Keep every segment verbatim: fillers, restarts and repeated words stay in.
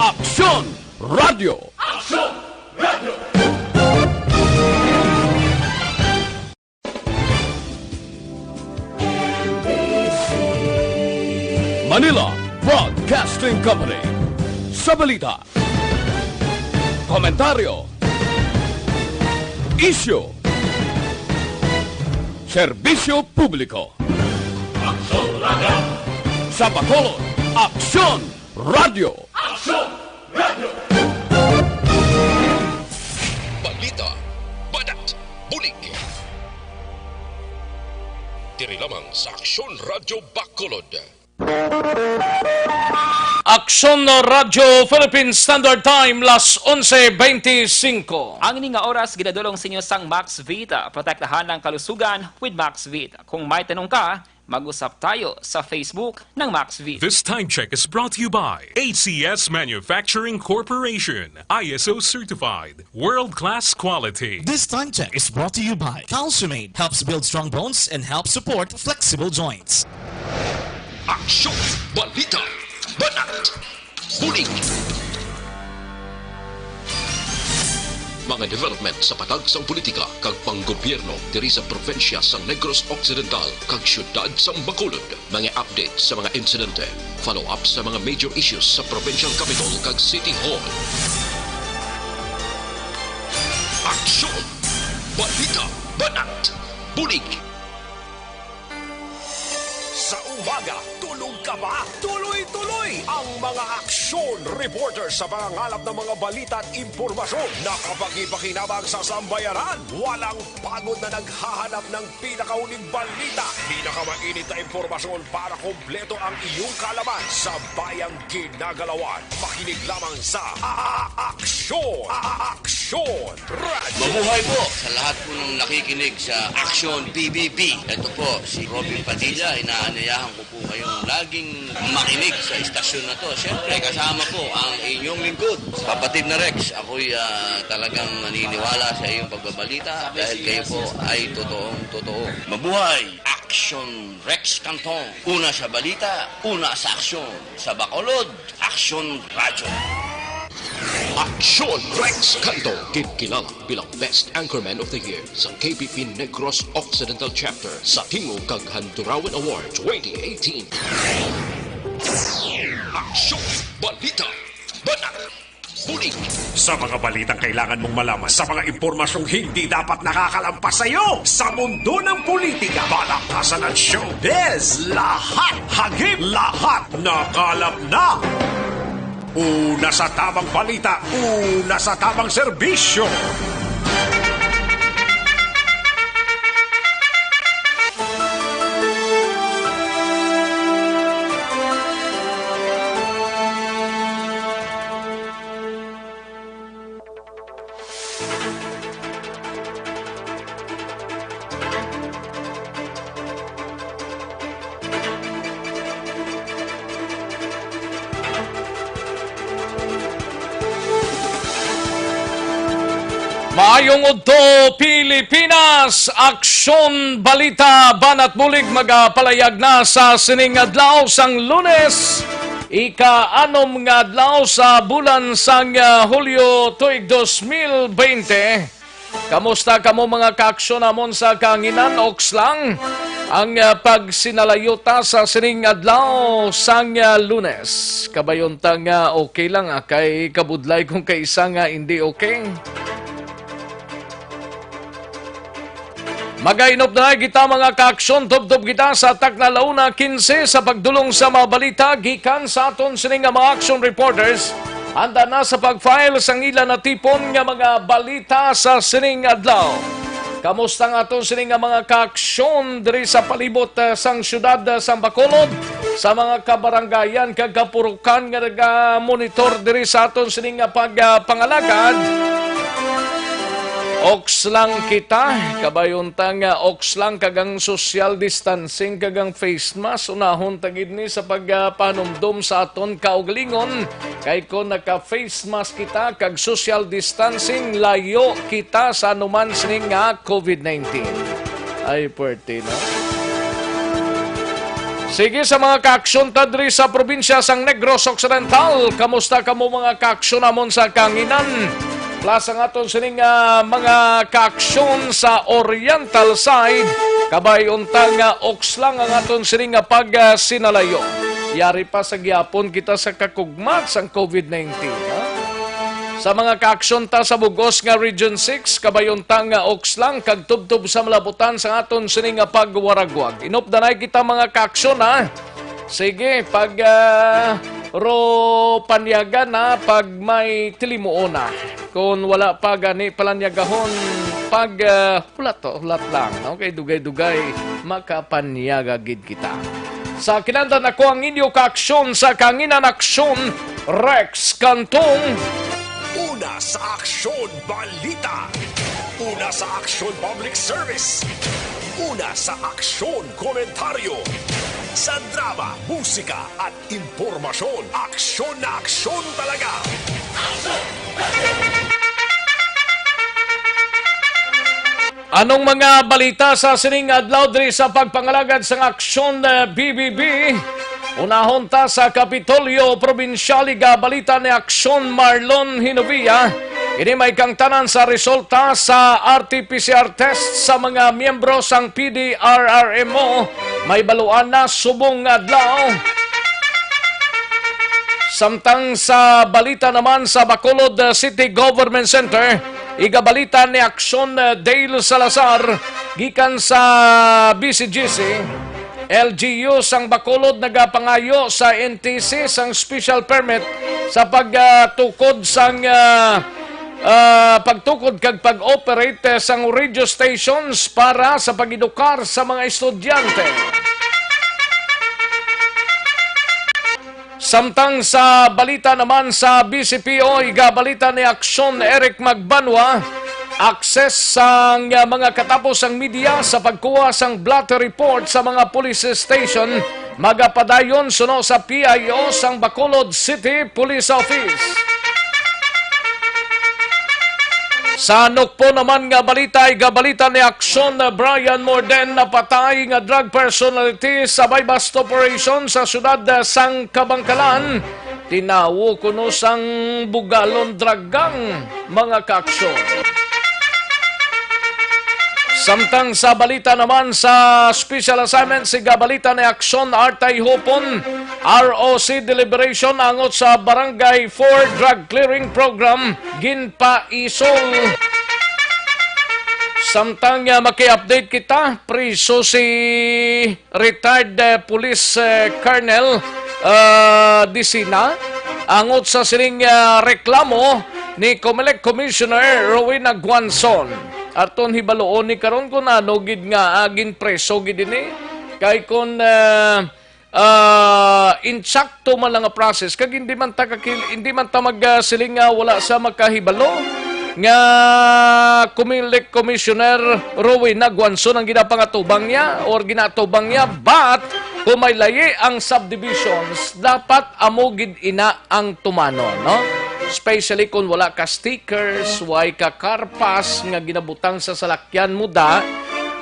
Aksyon Radyo. Aksyon Radyo. Manila Broadcasting Company. Sa balita, komentaryo, isyu, serbisyo publiko. Aksyon Radyo. Sa Bacolod, Aksyon Radyo. Aksyon Radyo. Balita, banat, bulig. Diri lamang sa Aksyon Radyo Bacolod. Aksyon Radyo Philippine Standard Time, las onse beintisinko. Ang ini nga oras ginadulong sa inyo sang Max Vita. Protektahan ang kalusugan with Max Vita. Kung may tanong ka, mag-usap tayo sa Facebook ng Max Vita. This time check is brought to you by A C S Manufacturing Corporation, I S O certified, world-class quality. This time check is brought to you by Calciumate, helps build strong bones and helps support flexible joints. Aksyon, balita, banat, bulig. Mga development sa patag sang politika kag panggobyerno diri sa probinsya sang Negros Occidental kag siyudad sang Bacolod. Mga update sa mga insidente, follow-up sa mga major issues sa provincial capitol kag city hall. Aksyon, balita, banat, bulig. Sa umaga, tulog ka ba? Tuloy-tuloy ang mga aksyon reporter sa pangangalap ng mga balita at impormasyon na kapakipakinabang sa sambayanan. Walang pagod na naghahanap ng pinakahuling balita, pinakamainit na impormasyon para kompleto ang iyong kaalaman sa bayang ginagalawan. Makinig lamang sa A-, A-, Aksyon, A-, A-, Aksyon Radyo. Mabuhay po sa lahat po ng nakikinig sa Aksyon P B B. Ito po si Robin Padilla, inaanyayahan ko po kayong laging makinig sa istasyon na to. Siyempre, kasama po ang inyong lingkod, Kapatid na Rex. Ako'y, ah, talagang naniniwala sa iyong pagbabalita dahil kayo po ay totoong totoo. Mabuhay! Aksyon Rex Cantong. Una sa balita, una sa aksyon. Sa Bacolod, Aksyon Radyo. Aksyon Rex Cantong, ginkilala bilang Best Anchorman of the Year sa K P P Negros Occidental Chapter sa Tingog kag Handurawan Award twenty eighteen. Aksyon, balita, banat, bulig. Sa mga balitang kailangan mong malaman, sa mga impormasyong hindi dapat nakakalampas sa iyo, sa mundo ng politika, balakasan at showbiz, lahat hagip, lahat nakalap na. Una sa tamang balita, una sa tamang serbisyo. Maayong udto, Pilipinas! Aksyon Balita, Banat Bulig, magapalayag na sa sining adlaw sang Lunes, ika-anom nga adlaw sa bulan sang, ah, Hulyo, tuig dos mil bente. Kamusta kamo, mga kaaksyon namon sa kahanginan? Oks lang ang, ah, pagsinalayo ta sa sining adlaw sang, ah, Lunes. Kabayon ta nga okay lang, ah, kay kabudlay kung kay isa nga hindi okay. Magainop na kita, mga kaaksyon, tubtob kita sa takna la una quince sa pagdulong sa mga balita gikan sa aton sini nga mga action reporters. Handa na sa pag-file sang ila natipon nga mga balita sa sining adlaw. Kamusta ang aton sini nga mga kaaksyon diri sa palibot, eh, sang siyudad, eh, sang Bacolod, sa mga kabarangayan kag kapurukan nga nagamonitor diri sa aton sini nga pag, ah, pangalagad? Oks lang kita, kabayon ta nga oks lang kag ang social distancing kag ang face mask, unahon ta gid ni sa pag, ah, panumdom sa aton kaugalingon, kay kon naka-face mask kita kag social distancing, layo kita sa anuman sini nga covid nineteen. Ay, puwerte, no? Sige, sa mga kaaksyon ta diri sa probinsya sang Negros Occidental, kamusta kamo, mga kaaksyon namon sa kanginan? Plus ang aton sining, ah, mga kaaksyon sa Oriental side, kabay unta nga oks lang ang aton sining nga pagsinalayo. Yari pa sa gihapon kita sa kakugmat sang COVID nineteen, ha? Sa mga kaaksyon ta sa bugos nga Region six, kabay unta nga oks lang kag tubtob sa malabutan sa aton sini nga pagwaragwag. Inupdanay kita, mga kaaksyon, ha. Sige, pag, ah, ro panyaga na, pag may tilimuon na. Kung wala pa gani palanyagahon, pag, ah, hulat, hulat lang, no? Kay dugay-dugay, makapanyaga gid kita. Sa kinandan ako ang inyo kaaksyon sa kanginan, aksyon, Rex Cantong. Una sa aksyon, balita. Una sa aksyon, public service. Una sa aksyon, komentaryo. Sa drama, musika, at impormasyon, aksyon na aksyon talaga. Anong mga balita sa sining adlaw diri sa pagpangalagad sang Aksyon, eh, B B B? Unahon ta sa Kapitolyo Probinsyal, igabalita ni Aksyon Marlon Hinovia. Ini may kangtanan sa resulta sa R T P C R test sa mga miyembro sang P D R R M O. May baluan na subong nga adlaw. Samtang sa balita naman sa Bacolod, uh, City Government Center, igabalita ni Aksyon, uh, Dale Salazar gikan sa B C G C. L G U sang Bacolod nagapangayo sa N T C sang special permit sa pagtukod sang, uh, uh, pagtukod kag pag-operate, uh, sang radio stations para sa pag-edukar sa mga estudyante. Samtang sa balita naman sa B C P O, igabalita ni Aksyon Eric Magbanwa, access sang mga katapos ang media sa pagkuha sang blotter report sa mga police station magapadayon suno sa P I O sang Bacolod City Police Office. Sa nukpo naman nga balita, igabalita ni Aksyon Brian Morden, napatay nga drug personality sa buy-bust operation sa siyudad sang Kabangkalan. Tinawo kuno sang bugalon drug gang, mga kaaksyon. Samtang sa balita naman sa special assignment, igabalita ni Aksyon Artay Hopon, R O C deliberation angot sa Barangay four Drug Clearing Program ginpaisol. Samtang, ah, maki-update kita, priso si retired, eh, Police, eh, Colonel, ah, Disina, angot sa sining, ah, reklamo ni Comelec Commissioner Rowena Guanzon. Aton hibaluon ni karon kung ano gid nga, ah, ginpreso gid ini. Kay kung, ah, ah, insakto man lang nga process, kag hindi man ta kakil-, hindi man ta mag, ah, siling nga wala sa makahibalo nga Comelec Commissioner Rowena Guanzon ang ginapangatubang niya or ginatubang niya, but kung may layi ang subdivisions, dapat amo gid ina ang tumanon, no? Especially kung wala ka stickers, way ka carpas nga ginabutang sa salakyan mo da,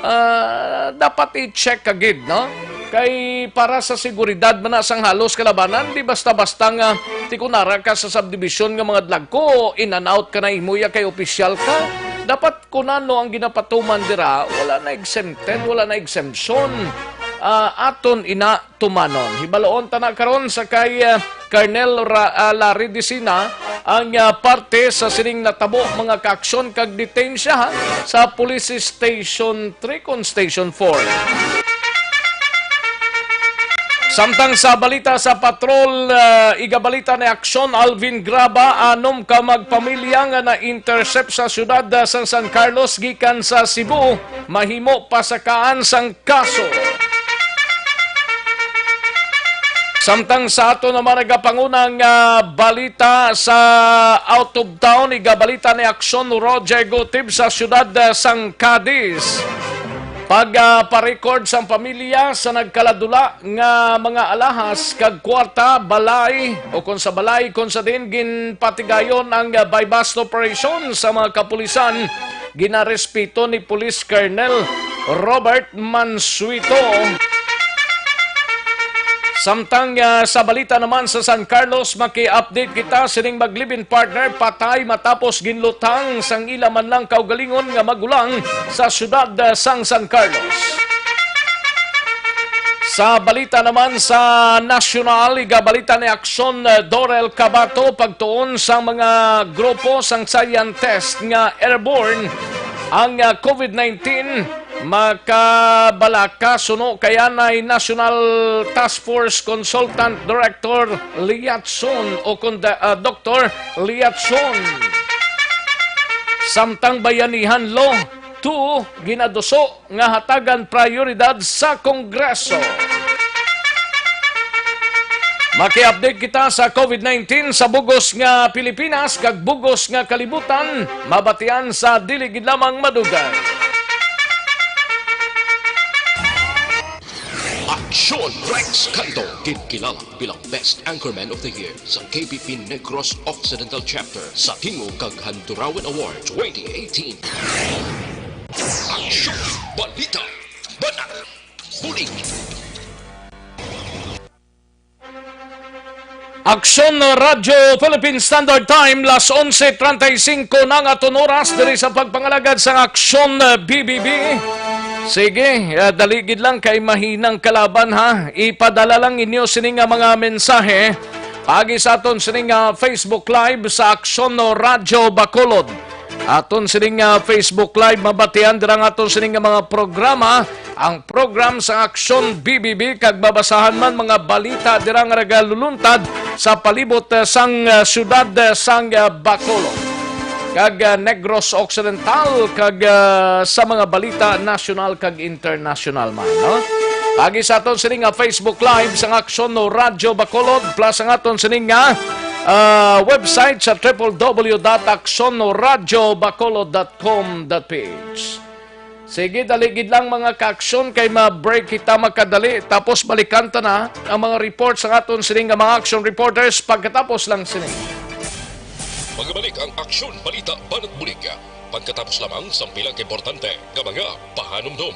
ah, dapat i-check ka gid, no? Kay para sa seguridad man na sang halos kalabanan, di basta-basta nga tikunara ka sa subdivision nga mga dlagko, in and out ka na imo ya kay opisyal ka. Dapat kung ano ang ginapatuman dira, wala na exempted, wala na exemption. Ah, aton ina tumanon. Hibaloon ta na karon sa kay, ah, Colonel Ra-, ah, Larry Disina ang, ah, parte sa sining natabo, mga kaaksyon, kag detain siya, ha, sa Police Station three kon Station four. Samtang sa balita sa patrol, ah, igabalita ni Aksyon Alvin Graba, anom ka magpamilya nga na-intercept sa siyudad, ah, sang San Carlos gikan sa Cebu, mahimo pasakaan sang kaso. Samtang sa ato naman nagapanguna nga balita sa out of town, igabalita ni Aksyon Roger Gutib sa siyudad, ah, sang Cadiz. Pag, ah, pa-record sang pamilya sa nagkaladula nga mga alahas kag kwarta, balay, o kon sa balay kon sa din ginpatigayon ang, ah, buy-bust operation sa mga kapulisan, ginarespeto ni Police Colonel Robert Mansueto. Samtang, ah, sa balita naman sa San Carlos, maki-update kita sining mag-live-in partner patay matapos ginlutang sang ila man lang kaugalingon nga magulang sa siyudad, ah, sang San Carlos. Sa balita naman sa nasyonal, igabalita ni Aksyon, ah, Dorel Cabato, pagtuon sa mga grupo sang scientist nga airborne ang, ah, COVID nineteen. Makabalaka suno kay anay National Task Force Consultant Director Liatson o kon da-, ah, Doktor Liatson. Samtang Bayanihan Law two ginaduso nga hatagan prioridad sa Kongreso. Maki-update kita sa COVID nineteen sa bugos nga Pilipinas kag bugos nga kalibutan, mabatian sa dili gid lamang madugay. Aksyon Rex Canto, ginkilala bilang Best Anchorman of the Year sa K B P Negros Occidental Chapter sa Tingog kag Handurawan Award twenty eighteen. Aksyon, balita, banat, bulig. Aksyon Radyo Philippine Standard Time, las onse treinta y cinco na ang aton oras diri sa pagpangalagad sang Aksyon, eh, B B B. Sige, eh, dali gid lang kay mahinang kalaban, ha. Ipadala lang inyo sini nga mga mensahe paagi sa aton sini nga Facebook Live sa Aksyon Radyo Bacolod. Aton sining, ah, Facebook Live, mabatian dira ang aton sining nga mga programa, ang program sa Aksyon B B B, kag mabasahan man mga balita dira nga nagaluluntad sa palibot, ah, sang, ah, siyudad, ah, sang, ah, Bacolod, kag, ah, Negros Occidental, kag, ah, sa mga balita nasyonal kag internasyonal man, no? Paagi sa aton sining nga Facebook Live sang Aksyon no Radyo Bacolod, plus ang aton sining nga ah, website sa triple W dot aksyon radyo bacolod dot com dot P H. Sige, dali gid lang, mga ka-aksyon, kay ma-break kita magkadali, tapos balikan ta na ang mga report sa aton sining nga mga action reporters pagkatapos lang sini. Magabalik ang Aksyon Balita Banat Bulig pagkatapos lamang sang pila ka importante nga mga pahanumdom.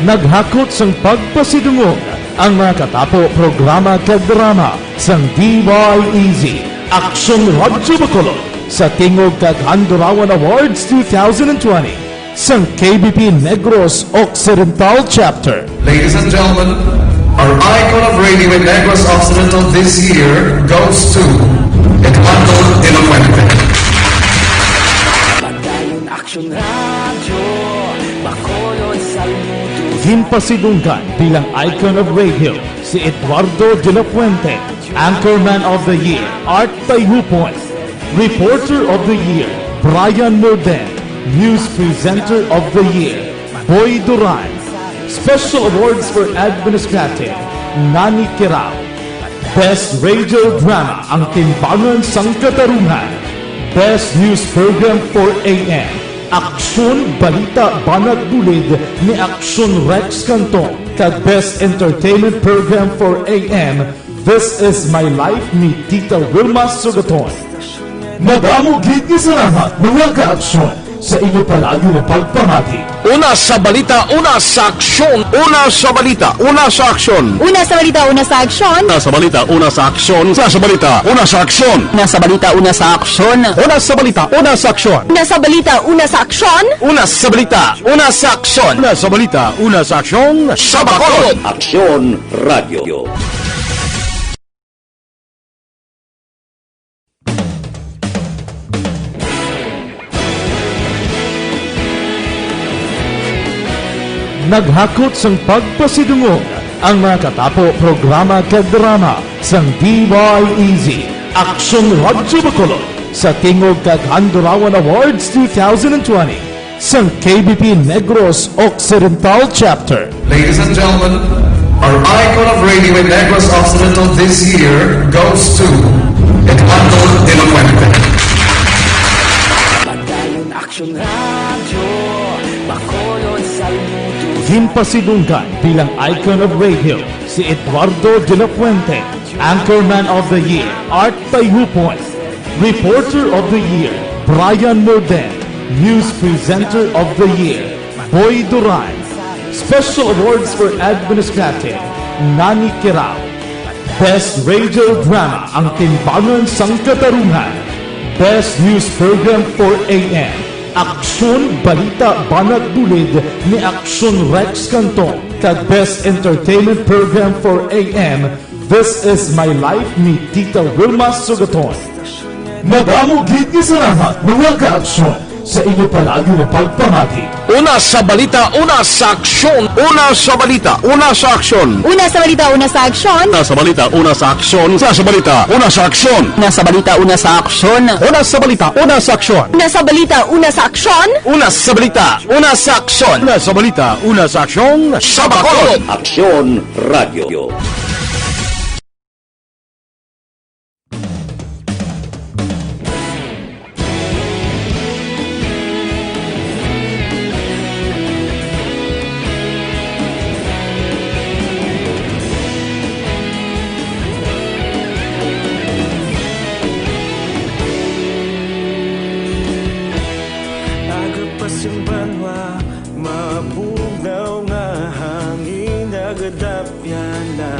Naghakot sang pagpasidungog ang mga katapo programa kag drama sang D Y E Z, Aksyon Radyo Bacolod, sa Tingog kag Handurawan Awards two thousand twenty sang K B P Negros Occidental Chapter. Ladies and gentlemen, our icon of radio in Negros Occidental this year goes to Eduardo de la Fuente. Padayon Aksyon Radyo Bacolod, saludo. Ginpasidunggan bilang icon of radio si Eduardo de la Fuente, Anchorman of the Year, Art Tayhupon, Reporter of the Year, Brian Morden, News Presenter of the Year, Boy Duran, Special Awards for Administrative, Nani Kirao, Best Radio Drama, Ang Timbangan sang Katarungan, Best News Program four A M, Aksyon Balita Banat Bulig ni Aksyon Rex Canton, kag Best Entertainment Program four A M, This Is My Life ni Tita Wilma Sugaton. Madamo gid nga salamat, mga ka-aksyon, sa inyo palagi nga pagpamati. Una sa balita, una sa aksyon. Una sa balita, una sa aksyon. Una sa balita, una sa aksyon. Una sa balita, una sa aksyon. Una sa balita, una sa aksyon. Una sa balita, una sa aksyon. Una sa balita, una sa aksyon. Una sa balita, una sa aksyon. Una sa balita, una sa aksyon. Una sa balita, una sa aksyon. Sa Bacolod. Aksyon Radio. Naghakot sang pagpasidungog ang mga katapo programa kag drama sang D Y E Z, Aksyon Radyo Bacolod, sa Tingog kag Handurawan Awards two thousand twenty sang K B P Negros Occidental Chapter. Ladies and gentlemen, our icon of radio in Negros Occidental this year goes to Eduardo de la Fuente. Padayon Aksyon Radyo Bacolod, saludo. Ginpasidunggan bilang icon of radio si Eduardo de la Fuente, Anchorman of the Year, Art Tayhupon, Reporter of the Year, Brian Morden, News Presenter of the Year, Boy Duran. Special Awards for Administrative, Nani Kirao. Best Radio Drama, Ang Timbangan sang Katarungan. Best News Program for A M, Aksyon Balita Banat Bulid ni Aksyon Rex Canton, kag Best Entertainment Program for A M, This Is My Life ni Tita Wilma Sugaton. Madamo gid nga salamat, mga kaaksyon, sa inyo palagi nga pagpamati. Una sa balita, una sa aksyon. Una sa balita, una sa aksyon. Una sa balita, una sa aksyon. Una sa balita, una sa aksyon. Una sa balita, una sa aksyon. Una sa balita, una sa aksyon. Una sa balita, una sa aksyon. Una sa balita, una sa aksyon. Una sa balita, una sa aksyon. Una sa balita, una sa aksyon. Sa Bacolod. Aksyon Radio. Aga pa sing banwa, mabugnaw nga hangin nagadapyan na.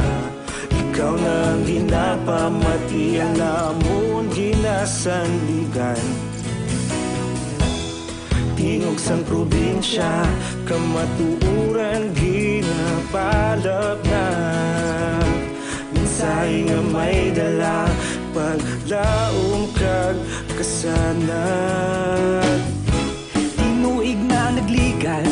Ikaw na ang ginapamati, ang amon ginasandigan. Tingog sang probinsya, kamatuoran ginapalapnag. Mensahe nga may dala, paglaom kag kasanag. Tinuig na nagligan,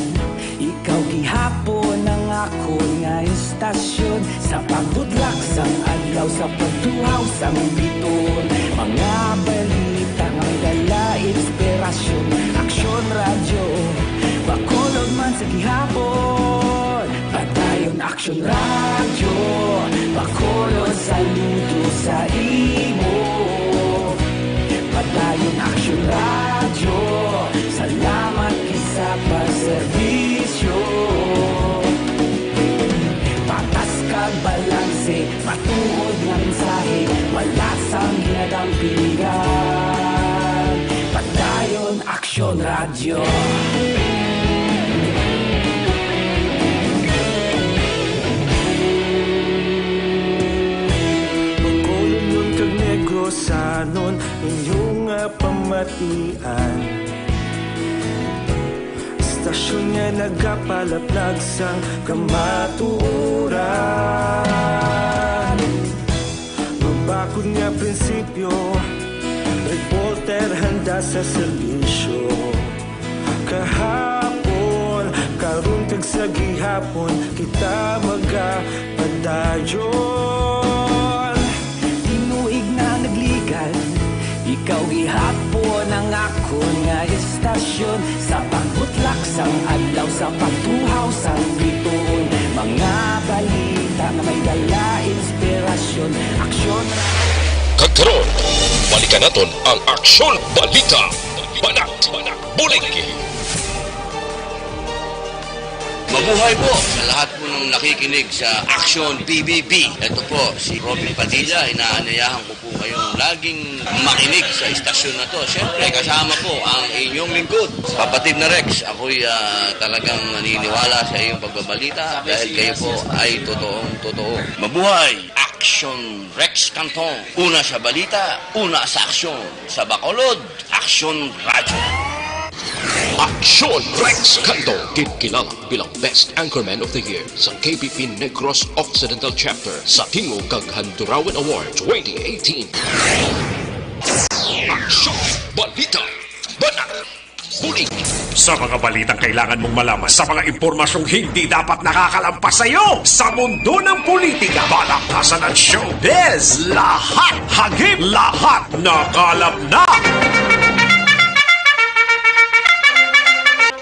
ikaw gihapon ang akon nga istasyon. Sa pagbutlak sang adlaw, sa pagtuhaw sang bituon, mga balita nga may dala inspirasyon. Aksyon Radyo, Bacolod man sa gihapon. Padayon Aksyon Radyo, Bacolod, saludo sa imo. Padayon Aksyon Radyo, salamat gid sa pagserbisyo. Patas kag balanse, matuod nga mensahe, wala sang ginadampingan. Padayon Aksyon Radyo. Bacolodnon kag Negrosanon, inyo nga pamatian. Istasyon nga nagapalaplag sang kamatuoran. Mabakod nga prinsipyo, reporter handa sa serbisyo. Kahapon, karon kag sa gihapon, kita magapadayon. Tinuig na nagligan, ikaw gihapon ang akon nga istasyon. Sa pagbutlak sang adlaw, sa pagtuhaw sang bituon, mga balita nga may dala inspirasyon. Aksyon. Kag karon, balikan naton ang Aksyon Balita. Banat, banat, bulig. Mabuhay po sa lahat po ng nakikinig sa Aksyon P B B. Ito po si Robin Padilla, inaanyayahan ko po kayong laging makinig sa istasyon na to. Siyempre, kasama po ang inyong lingkod, Kapatid na Rex. Ako'y, ah, talagang naniniwala sa iyong pagbabalita dahil kayo po ay totoong totoo. Mabuhay! Aksyon Rex Canton. Una sa balita, una sa aksyon. Sa Bacolod, Aksyon Radyo. Aksyon Rex Canton, ginkilala bilang Best Anchorman of the Year sa K B P Negros Occidental Chapter sa Tingog kag Handurawan Award twenty eighteen. Aksyon Balita. Banat. Bulig. Sa mga balitang kailangan mong malaman, sa mga impormasyong hindi dapat nakakalampas sa iyo, sa mundo ng politika, balaktasan at showbiz, lahat hagip, lahat nakalap na.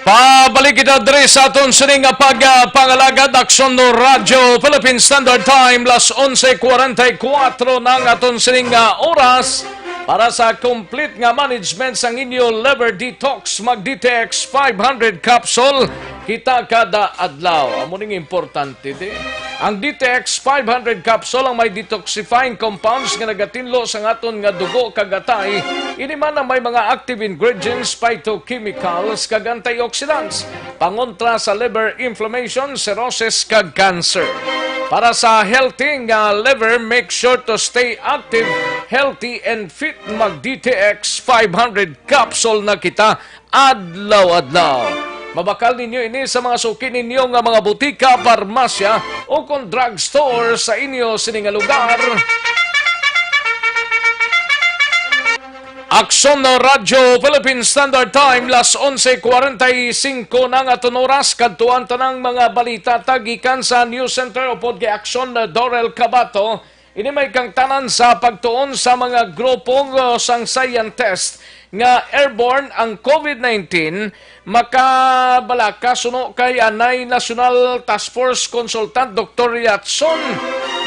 Pabalik kita diri sa aton sining nga pag, ah, pangalagad, Aksyon Radyo Philippine Standard Time, las onse cuarenta y cuatro na ang aton sining nga oras. Para sa complete nga management sang inyo liver detox, mag D T X five hundred capsule kita kada adlaw. Amo ning importante, di. Ang D T X five hundred capsule ang may detoxifying compounds nga nagatinlo sa aton nga dugo kag atay. Ini man ang may mga active ingredients, phytochemicals, kag antioxidants, pangontra sa liver inflammation, cirrhosis, kag cancer. Para sa healthy nga liver, make sure to stay active, healthy, and fit. Mag D T X five hundred capsule na kita adlaw-adlaw. Mabakal ninyo ini sa mga suki ninyo nga mga butika, parmasya, o kon drugstore sa inyo sini nga lugar. Aksyon na Radyo Philippine Standard Time, las onse cuarenta y cinco na nga aton oras. Kadtuan tanang mga balita tagikan sa News Center upod kay Aksyon na Dorel Cabato. Ini may kangtanan sa pagtuon sa mga grupo, uh, sang scientist nga airborne ang COVID nineteen, makabalaka suno kay anay National Task Force Consultant Doktor Yatson.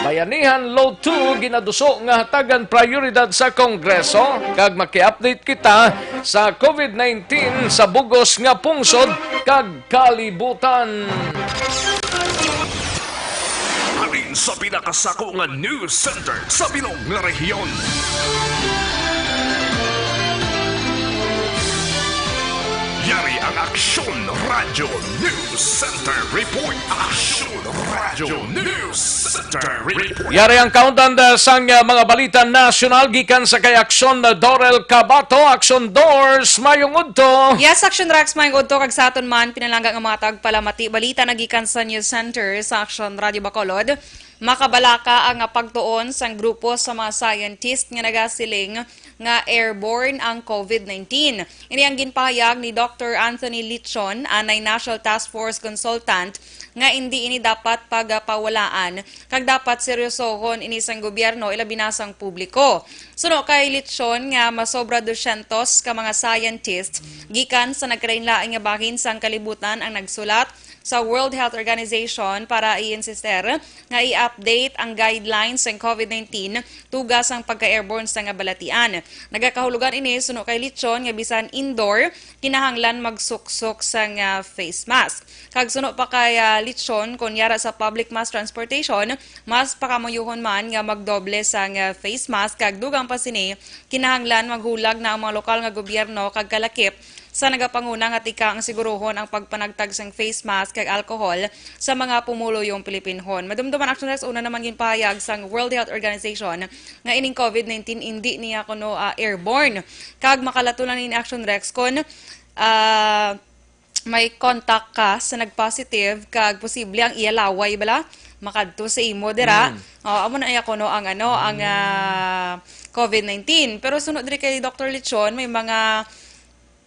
Bayanihan Law two ginaduso nga hatagan prioridad sa Kongreso, kag maki-update kita sa COVID nineteen sa bugos nga pungsod kag kalibutan. Halin sa pinakasako nga news center sa bilog nga rehiyon. Yari ang Aksyon Radyo News Center Report. Aksyon Radyo News Center Report. Yari ang countdown, uh, sang, uh, mga balita nasyonal gikan sa kay Aksyon, uh, Dorel Cabato. Aksyon Dors, mayong udto. Yes, Aksyon Rex, mayong udto kag sa aton man pinalangga nga mga tagpalamati. Balita na gikan sa News Center sa Aksyon Radyo Bacolod. Makabalaka ang pagtuon sang grupo sa mga scientist nga nagasiling nga airborne ang COVID nineteen. Ini ang ginpahayag ni Doktor Anthony Lichon, anay National Task Force Consultant, nga indi ini dapat pagapawalaan, kag dapat seryosohon ini sang gobyerno, ilabi na sang publiko. Suno kay Lichon nga masobra dusyentos ka mga scientist gikan sa nagkalainlain nga bahin sang kalibutan ang nagsulat sa World Health Organization para i-insister nga i-update ang guidelines sang COVID nineteen tuga sang pagka-airborne sa nga balatian. Nagakahulugan ini, suno kay Lichon, nga bisan indoor, kinahanglan magsuksok sang, ah, face mask. Kag suno pa kay, ah, Lichon, kon yara sa public mass transportation, mas pakamuyohon man nga magdoble sang, ah, face mask, kag dugang pa sini, kinahanglan maghulag na ang mga lokal nga gobyerno kag kalakip sa nagapanguna nga tika ang sigurohon ang pagpanagtag sang face mask kag alcohol sa mga pumuluyong Pilipinhon. Madumduman, Action Rex, una naman ginpahayag sang World Health Organization nga ining COVID nineteen indi niya kuno, ah, airborne. Kag makalato lang ini, Action Rex, kon, ah, may contact ka sa nag-positive kag posible ang iya laway bala makadto sa imo dira. Mm. Oh, amo na iya kuno ang ano, ang, ah, COVID nineteen. Pero suno diri kay Doktor Lichon, may mga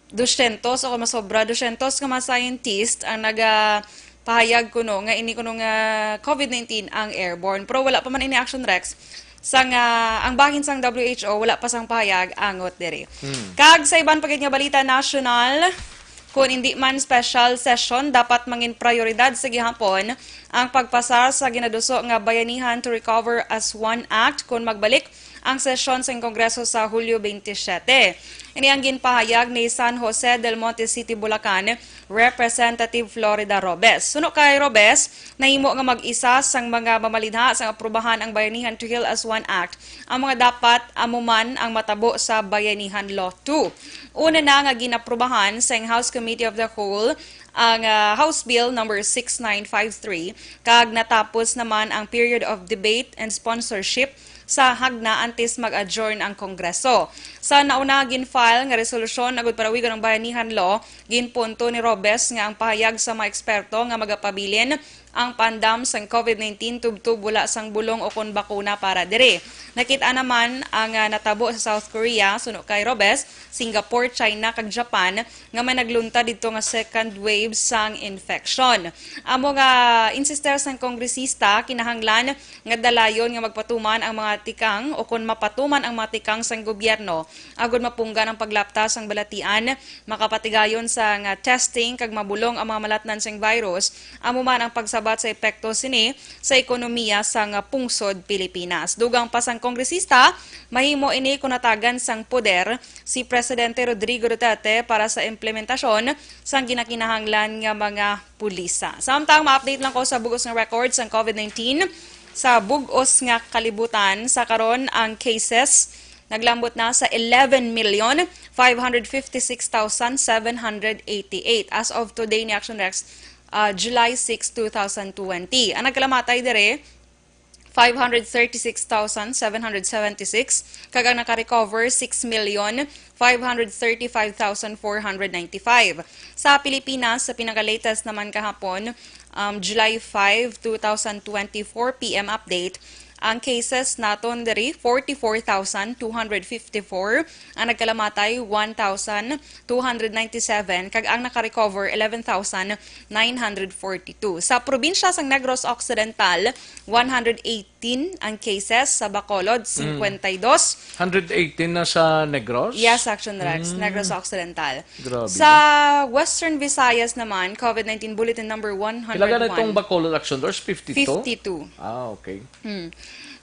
dusyentos o masobra dusyentos nga mga scientist ang nagapahayag kuno nga ini kuno nga COVID nineteen ang airborne. Pero wala pa man ini, Action Rex. Sang, ah, ang bahin sang W H O, wala pa sang pahayag angot diri. Hmm. Kag sa iban pa gid nga balita nasyonal, kun indi man special session, dapat mangin prioridad sa gihapon ang pagpasar sa ginaduso nga Bayanihan to Recover as One Act kun magbalik ang sesyon sang Kongreso sa Hulyo twenty-seven. Ini ang ginpahayag ni San Jose del Monte City, Bulacan, Representative Florida Robes. Suno kay Robes, nahimo nga mag-isa sang mga mamalinha sang aprubahan ang Bayanihan to Heal as One Act ang mga dapat amo man ang matabo sa Bayanihan Law two. Una na nga ginaprubahan sang House Committee of the Whole ang, ah, House Bill number six nine five three, kag natapos naman ang period of debate and sponsorship sa hagna antes mag-adjourn ang Kongreso. Sa nauna nga gin-file nga resolusyon agud palawigon ang Bayanihan Law, ginpunto ni Robes nga ang pahayag sa mga eksperto nga magapabilin ang pandam sang COVID nineteen tubtob wala sang bulong o kon bakuna para diri. Nakit-an naman ang, ah, natabo sa South Korea, suno kay Robes, Singapore, China, kag Japan nga may nagluntad didto nga second wave sang infection. Amo nga insister sang kongresista, kinahanglan nga dalayon nga magpatuman ang mga tikang o kon mapatuman ang mga tikang sang gobyerno agud mapunggan ang paglapta sang balatian, makapatigayon sang testing kag mabulong ang mga malatnan sang virus, amo man ang pagsabat sa epekto sini sa ekonomiya sang pungsod Pilipinas. Dugang pa sang kongresista, mahimo ini kon hatagan sang poder si Presidente Rodrigo Duterte para sa implementasyon sang ginakinahanglan nga mga pulisa. Samtang ma-update lang ko sa bug-os nga records sang COVID nineteen, sa bug-os nga kalibutan, sa karon ang cases naglambot na sa eleven million five hundred fifty-six thousand seven hundred eighty-eight as of today ni Action Rex, ah, July six, two thousand twenty. Ang nagkalamatay dire, five hundred thirty-six thousand seven hundred seventy-six, kag ang nakarecover, six million five hundred thirty-five thousand four hundred ninety-five. Sa Pilipinas, sa pinaka-latest naman kahapon, um, July five, two thousand twenty-four, P M update, ang cases naton diri, forty-four thousand two hundred fifty-four, ang nagkalamatay, one thousand two hundred ninety-seven, kag ang nakarecover, eleven thousand nine hundred forty-two. Sa probinsya sang Negros Occidental, one hundred eighteen ang cases, sa Bacolod, cincuenta y dos. Hundred eighteen na sa Negros? Yes, Action Rex, Negros Occidental. Grabe, Sa no? Western Visayas naman, COVID nineteen bulletin number one hundred one. Kailangan itong Bacolod, Action Rex, fifty-two? Fifty-two. Ah, okay. Hmm.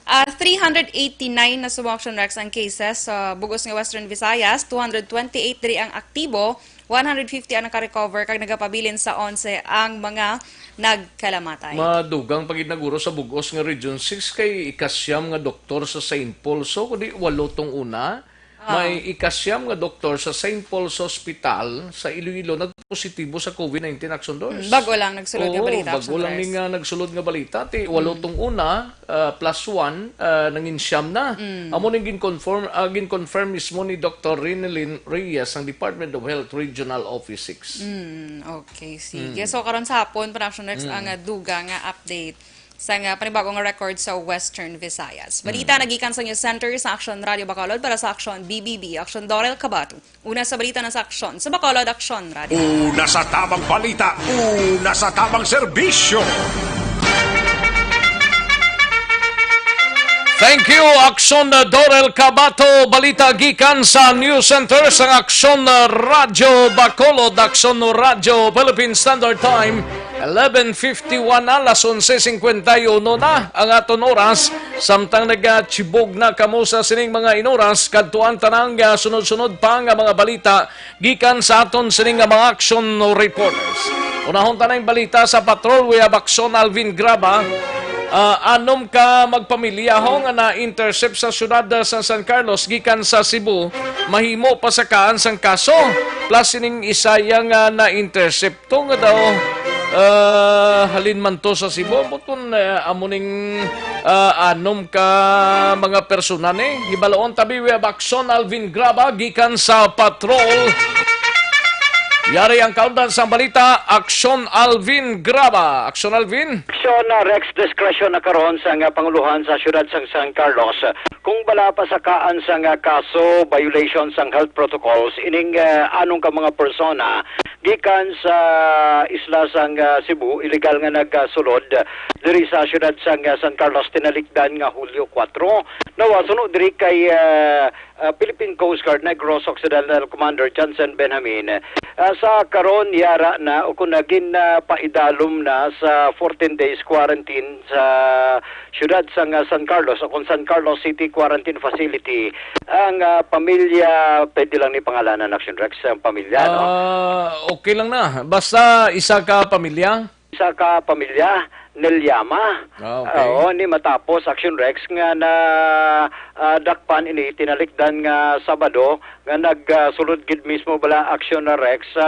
Ah, three hundred eighty-nine na subong, Action Rex, ang cases sa bugos nga Western Visayas, two hundred twenty-eight diri ang aktibo, one hundred fifty ang nakarecover, kag nagapabilin sa onse ang mga nagkalamatay. Madugang pa gid naguro sa bugos nga Region six kay ikasyam nga doktor sa Saint Paul. So, kundi walo tong una, Ah. may ikasyam nga doktor sa Saint Paul's Hospital sa Iloilo nagpositibo sa COVID nineteen, Action Doors. Mm, bago lang nagsulod nga Oo, balita, bago Action lang Doors. ni nga nagsulod nga balita. Ti, walo Mm. tong una, ah, plus one, ah, nangin siyam na. Mm. Amo ning gin-confirm, ah, gin-confirm mismo ni Doktor Rinelyn Reyes sang Department of Health Regional Office six. Mm, okay, sige. Mm. So, karon sa hapon, Production Rex, Mm. ang, ah, dugang nga update sa nga panibago nga record sa Western Visayas. Balita Mm. nagikan sa News Center sa Action Radio Bacolod para sa Action B B B. Action Dorel Cabato. Una sa balita na sa Aksyon sa Bacolod, Aksyon Radio. Una sa tamang balita, una sa tamang serbisyo. Thank you, Aksyon Dorel Cabato. Balita gikan sa News Center sang Aksyon Radyo Bacolod, Aksyon Radyo Philippine Standard Time, eleven fifty-one na, alas onse cincuenta y uno na ang aton oras. Samtang nagachibog na kamo sa sining mga inoras, kadtuan tanang, ah, sunod-sunod pa nga mga balita gikan sa aton sini nga mga action reporters. Unahon ta na ang balita sa patrol. We have Action Alvin Graba. Ah, anom ka magpamilya ho nga na-intercept sa siyudad, ah, sa San Carlos gikan sa Cebu, mahimo pasakaan sang kaso. Plus sining isa iya nga na-intercept to nga daw, ah, halin man to sa Cebu. Buton, ah, amo ning, ah, anom ka mga persona ni. Hibaloon tabi, we have Action Alvin Graba gikan sa patrol. Yari ang kaundan sang balita, Action Alvin Graba. Action Alvin. Action, ah, Rex, diskresyon na karon sang, ah, panguluhan sa siyudad sang San Carlos. Kung bala pasakaan sang, ah, kaso, violation sang health protocols, ining, ah, anong ka mga persona gikan sa isla sang, ah, Cebu, illegal nga nagsulod diri sa siyudad sang, ah, San Carlos, tinalikdan nga Hulyo kuwatro. Nawa, suno diri kay, ah, ah, Philippine Coast Guard Negros Occidental Commander Johnson Benjamin, ah, sa karon yara na o kung nagin, ah, paidalom na sa fourteen days quarantine sa siyudad sang, ah, San Carlos o kung San Carlos City Quarantine Facility ang, ah, pamilya, pwede lang ni pangalanan, Action Rex, ang pamilya, no? Ah, okay lang na. Basta isa ka pamilya? Isa ka pamilya, Nelyama. Ah, okay. Oo, ni matapos, Action Rex, nga na, ah, dakpan ini tinalikdan nga Sabado nga nagsulod gid mismo bala, Action Rex, sa,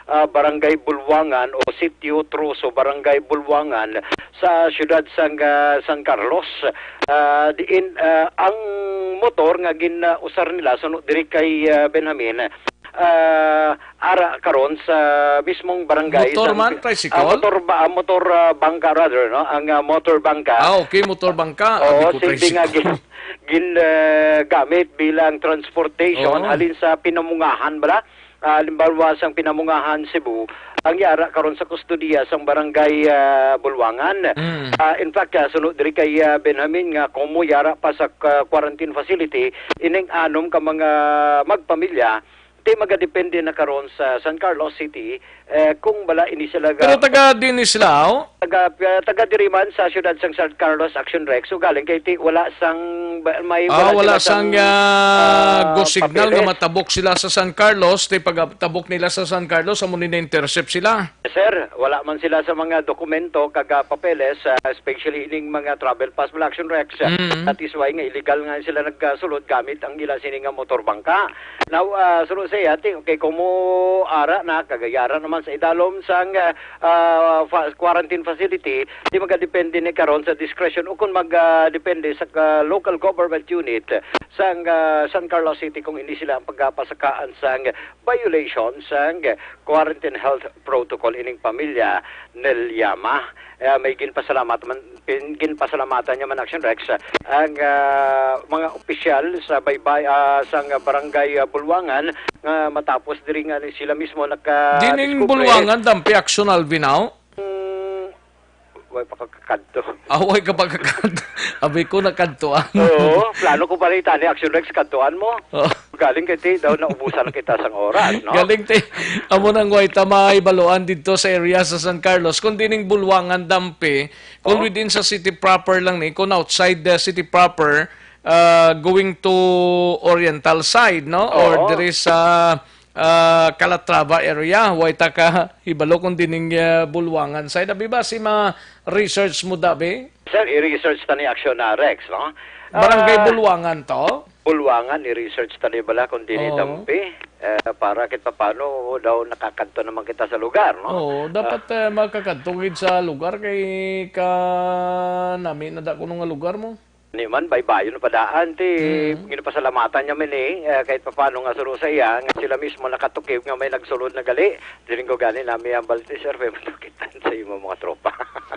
ah, Barangay Bulwangan o Sitio Troso, Barangay Bulwangan, sa siyudad sang, ah, San Carlos. Ah, diin, ah, ang motor nga gin, ah, usar nila suno diri kay, ah, Benjamin, ah, ara karon sa mismong barangay Motor sang, man, ah, tricycle? motor ba, ah, motor, ah, bangka rather, no? Ang, ah, motor bangka. Ah, okay, motor bangka. Oo, Abi ko, simple nga tricycle. gin-, gin, ah, gamit bilang transportation Oo. halin sa Pinamungahan bala. Ah, halimbawa sang Pinamungahan, Cebu, ang yara karon sa kustodiya sang barangay, ah, Bulwangan. Mm. Ah, in fact, ah, suno diri kay, ah, Benjamin, nga komo yara pa sa, ah, quarantine facility ining anom ka mga magpamilya, ti magadepende na karon sa San Carlos City, eh, kung bala ini sila ga- Pero taga din sila, oh? Taga, ah, taga diri man sa siyudad sang San Carlos, Action Rex. So, galing kay ti, wala sang, ba- may, Ah, wala wala sila sang, sang, ah, ah, go signal nga papeles. Matabok sila sa San Carlos, ti pagtabok nila sa San Carlos, amo ni na-intercept sila. Sir, wala man sila sa mga dokumento kag, ah, papeles, ah, especially ining mga travel pass, wala, Action Rex. Mm. That is why nga illegal nga sila nagsulod gamit ang ila sini nga motor bangka. Now, ah, suno sa iya, ti, okay, kung mo ara na, kag yara naman sa idalom sang, ah, ah, fa- quarantine facility, ti magadepende ni karon sa discretion o kung mag, ah, depende sa, ah, local government unit sang, ah, San Carlos City kung hindi sila ang pagapasakaan sang violation sang quarantine health protocol ining pamilya nel Yama. Eh, may ginpasalamat man, pin- ginpasalamatan niya man, Action Rex, ang, ah, mga opisyal sa baybay, ah, sang barangay, ah, Bulwangan nga matapos diri nga ni sila mismo naka- Dining discover. Bulwangan, dampi, Action Alvin, aw? Mm, way pa kakadto. Ah, way ka pagkakadto. Abi ko, nakadtuan. Oo, plano ko pala itani, Action Rex, kadtuan mo. Oh. Galing kay ti daw naubusan na kita sang oras, no? Galing ti, amo nang way ta mahibaluan didto sa area sa San Carlos. Kung dining Bulwangan, dampi, kung Oh. within sa city proper lang ni, kung outside the city proper, ah, going to Oriental side, no? Or Oo. diri sa, ah, Calatrava area, way ta ka hibalo kung dining, ah, Bulwangan side. Abi ba si ma-research mo, dabi? Sir, i-research ta ni Action na Rex, no? Barangay Ah, Bulwangan to? Bulwangan, i-research ta ni bala kung dili Oo. dampi. Eh, para kit papano daw nakakadto naman kita sa lugar, no? Oo, dapat, Ah. eh, makakadto gid sa lugar kay ka nami na da kuno nga lugar mo. Ni man, baybayon pa daan, ti Mm. ginapasalamatan niya man, eh, eh, kahit papano nga suro sa iya, nga sila mismo nakatukib nga may nagsulod na gali. Diling ko gani nami ang balti, sir, may matukitan sa imo mga tropa.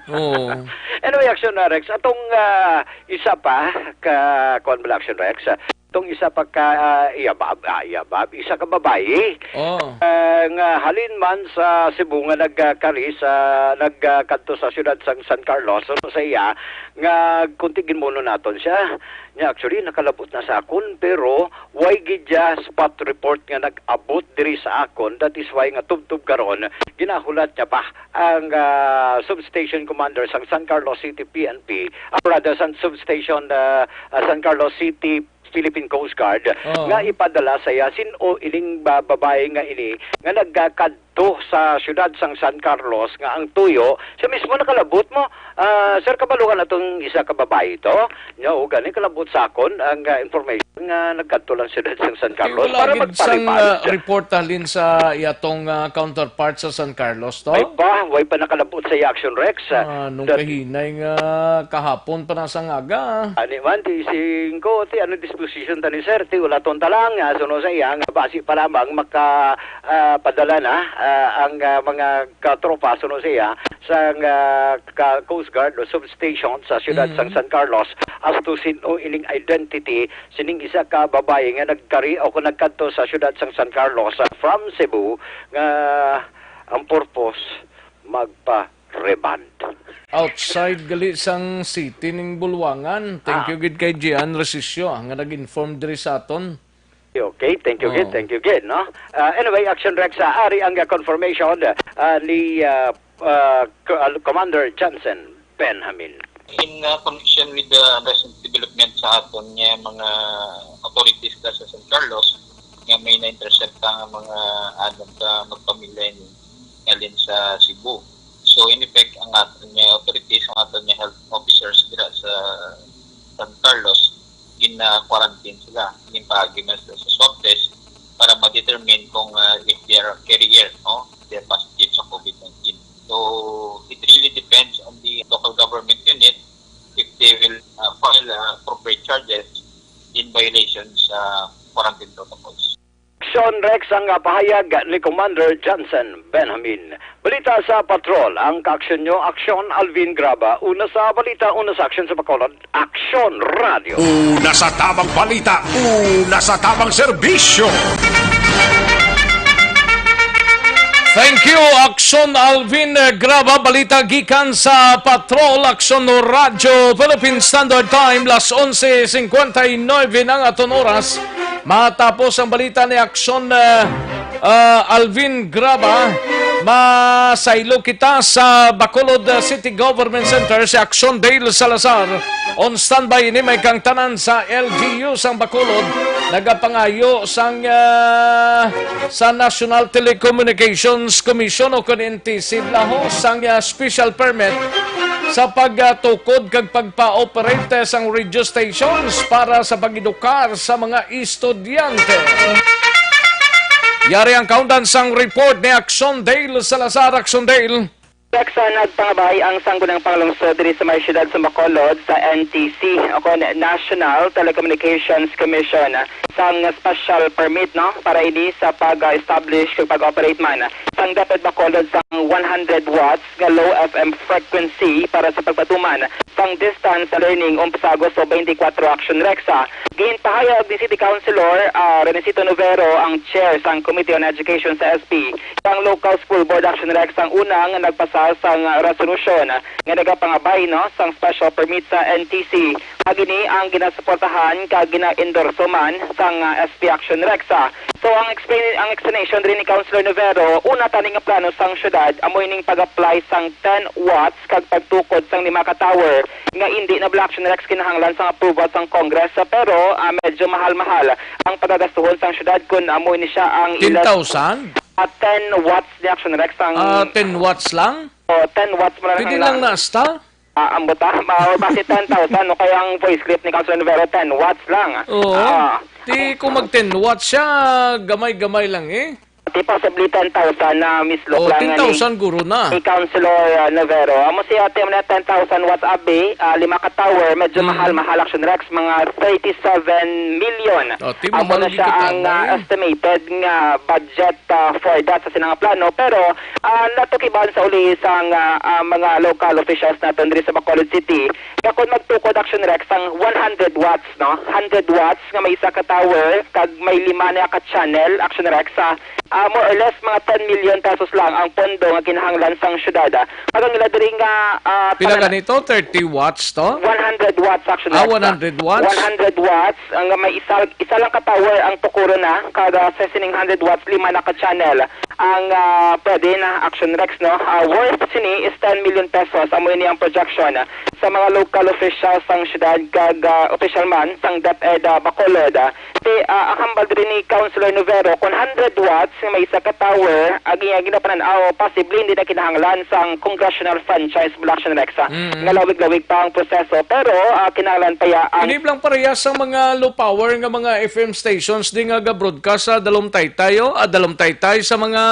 Oo. Anyway, Action na, Rex, atong, ah, isa pa ka, kuwan bala, Action Rex, ah, atong isa pa ka, ah, iyabab, ah, iyabab, isa ka babayi, Oh. ah, nga halin man sa Cebu nga nagkari sa, nagkadto sa siyudad sang San Carlos, so, sa iya, nga kunti ginmuno naton siya. Nya, actually, nakalabot na sa akon, pero way gid ya spot report nga nag-abot diri sa akon. That is why nga tubtob karon, ginahulat niya pa ang, ah, substation commander sang San Carlos City P N P, ah, rather, San Substation, ah, ah, San Carlos City Philippine Coast Guard, Oo. nga ipadala sa iya sin-o ining ba-, babae nga ini nga nagkakadto sa siyudad sang San Carlos, nga ang tuyo siya mismo nakalabot mo. Ah, sir, kabalo ka na tong isa ka babae to? Nya, o gani, kalabot sa akon ang, ah, information nga nagkadto lang siyudad sang San Kay Carlos wala para gid sang, magpariband. ah, report halin sa iyatong, ah, counterpart sa San Carlos to? Way pa, way pa nakalabot sa iya, Action Rex. Ah, nung That kahinay nga kahapon pa na sang aga. Ani man, ti singko, ti ano disposition ta ni sir, ti ulaton ta lang, ah, suno sa iya, nga basi pa lamang maka, ah, padala na, ah, ang, ah, mga katropa, suno sa iya, sang, ah, ka Coast Guard o substation sa siyudad Mm. sang San Carlos, as to sin-o ining identity sining isa ka babayi nga nagkari o kung nagkadto sa siyudad sang San Carlos, ah, from Cebu, nga ang purpose, magpa-rebond. Outside gali sang city ning Bulwangan. Thank Ah. you gid kay Gian Resisio, ah, nga nag-inform diri sa aton. Okay, thank you gid, Oh. thank you gid, no? Ah, anyway, Action Rex, ah, ari ang, ah, confirmation, ah, ni, ah, ah, Co-, ah, Commander Johnson Benjamin. In, ah, connection with the recent development sa aton nga mga authorities sa San Carlos, nga may na-intercept ang mga anom ka magpamilya ni halin sa Cebu. So, in effect, ang aton nga authorities, ang aton nga health officers dira sa San Carlos, gina-quarantine sila, ginpaagi man sila sa swab test para ma-determine kung, ah, if they are carrier, no? If they are positive sa COVID nineteen. So, it really depends on the local government unit if they will, ah, file, ah, appropriate charges in violation sa quarantine protocols. Action Rex ang, ah, pahayag ni Commander Johnson Benjamin. Balita sa Patrol, ang kaaksyon nyo, Aksyon Alvin Graba. Una sa balita, una sa aksyon sa Bacolod, Aksyon Radio. Una sa tamang balita, una sa tamang serbisyo. Thank you, Aksyon Alvin Graba. Balita gikan sa Patrol, Aksyon Radyo Philippine Standard Time, las onse cincuenta y nueve na ang aton oras. Matapos ang balita ni Aksyon, uh, uh, Alvin Graba, masaylo kita sa Bacolod, uh, City Government Center, si Aksyon Dale Salazar. On standby ini may kang tanan sa L G U sang Bacolod, nagapangayo sang, ah, sa National Telecommunications Commission o kon N T C, Blaho, sang, ah, special permit sa pagtukod kag pagpa-operate sang radio stations para sa pag-edukar sa mga estudyante. Yari ang kaundan sang report ni Aksyon Dale Salazar. Aksyon Dale. Sa nagpangabay ang Sangguniang Panglungsod diri sa may siyudad sa Bacolod sa N T C o kon National Telecommunications Commission sang special permit, no, para ini sa pag-establish kag pag-operate man sang DepEd Bacolod sang one hundred watts nga low F M frequency para sa pagpatuman sang distance learning umpisa Agosto twenty-four, Action Rex. Ginpahayag ni City Councilor, ah, Renesito Novero, ang chair sang Committee on Education sa S P, ang local school board, Action Rex, ang una nga nagpasa sang resolusyon nga nagapangabay, no, sang special permit sa N T C. Ag ini ang ginasuportahan kag gina-endorso man sang, ah, S P Action Rex. So, ang explain-, ang explanation diri ni Councilor Novero, una tani nga plano sang syudad amo ining pag-apply sang ten watts kag pagtukod sang lima ka tower nga indi na bala, Action Rex, kinahanglan sang approval sang Congress, pero, ah, medyo mahal-mahal ang pagagastuhon sang syudad kun amo ini siya ang ilas. Ten thousand? Ah, ten watts ni, Action Rex, ang. Ah, ten watts lang? Oh, ten watts mo lang. Pwede kinahanglan lang na asta? Ah, ang buta, ah, basi ten thousand, no? Kaya ang voice clip ni Councilor Novero, ten watts lang. Oo. Ah. Di kung mag ten watts siya, gamay-gamay lang eh. Di possibly ten thousand na mislo. Oh, lang ten thousand guro na. Ni Councilor, ah, Novero. Amo si ate mo na ten thousand watts abi, ah, lima ka tower, medyo mahal-mahal, Action Rex, mga thirty-seven million. Oh, di amo mahal na siya ang, ah, estimated nga budget, ah, for that sa sinang plano. Pero, ah, natukiban sa uli sang, ah, ah, mga local officials naton diri sa Bacolod City, nga kung magtukod, Action Rex, ang one hundred watts, no? Hundred watts nga may isa ka tower, kag may lima na ka channel, Action Rex, sa, ah, more or less mga ten million pesos lang ang pondo nga kinahanglan sang syudad, ah. Pag ang ila diri nga, ah, pila tanan- ganito? Thirty watts to? One hundred watts, Action Rex, ah. Ah, one hundred watts? One hundred watts, ang may isa, isa lang ka tower ang tukuro na, kada sa sining hundred watts, lima na ka channel ang, ah, pwede na, Action Rex, no? Ah, worth sini is ten million pesos. Amo ini ang projection sa mga local officials sang syudad kag, ah, opisyal man sang DepEd, ah, Bacolod. Ti, ah, ang hambal diri ni Councilor Novero, kung hundred watts nga may isa ka tower, ang iya ginapanan-aw, posible hindi na kinahanglan sang congressional franchise, Action Rex, ah, nga lawig-lawig pa ang proseso. Pero, ah, kinahanglan pa ya ang. Ini lang parehas sa mga low power nga mga F M stations di nga ga-broadcast sa dalom taytay, oh, ah, dalom taytay sa mga,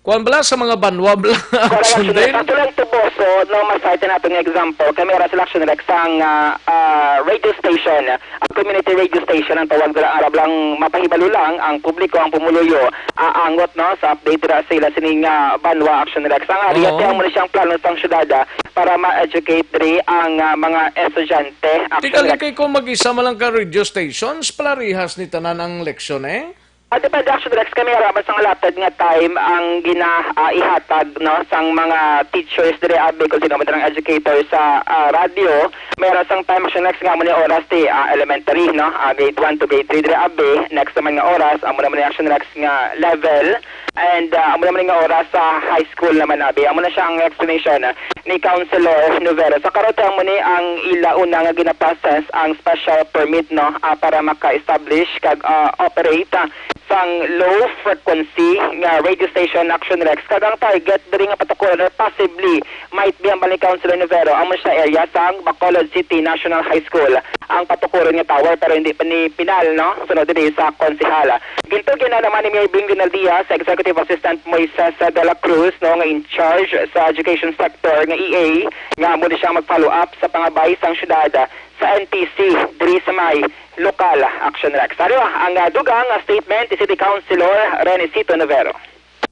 kuwan bala, sa mga banwa bala. Correct, Action Rex. Actually, ang tuboso, no, masay nato nga example, kami ra sila, Action Rex, ang, ah, ah, radio station, ang community radio station ang tawag dira, arab lang mapahibalo lang ang publiko, ang pumuluyo, aangot, no, sa update dira sa ila sining, ah, banwa, Action Rex. Ang area, ti amo ni siyang plano sang syudad, ah, para ma-educate diri ang, ah, mga estudyante, Action Rex. Kay kung mag-isa man lang ka radio stations, palarihas ni tanan ang leksyon, eh? Ah, depende, Action Rex, kami ara man sang allotted nga time ang gina, ah, ihatag, no, sang mga teachers diri, abi, kung sino man ang educator sa, ah, radyo. May ara sang time, Action Rex, nga amo ni oras ti, ah, elementary, no, ah, grade one to grade three diri, abi. Next naman nga oras, amo naman ni, Action Rex, nga level. And, ah, amo naman nga oras sa high school naman, abi. Amo na siya ang explanation, ah, ni Councilor Novero. Sa karon, amo ni ang ila una nga ginaprocess ang special permit, no, ah, para maka-establish kag, ah, operate, ah, sang low frequency nga radio station, Action Rex. Kag ang target diri nga patukuran, or possibly might be, ang bali, Councilor Novero, amo siya area sang Bacolod City National High School ang patukuran nga tower, pero hindi pa ni pinal, no? Sunod diri sa konsehal. Gintugyan na naman ni Mayor Bing Rinaldia sa Executive Assistant Moises de la Cruz, no, nga in charge sa education sector nga E A, nga amo ni siyang mag-follow up sa pangabay sang syudad sa N T C diri sa may lokal, Action Rex. Ano ang, ah, dugang, ah, statement ni City Councilor Renicito Novero?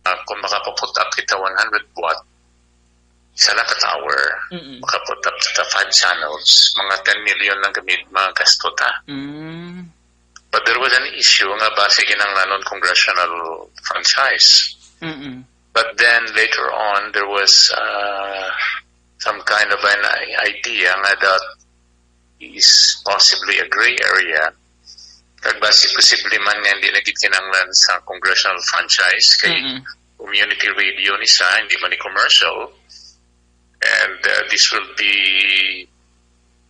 Ah, kung makapaput up kita one hundred watt, isa lang ka tower, Mm-mm. Makaput up kita five channels, mga ten million lang gamit mga gasto ta. Mm. But there was an issue nga basi kinahanglanon congressional franchise. Mm-mm. But then later on, there was uh, some kind of an i- idea nga that is possibly a gray area. Kag basi posible man nga hindi na gid kinahanglan sa congressional franchise kay Mm-mm. community radio ni siya, hindi man ni commercial. And uh, this will be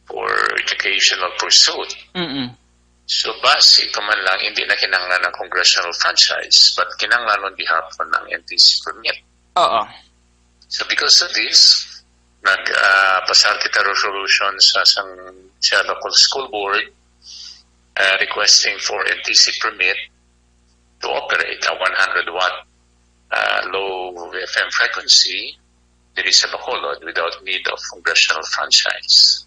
for educational pursuit. Mm-mm. So basi pa man lang hindi na kinahanglan ang congressional franchise but kinahanglan on behalf ng N T C permit. Oo. So because of this, nag uh, pasar kita resolution sa sang sa local school board uh, requesting for N T C permit to operate a one hundred watt uh, low F M frequency diri sa Bacolod without need of congressional franchise.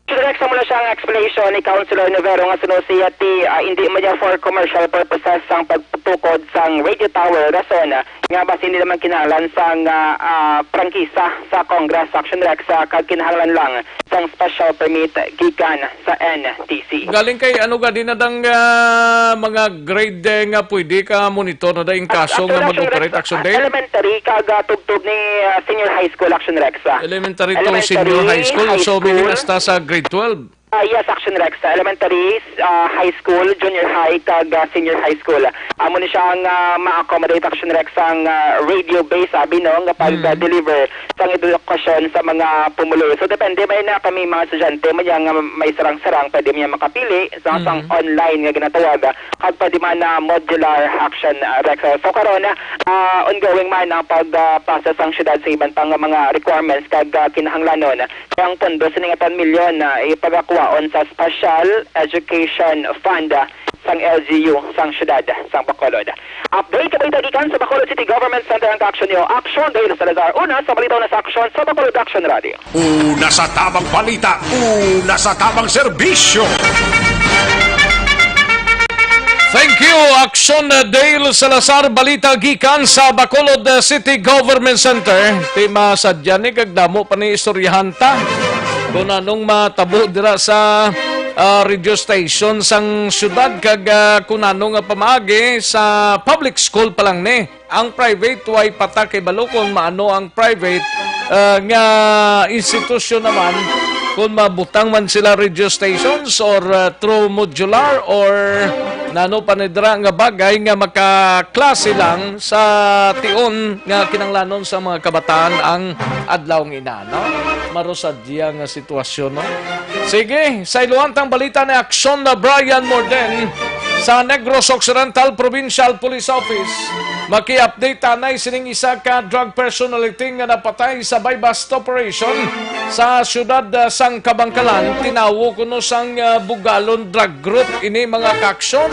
Direct sa mula siya ang explanation ni Councilor Nivero nga suno siya ti ah, hindi mo niya for commercial purposes ang pagtukod sang radio tower. Rason ah, nga basi hindi naman kinahanglan sang ah, ah, prangkisa sa Congress Action Rex ah, kag kinahanglan lang sang special permit gikan sa N T C. Galing kay ano gani na dang ah, mga grade eh, nga pwede ka monitor na da in At kaso actually, nga Action Rex, mag-operate Action ah, Day? Elementary kag ah, tugtog ni ah, senior high school Action Rex. Ah. Elementary to Elementary, senior high school. High So, meaning school. Hasta sa grade twelve. Ah, yes, Action Rex. Sa elementary, ah, high school, junior high, kag ah, senior high school. Amo ni siya ang ah, ma-accommodate Action Rex ang ah, radio base, sabi no, nga Mm. pag-deliver sang edukasyon sa mga pumuluyo. So, depende may na kami mga estudyante, may nga may sarang-sarang, pwede niya makapili sa sang Mm. online nga ginatawag, ah, kag pwede man na modular Action ah, Rex. So, karon, ah, ongoing man ang pag-process sang syudad sa iban pang mga requirements kag ah, kinahanglanon. Kaya ang pondo sining aton milyon na ipagakuhaon sa Special Education Fund sang L G U sang siyudad sang Bacolod. Update ka ba gikan sa Bacolod City Government Center ang kaaksyon niyo? Aksyon dahil sa Lazar. Una sa balita, una sa aksyon sa Bacolod Action Radio. Una sa tabang balita, una sa tabang serbisyo. Thank you, Aksyon Dale Salazar. Balita gikan sa Bacolod City Government Center. Ti masadya ni kag damo pa ni istoryahan ta. Kung anong matabo dira sa ah, radio station sang syudad kag ah, kung ano nga pamaagi sa public school pa lang ni. Ang private, way pa ta kay balo kung maano ang private ah, nga institusyon naman, kung mabutang man sila radio stations or ah, through modular or nano pa ni dira nga bagay nga makaklase lang sa tion nga kinanglanon sa mga kabataan ang adlaw nga ina, no? Marusadya nga sitwasyon, no? Sige, sa iluwantang balita ni Aksyon na Brian Morden sa Negros Occidental Provincial Police Office. Maki-update anay sining isa ka drug personality nga napatay sa buy-bust operation sa siyudad ah, sang Kabangkalan. Tinawo kuno sang ah, Bugalon drug group ini mga kaaksyon.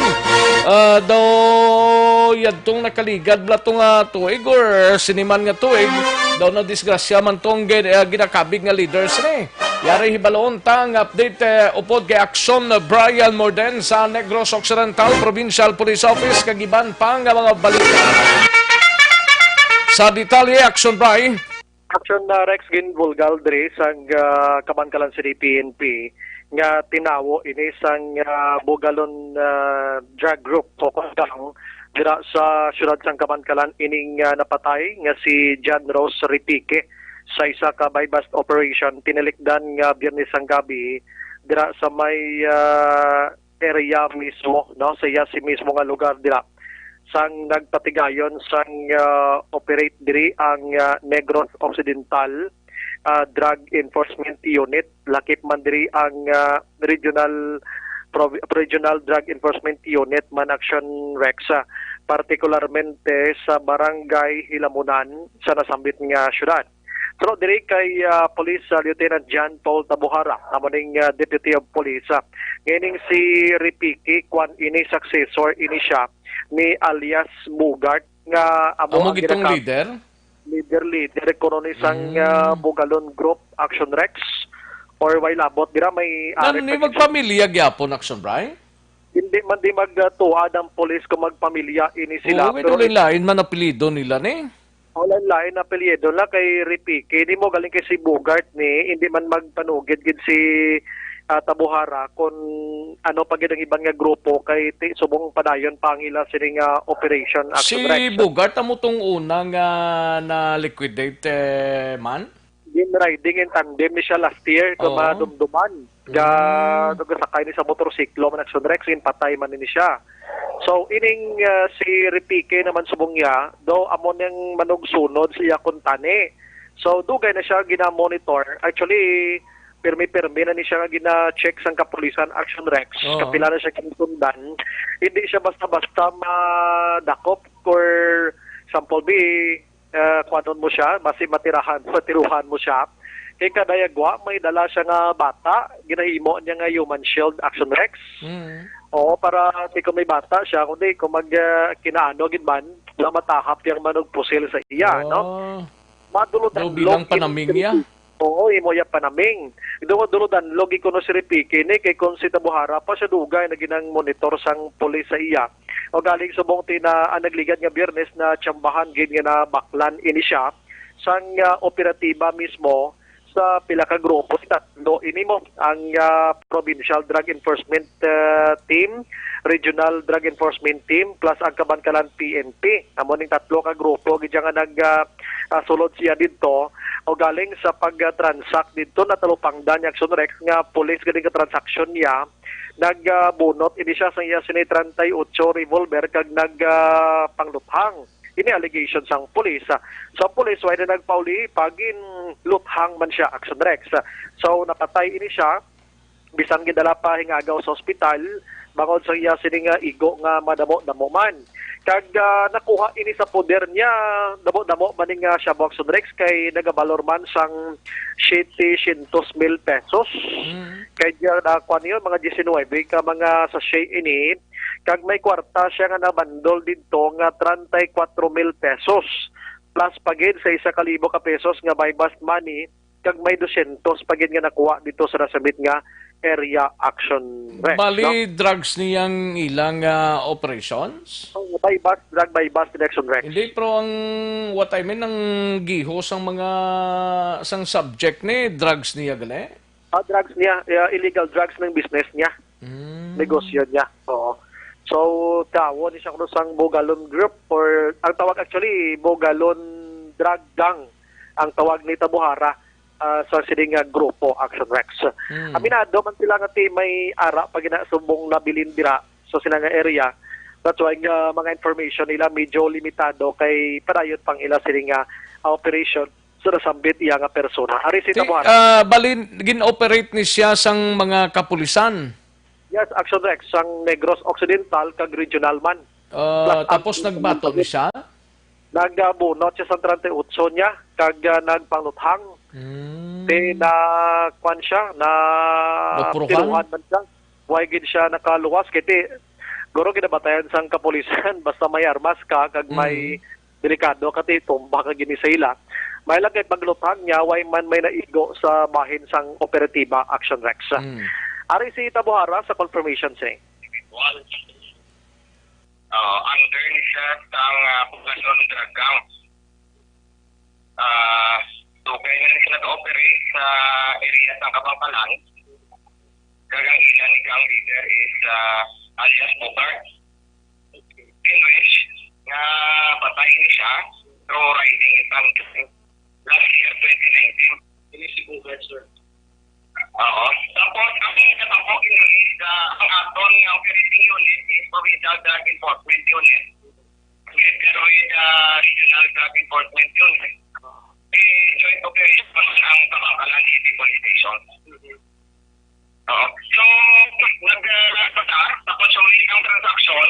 Ah, daw yadtong nakaligad bala to nga tuig or siniman nga tuig, daw na disgrasya man tong gin- ah, ginakabig nga leaders ni. Yari hibaloon ta ang update eh, upod kay Aksyon Brian Morden sa Negros Occidental Provincial Police Office kag iban pa nga mga balita. Sa detalye, Aksyon Bri. Aksyon na Rex, ginbulgar diri sang ah, Kabankalan City P N P nga tinawo ini sang ah, Bugalon ah, drug group o kondang dira sa siyudad sang Kabankalan ining ah, napatay nga si John Rose Ripique sa isa ka buy-bust operation tinilikdan nga Biyernes sang gabi dira sa may ah, area mismo, no, sa iya si mismo nga lugar dira sang nagpatigayon sang ah, operate diri ang ah, Negros Occidental ah, Drug Enforcement Unit, lakip man diri ang ah, Regional Prov- Regional Drug Enforcement Unit man Action Rex, ah, partikularmente sa Barangay Hilamunan sa nasambit nga syudad. Pero diri kay ah, Police ah, Lieutenant John Paul Tabuhara, amo ning ah, Deputy of Police, ah, nga ining si Ripiki, kwan ini, successor ini siya ni alias Bugart nga amo Amo ang gitong ginaka- leader? Leader, leader kuno ni sang Mm. ah, Bugalon Group, Action Rex, or way labot dira may Nan, ari ni pa gid siya. Magpamilya gyapon, Action Bri? Hindi man di magtuad ang pulis kung magpamilya ini sila. Oo, pero pero lain-lain man apelyido nila ni. O, lain-lain apelyido na kay Ripiki. Di mo galing kay si Bugart ni, hindi man magpanugid gid si ah, Tabuhara kung ano pa gid ang iban nga grupo kay ti subong padayon pa ang ila sini nga operation, Action Rex. Si Bogart amo tong una nga na-liquidate, eh, man? Gin-riding in tandem ni siya last year kung Oo. madumduman. Ga, Mm. nagasakay ni sa motorsiklo man, Action Rex, ginpatay man ni siya. So, ining, ah, si Repique naman subong niya, daw amo nang manugsunod sa iya kuntani. So, dugay na siya gina-monitor. Actually, pirmi-pirmi na ni siya nga gina-check sang kapulisan, Action Rex. Oo. Kapila na siya kinsundan. Hindi siya basta-basta madakop or sample B, ah, kuwanon mo siya, basi matirahan, matiruhan mo siya. Kay kada yagwa, may dala siya nga bata, ginahimo niya nga human shield, Action Rex. Mm. Oo, para di ko may bata siya, kundi kung mag, ah, kinaano gid man, na matahap yang manugpusil sa iya, no? Oh. Madulod Daw ang bilang log, panaming iya. Oo, imo iya panaming. Daw madulod ang log, ikuno si Ripiki ni, kay kung si Tabuhara pa siya dugay na ginang monitor sang pulis sa iya. O galing subong ti na ang nagligad nga Biyernes na tsambahan gid nga nabaklan ini siya sang, ah, operatiba mismo sa pila ka grupo. Tatlo ini mo ang, ah, Provincial Drug Enforcement, ah, Team, Regional Drug Enforcement Team, plus ang Kabankalan P N P. Amo ning tatlo ka grupo gid nga nag, ah, ah, sulod siya didto o galing sa pag-transact didto natalupangdan ni Action Rex nga pulis gid ka transaksyon niya. Nagbunot ini siya sa iya sini treinta y ocho revolver kag nag, ah, pangluthang. Ini allegation sang pulis. Ah, sa pulis, wala na nagpauli, pagin luthang man siya, Action Rex. So, napatay ini siya, bisan gidala pa hingagaw sa ospital, bangod sa iya sini nga igo nga madamo-damo man. Kag, ah, nakuha ini sa poder niya, damo-damo man ni nga siya, Action Rex, kay nagabalor man sang siyete syentos mil pesos. Mm. Kay diya na, kuwan yun, mga diecinuebe ka mga sachet ini, kag may kwarta siya nga nabandol didto nga treinta y cuatro mil pesos, plus pa gid sa isa ka libo ka pesos nga buy-bust money, kag may dosyentos pa gid nga nakuha dito sa nasabit nga area, Action Rex, Bali, no? Drugs niyang ilang, ah, operations? Oh, buy-bust, drug buy-bust, Action Rex. Hindi, pero ang, what I mean, ang giho sang mga, sang subject ni, drugs niya gali? Ah, drugs niya, ah, illegal drugs ng business niya. Mm. Negosyo niya. Oo. So, tawo ni siya kuno sang Bogalon Group or ang tawag actually, Bogalon Drug Gang ang tawag ni Tabuhara, ah, sa sini nga grupo, Action Rex. Mm. Aminado man sila nga ti may ara pa ginasubong nabilin dira sa sila nga area. That's why nga mga information nila medyo limitado kay padayon pang ila sini nga, ah, operation sa nasambit iya nga persona. Ari si Ti, Tabuhara. Ah, balin, gin-operate ni siya sang mga kapulisan? Yes, Action Rex, sang Negros Occidental kag regional man. Ah, Plus, tapos ang nagbato ni siya? Nagabunot siya sa treinta y ocho niya, kag, ah, nagpangluthang. Hmm. Ti na, kwan siya, na Napuruhan? tiruhan man siya. Why gid siya nakaluwas? Kay ti, guro ginabatayan sang kapulisan, basta may armas ka, kag may Mm. delikado ka, ti tumba ka gini sa ila. May lang kay pagluthang niya, why man may naigo sa bahin sang operatiba, Action Rex. Mm. Ari si Tabuhara sa confirmation, sir. Oo, under ni siya sang, ah, Bukadnon Drug Gang. Ah, dugay na ni siya nag-operate sa area sang Kabangkalan. Kag ang ila ni gang leader is, ah, alias Bogart. In which, nga patay ni siya through riding in tandem last year, twenty nineteen. Ini si Bogart, sir. Oo. Tapos, ang isa pa po, in which, ah, ang aton nga operating unit is Provincial Drug Enforcement Unit. Pero with, ah, Regional Drug Enforcement Unit, eh, joint operation ang Kabangkalan City Police Station. Oo. So, nag, ah, sa, sa consummate ang transaksyon,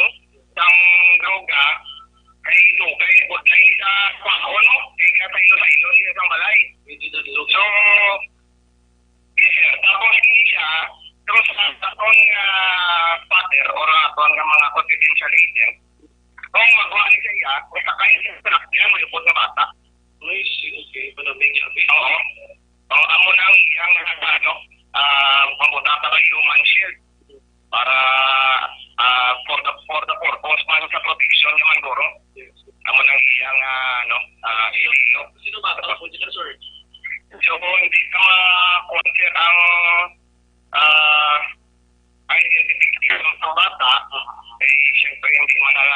sang droga, kay dugay, budlay sa kwao, no? Kay kasaylo-saylo niya sa balay. So, yes, sir. Tapos, hindi siya, pero sa aton nga father or aton nga mga confidential agent, kung magwa ni siya, masakay siya sa truck niya, may upod nga bata. Ay, si, okay, pala may sabi. Oo. Oo, amo na ang iyang, ano, ah, pambuta para human shield. Para, ah, for the, for the purpose man sa protection naman, guro. Yes. Amo na ang iyang, ah, ano, ah, issue. Sino ba ang pambuta, sir? So, kung hindi ka ma-, kung, sir, ang, ah,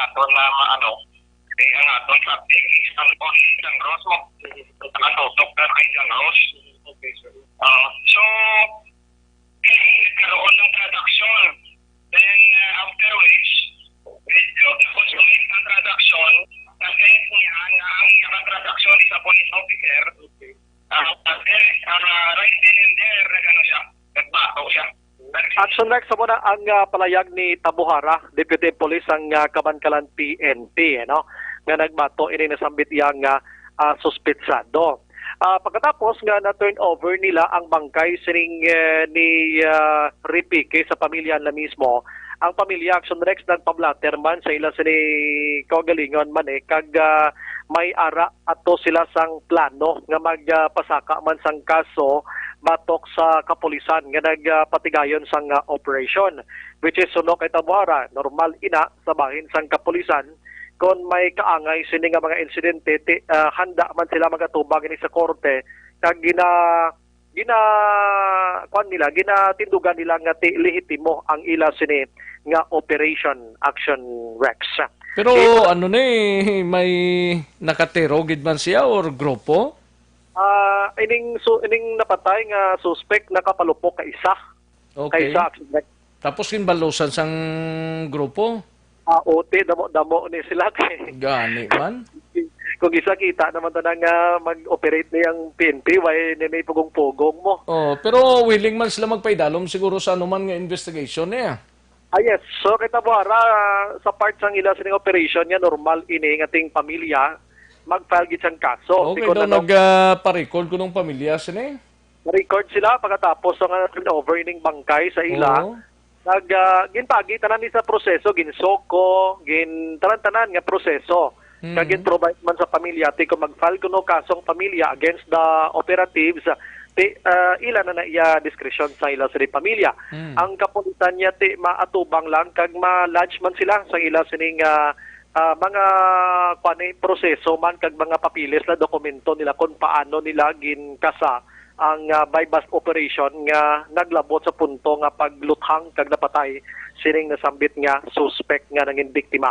aton na maano, kay ang aton sa ang Rose mo. Nakatutok na kay John Rose. Ah, so, nagkaroon ng transaksyon. Then, uh, after which, medyo na-consummate ang transaksyon. Na-sense niya na ang iya transaksyon is a police officer. Ah, then, ah, right then and there, nag-ano siya, nagbato siya. Action Rex, amo na ang, ah, palayag ni Tabuhara, Deputy Police ang, ah, Kabankalan P N P, ano, nga nagbato ini nasambit yang, ah, ah, suspetsado. Ah, pagkatapos nga na-turn over nila ang bangkay sining, eh, ni, ah, Repique sa pamilya na mismo, ang pamilya Action Rex nagpablatter man sa ila sini kaugalingon man, eh, kag, ah, may ara ato sila sang plano nga magpasaka man sang kaso batok sa kapulisan nga nagpatigayon sang, ah, operation, which is suno kay Tabuhara, normal ina sa bahin sang kapulisan kon may kaangay sini nga mga insidente, ti, ah, handa man sila magatubang ini sa korte kag gina gina kuan nila, ginatindugan nila nga ti lehitimo ang ila sini nga operation, Action Rex. Pero ano ni, may nakatero gid man siya or grupo? Ah, ining su-, ining napatay nga suspect nakapalupok ka isa. Okay. Ka isa, Action Rex. Tapos ginbalusan sang grupo? Ah, uti, damo-damo ni sila kay Gani man. Kung isa kita naman to na nga mag-operate ni ang P N P, why ni may pugong-pugong mo? Oh, pero willing man sila magpaidalom siguro sa anuman nga investigation niya. Ah, yes. So, kita mo, ara, sa part sang ila sining operation niya, normal ini nga ting pamilya, mag-file gid siyang kaso. Okay, daw nag, ah, pa-record ko nung pamilya sini. Na-record sila pagkatapos nga turn over ining bangkay sa ila. Oo. Nag, ah, ginpagi tanan ni sa proseso, ginsoko, gin tanan-tanan nga proseso. Mm. Kag gin-provide man sa pamilya, ti kung mag-file kuno kasong pamilya against the operatives, ti, ah, ila na na iya diskresyon sa ila sa pamilya. Mm. Ang kapulisan niya, ti maatubang lang kag ma-lodge man sila sa ila sining, ah, ah, mga, kuwan, eh, proseso man kag mga papeles na dokumento nila kung paano nila ginkasa ang, ah, buy-bust operation nga naglabot sa punto nga pagluthang kag napatay sining nasambit nga suspect nga nangin biktima,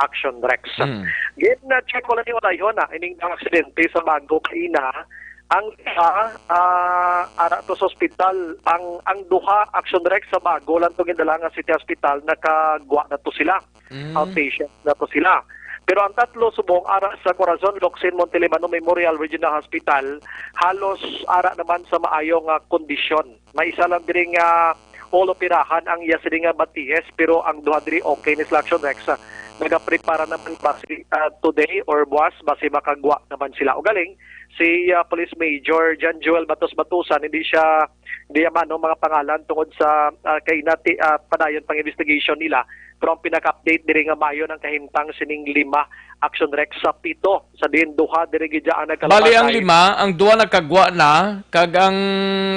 Action Rex. Mm. Gin, ah, check ko lang ni Olayhon, ah, ining aksidente sa Bago kaina. Ang isa, ah, ara to sa ospital. Ang, ang duha, Action Rex, sa Bago lang to gindala nga City Hospital, nakagwa na to sila. Mm. Outpatient na to sila. Pero ang tatlo subong ara sa Corazon Locsin Montelimano Memorial Regional Hospital, halos ara naman sa maayo nga kondisyon. May isa lang diri nga all operahan ang iya sini nga batihes, pero ang duha diri okay ni sila, Action Rex. Nagaprepara naman basi, ah, today or buwas, basi makagwa naman sila. Ugaling, si, ah, Police Major John Joel Batos Batusan, hindi siya, hindi man, no, mga pangalan tungod sa, ah, kay nati, ah, padayon pang investigation nila. Pero ang pinaka-update diri nga maayo nang kahimtang sining lima, Action Rex, sa pito, sa diin duha diri gid ang nagkalapatay. Bali, ang lima, ang duha nagkagwa na, kag ang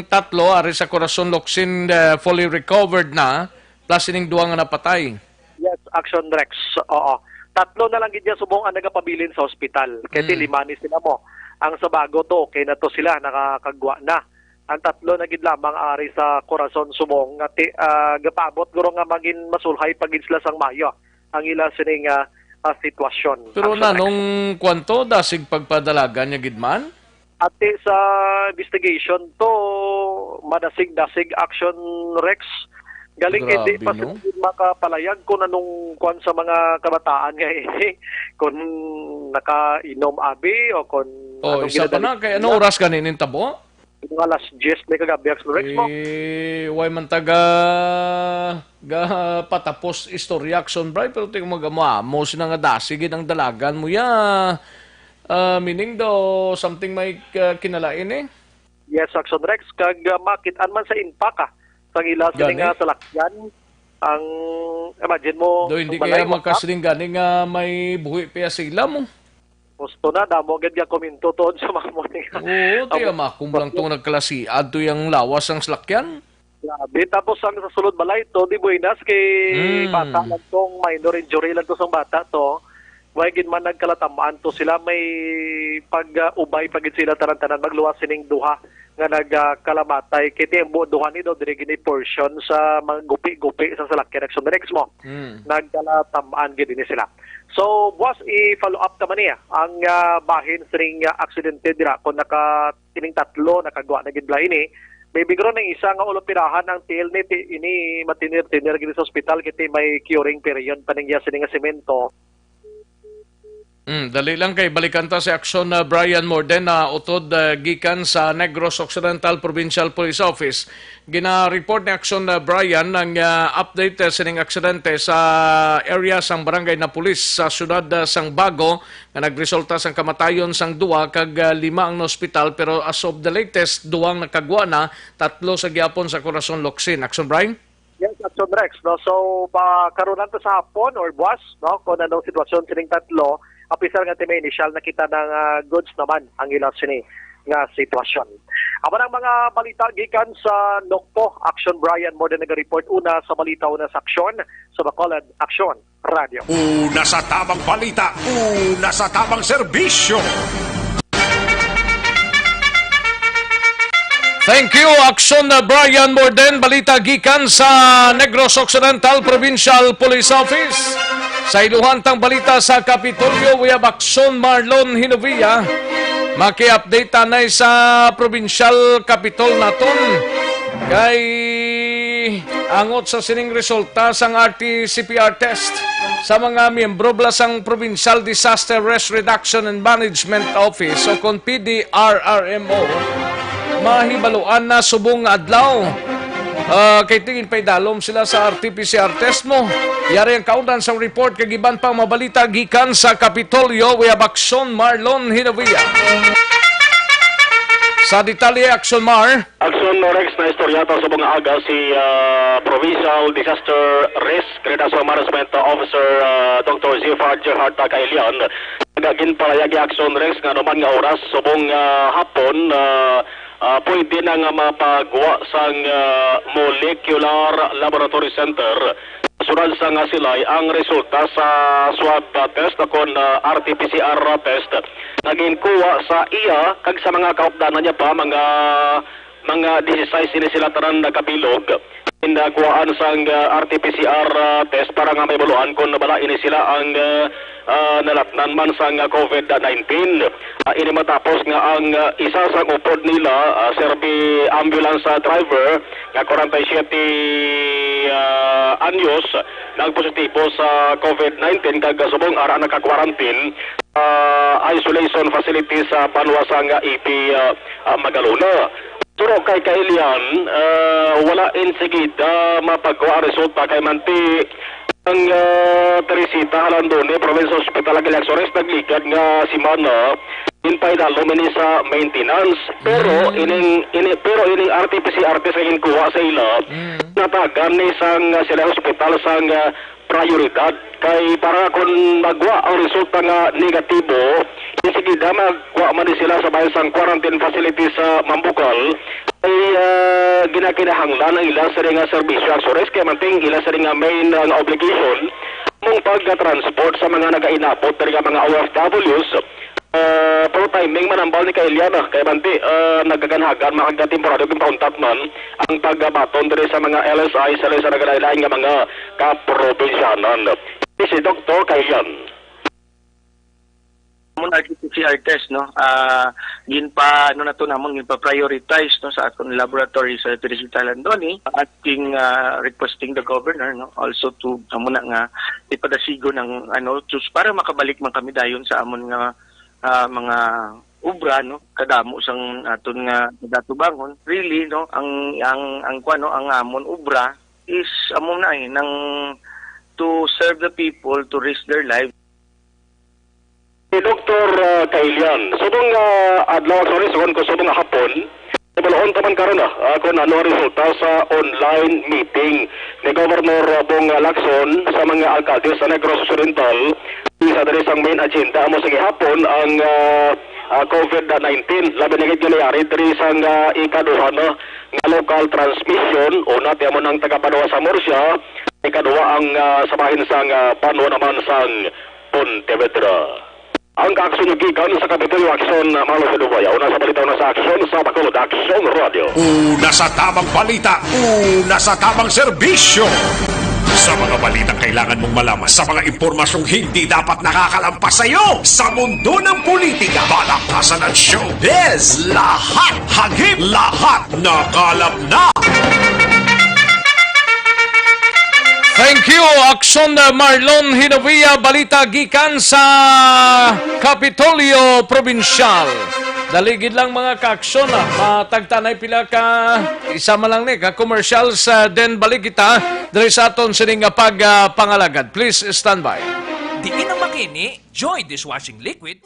tatlo ari sa Corazon Locsin, eh, fully recovered na, plus sining duha nga napatay. Yes, Action Rex. Oo. Tatlo na lang gid niya subong ang nagapabilin sa ospital. Kay ti Mm. lima ni sila mo. Ang sa Bago to, okay na to sila, nakakagwa na. Ang tatlo na gid lamang ari sa Corazon subong nga ti, ah, gapaabot guro nga magin masulhay pa gid sila sang maayo ang ila sini nga, ah, sitwasyon. Pero Action Rex. Nanong kwanto, dasig pagpadalagan niya gid man? Ati sa investigation to, madasig-dasig, Action Rex. Galing kay di Grabe, pa no? Sila makapalayag kung anong kwan sa mga kabataan nga ini. Kung nakainom abi o kung Oh, anong isa pa ginadali na. Kay ano nila. Oras gani ning tabo? Mga alas diyes na kagabi, Action Rex, mo. Eh, way man taga, ga, patapos istorya, Action Bray, pero tingnan mo, gamo, amo sina nga dasig gid ang dalagan mo ya. Ah, meaning daw, something may, ah, kinalain eh. Yes, Action Rex, kag, ah, makit-an man sa inpak, ah, sang ila sini Gani? Nga salakyan. Ang, imagine mo, Do, hindi ang balay, kaya wala. Makasiling gani nga may buhi pa sila mo. Gusto na, damo gid nga komento tuod sa mga mo ni. Oo, ti, Amo, amakong lang tong nagkalasiad to yung lawas ang salakyan. Grabe. Tapos ang sa sulod balay to, di buenas kay Mm. Bata lang tong minor injury lang to sang bata to. Way gid man nagkalatamaan to sila, may pag-ubay pa gid sila tanan-tanan magluwas sining duha nga nagkalamatay. Kay ti ang bu-, duha ni daw diri gini portion sa mga gupi-gupi sa salakyan, Action Rex mo. Mm. Nagkalatam-an gid ini sila. So, boss, i-follow up naman niya ang, ah, bahin sining, ah, aksidente dira kung naka, kining tatlo nakagwa na gid bala ini. Maybe karon ang isa nga ulopirahan ang tail ni ti-, ini matinir-tinir gid sa ospital kay ti may curing period pa ning iya sining nga semento. Mm, dali lang kay balikan ta si Action, ah, Brian Morden na utod, ah, gikan sa Negros Occidental Provincial Police Office. Gina-report ni Action, ah, Brian ang, ah, update, ah, sining aksidente sa area sang Barangay Napoles sa siyudad, ah, sang Bago nga nagresulta sang kamatayon sang duha kag, ah, lima ang naospital, pero as of the latest, duwang nakagwa na, tatlo sa gihapon sa Corazon, Locsin. Action, Brian? Yes, Action Rex, no? So, pa, karon lang to sa hapon or buwas, no? Kung anong sitwasyon sining tatlo, apisar nga ti may initial nakita na nga goods naman ang ila sini nga sitwasyon. Amo ang mga balita gikan sa Nokpo. Action Brian Morden naga-report, una sa balita, una sa aksyon, sa Bacolod Aksyon Radio. Una sa tamang balita, una sa tamang serbisyo. Thank you, Action, uh, Brian Morden. Balita gikan sa Negros Occidental Provincial Police Office. Sa iluhan tang balita sa Kapitolyo, we have Action Marlon Hinovia. Maki-update tanay sa provincial kapitol naton. Kay angot sa sining resulta sang R T C P R test sa mga miyembro bala sang Provincial Disaster Risk Reduction and Management Office o kon P D R R M O, mahibaluan na subong nga adlaw. Ah, kay tingin paidalom sila sa R T P C R test mo. Yari ang kaundan sang report kag iban pang mabalita gikan sa Kapitolyo. We have Action Marlon Hinovia. Sa detalye, Action Mar. Action Rex, na istorya ta subong nga aga si, ah, Provincial Disaster Risk Reduction Management Officer, ah, Doctor Zifard Gerhard Tagailian. Nagaginpalayag ni Action Rex nga anuman nga oras subong, ah, hapon, ah, ah, pwede na nga mapagwa sang, ah, molecular laboratory center. Sunod sa nga silay ang resulta sa swab, ah, test o kon, ah, R T P C R test nga ginkuha sa iya kag sa mga kaupdanan niya pa, mga, mga disisais ini sila tanan nagabilog. Ginakuhaan sang, ah, R T P C R, ah, test para nga mahibaluan kon bala ini sila ang, ah, ah, nalatnan man sang, ah, COVID nineteen. Ah, ini matapos nga ang, ah, isa sang upod nila, ah, serbi ambulance, ah, driver nga forty-seven, ah, anyos nagpositibo sa COVID nineteen kag subong ara naka-quarantine, ah, isolation facility sa banwa sang, ah, Ibi, ah, ah, Magalona. Pero kay Kailian, ah, wala insigida mapagkuha ang resulta kay manti ang, ah, Teresita Jalandoni Provincial Hospital ang Ilaxores nagligad nga semana, ginpaidalom ini sa maintenance. Pero Mm. ining, ini, pero ining R T P C R test nga ginkuha sa ila, Mm. natagan ni sang, ah, sila hospital sang, ah, prioridad. Kay para kung magwa ang resulta nga negatibo, insigida magwa man ni sila sa bahin sang quarantine facility sa Mambukal. Ay, ah, ginakinahanglan ang ila sini nga serbisyo, Action Rex, kay manting ila sini nga main, ah, nga obligation mong pagka-transport sa mga nagainabot diri nga mga O F Ws. Ah, pero timing man ang bal ni Kailian, ah, kay manti, ah, nagaganhagan, mga kagatimporado, kung pauntat man ang pagbaton diri sa mga L S I sa, sa nagalain-lain nga mga kaprobinsyanan. Si Doktor Kailian. Amon R T P C R test, no? Ah, ginpa, ano na to namon, ginpa-prioritize, no, sa aton laboratory sa Teresita Jalandoni, asking, ah, requesting the governor, no, also to, amo na nga, ipadasigon ang, ano, to, para makabalik man kami dayon sa amon nga, ah, mga obra, no, kadamo sang aton nga nagatubangon. Really, no, ang, ang, ang, kuwan, no, ang amon obra is amo na, eh, nang to serve the people, to risk their lives. Si Doktor, ah, Kailian, subong nga adlaw, sorry, subong ko, subong nga hapon, ibalon ta man karon, ah, ah, kung ano ang resulta sa online meeting ni Governor Bong Lacson sa mga alkalde sa Negros Occidental. Isa diri sang main agenda amo sa gihapon ang, ah, ah, COVID nineteen. Labi na gid nga nayari diri sang, ah, ikaduha na nga local transmission. Una, ti amo nang taga Banwa sa Murcia, ikaduha ang, ah, sa bahin sang, ah, Banwa naman sang Pontevedra. Ang kaaksyon nga gikan sa Kapitolyo Aksyon, Marlon Hinovia. Una sa balita, una sa aksyon sa Bacolod Aksyon Radio. Una sa tamang balita, una sa tamang serbisyo. Sa mga balitang kailangan mong malaman, sa mga impormasyong hindi dapat nakakalampas sa iyo, sa mundo ng politika, balakasan at showbiz, lahat, hagip, lahat, nakalap na. Thank you, Aksyon, Marlon Hinovia. Balita gikan sa Kapitolyo Probinsyal. Dali gid lang, mga kaaksyon, ah. Matagtanay pila ka, isa man lang ni, ka commercials, ah, then balik kita diri sa aton sining nga pag, ah, pangalagad. Please stand by. Diin ang makini, Joy Dishwashing Liquid.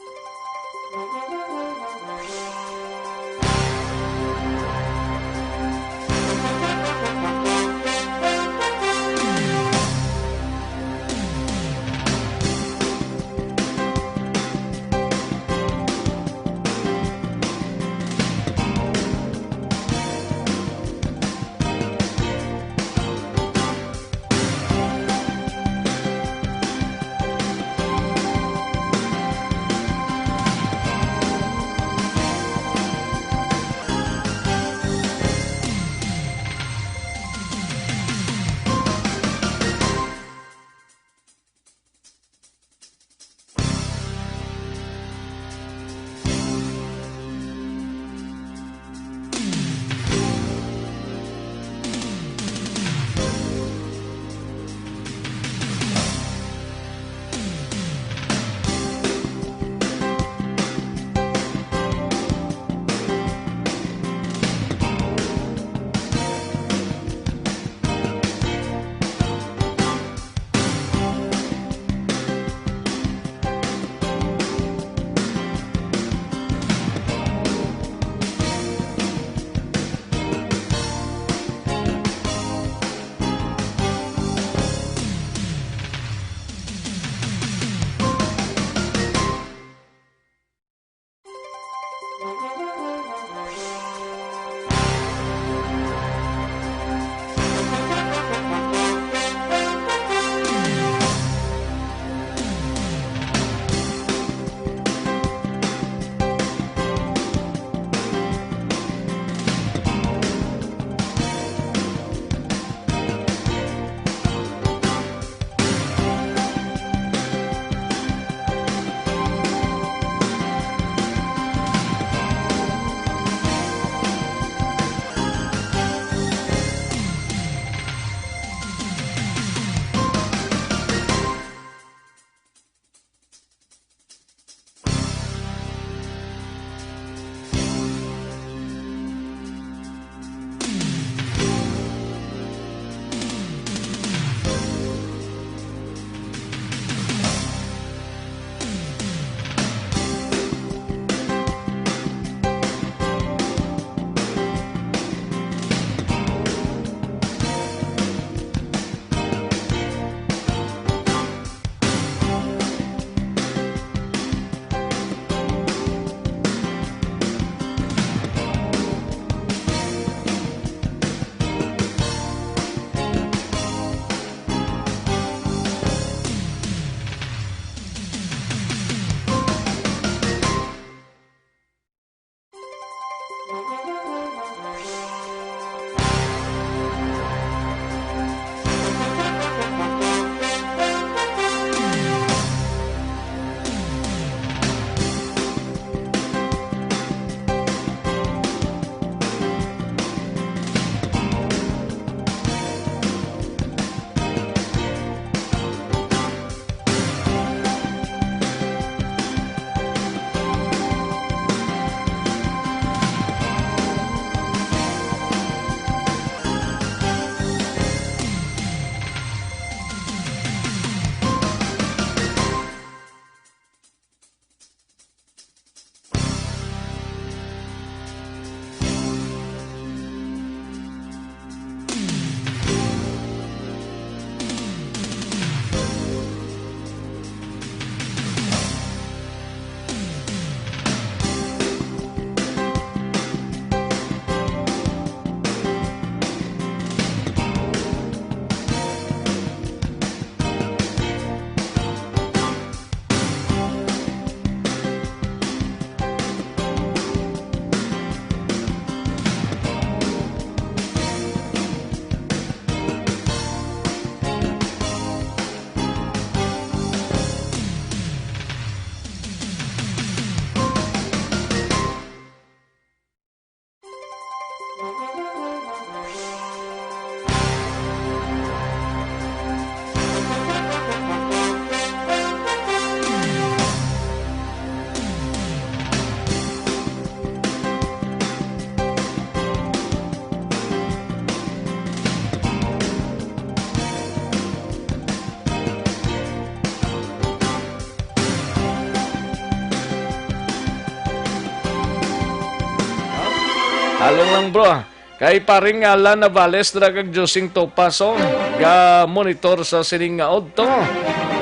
Along lang, bro. Kay paring Alan Navales dira kag Josing Topaso, ga monitor sa sining nga udto.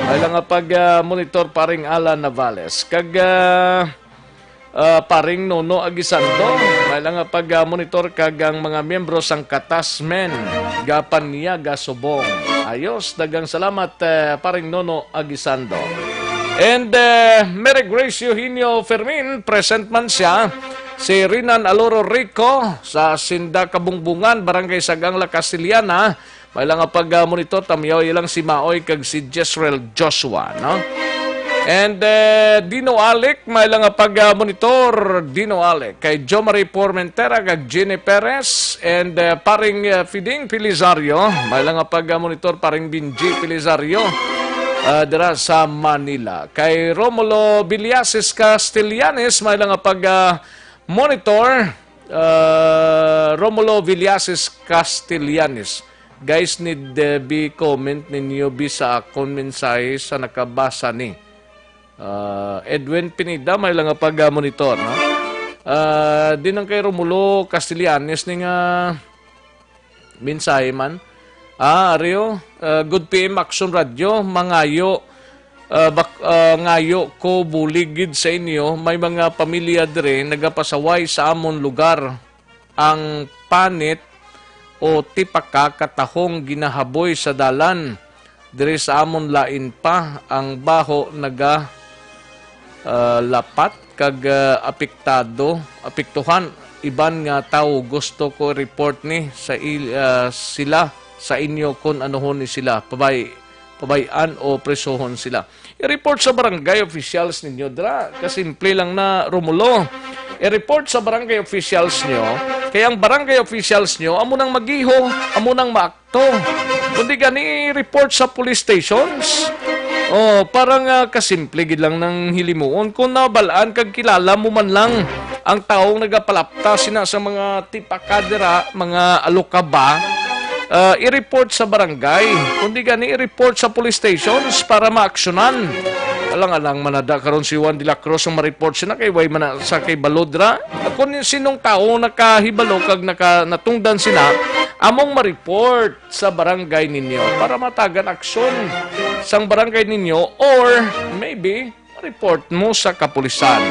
May lang nga pag ah, monitor paring Alan Navales. Kag ah, ah, paring Nono Aguisando, may lang nga pag ah, monitor kag ang mga miyembro sang Katasmen, ga Paniaga, Subong. Ayos, dagang salamat eh, paring Nono Aguisando. And eh, Merry Grace Eugenio Fermin, present man siya. Si Rinan Aloro Rico sa Sinda Kabungbungan, Barangay Sagang, La Castellana. May lang nga pag-monitor, tamyaw ilang si Maoy kag si Jezreel Joshua, no? And eh, Dino Alec, may lang nga pag-monitor, Dino Alec. Kay Jo Marie Formentera kag Jenny Perez and eh, paring eh, Fiding Pilizario, may lang nga pag-monitor, paring Binji Pilizario, ah, dira sa Manila. Kay Romulo Villasis Castellanes, may lang nga pag ah, monitor, ah, Romulo Villasis Castellanes. Guys, need eh, be comment ninyo bi sa akon mensahe sa nakabasa ni. Ah, Edwin Pineda, may lang nga pag-monitor, no? Ah, di nang kay Romulo Castellanes ni nga mensahe man. Ah, Ario, ah, good P M Action Radio, mangayo, ah, bak-, ah, ngayo ko bulig gid sa inyo, may mga pamilya dire nagapasaway sa amon lugar. Ang panit o tipaka katahong ginahaboy sa dalan. Diri sa amon lain pa ang baho naga, ah, lapat kag, ah, apektado, apektuhan. Iban nga tawo gusto ko report ni sa il-, ah, sila sa inyo kon anuhon ni sila, pabay-, pabay-an o presohon sila. I-report sa barangay officials ninyo dra. Kasimple lang na, Romulo. I-report sa barangay officials nyo, kay ang barangay officials nyo amo nang magiho, amo nang maakto. Kundi gani i-report sa police stations. Oh, para nga kasimple gid lang nang hilimuon kung nabalaan kag kilala mo man lang ang taong nagapalapta sina sa mga tipaka dira, mga alokaba, ah, i-report sa barangay. Kundi gani i-report sa police stations para maaksyonan. Alang-alang manada karon si Juan de la Cruz ang ma-report sina kay way man na sa kay balod ra. Kung sinong tawo nakahibalo kag naka, natungdan sina, among ma-report sa barangay ninyo para matagan aksyon sang barangay ninyo or maybe report mo sa kapulisan.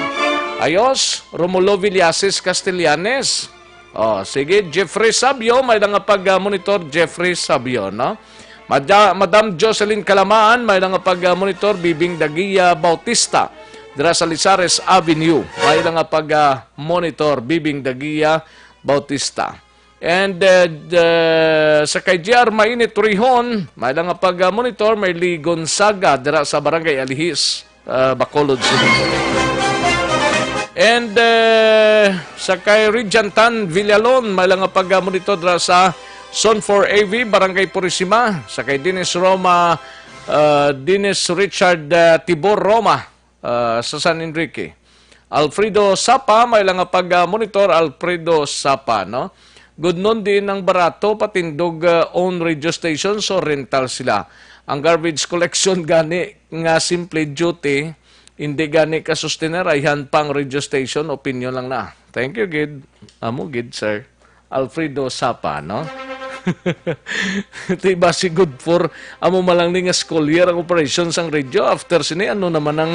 Ayos, Romulo Villasis Castellanes. Oh, sige, Jeffrey Sabio, may nga pag-monitor, Jeffrey Sabio, no? Mada-, Madam Jocelyn Calamaan, may nga pag-monitor, Bibing Dagia Bautista. Dira sa Lizares Avenue, may nga pag-monitor, Bibing Dagia Bautista. And uh, the, sa kay G R Mainit Torrejon, may lang nga pag-monitor, may Lee Gonzaga dira sa Barangay Alihis, uh, Bacolod City. And uh, sa kay Regent Tan Villalon, may lang nga pag-monitor dira sa Zone four A V, Barangay Purisima. Sa kay Dennis Roma, uh, Dennis Richard uh, Tibor Roma, ah, sa San Enrique. Alfredo Sapa, may lang nga pag-monitor, Alfredo Sapa, no? Good noon, diin ang barato, patindog, ah, own radio station, so rental sila. Ang garbage collection gani nga simple duty, hindi gani ka-sustener, ayhan pa ang radio station, opinion lang na. Thank you, gid. Amo, gid, sir. Alfredo Sapa, no? Di ba si Good for amo malang ni nga school year ang operation sang radio? After sini, ano naman ang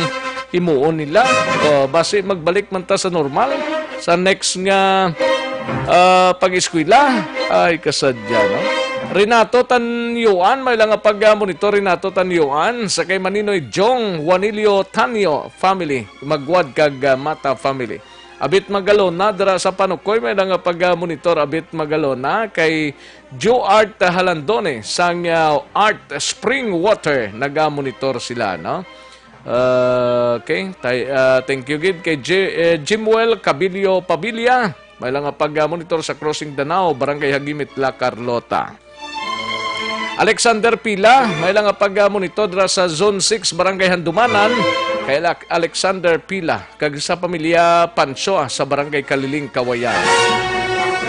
himuon nila? O, basi magbalik man ta sa normal sa next nga ah, pag-eskwela. Ay, kasadya, no? Renato Tanyuan, may lang nga pag-monitor, Renato Tanyuan, sa kay Maninoy Jong Juanilio Tanyo family, Magwad kag ah, Mata family. Abit Magalona, dira sa Panukoy, may nga pag-monitor Abit Magalona kay Joe Art Halandone sang uh, Art Spring Water, naga-monitor sila, no? Uh, okay, tay, uh, thank you gid kay J, uh, Jimwell Cabilio Pabilia. May lang nga pag-monitor sa Crossing Danao, Barangay Hagimit, La Carlota. Alexander Pila, may lang nga pag-monitor dira sa Zone six, Barangay Handumanan, kay Alec-, Alexander Pila, kag sa pamilya Pancho, ah, sa Barangay Kaliling, Kawayan.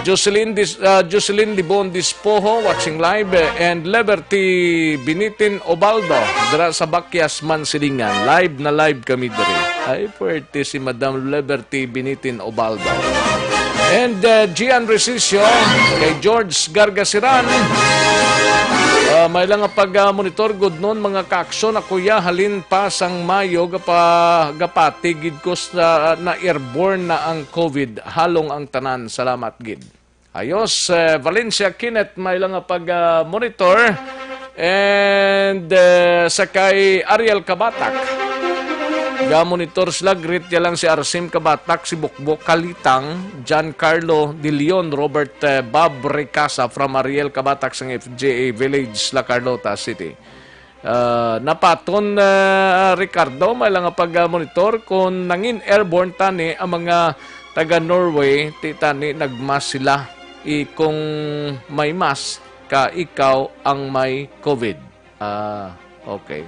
Jocelyn Dis-, ah, Jocelyn Libon Dispoho, watching live, eh, and Liberty Binitin Obaldo, dira sa Bakyas, Mansilingan. Live na live kami diri. Ay, puwerte si Madam Liberty Binitin Obaldo. And, uh, Gian Resicio, kay George Gargasiran. Uh, may lang nga pag, uh, monitor, good noon, mga kaaksyon, ako ya, halin pa sang Mayo, gapa-, gapati gid ko sa, na airborne na ang COVID. Halong ang tanan. Salamat gid. Ayos, eh, Valencia Kenneth, may lang nga pag, ah, monitor. And, eh, sa kay Ariel Kabatak. Ga-monitor sila, greet niya lang si Arsim Kabatak, si Bukbok Kalitang, John Carlo De Leon, Robert, eh, Bob Ricasa from Ariel Kabatak sang F J A Village, La Carlota City. Ah, napaton, ah, Ricardo, may lang nga pag-monitor kung nangin airborne tani ang mga taga Norway, ti tani nagmas sila. I kung may mas ka, ikaw ang may COVID. Ah, okay.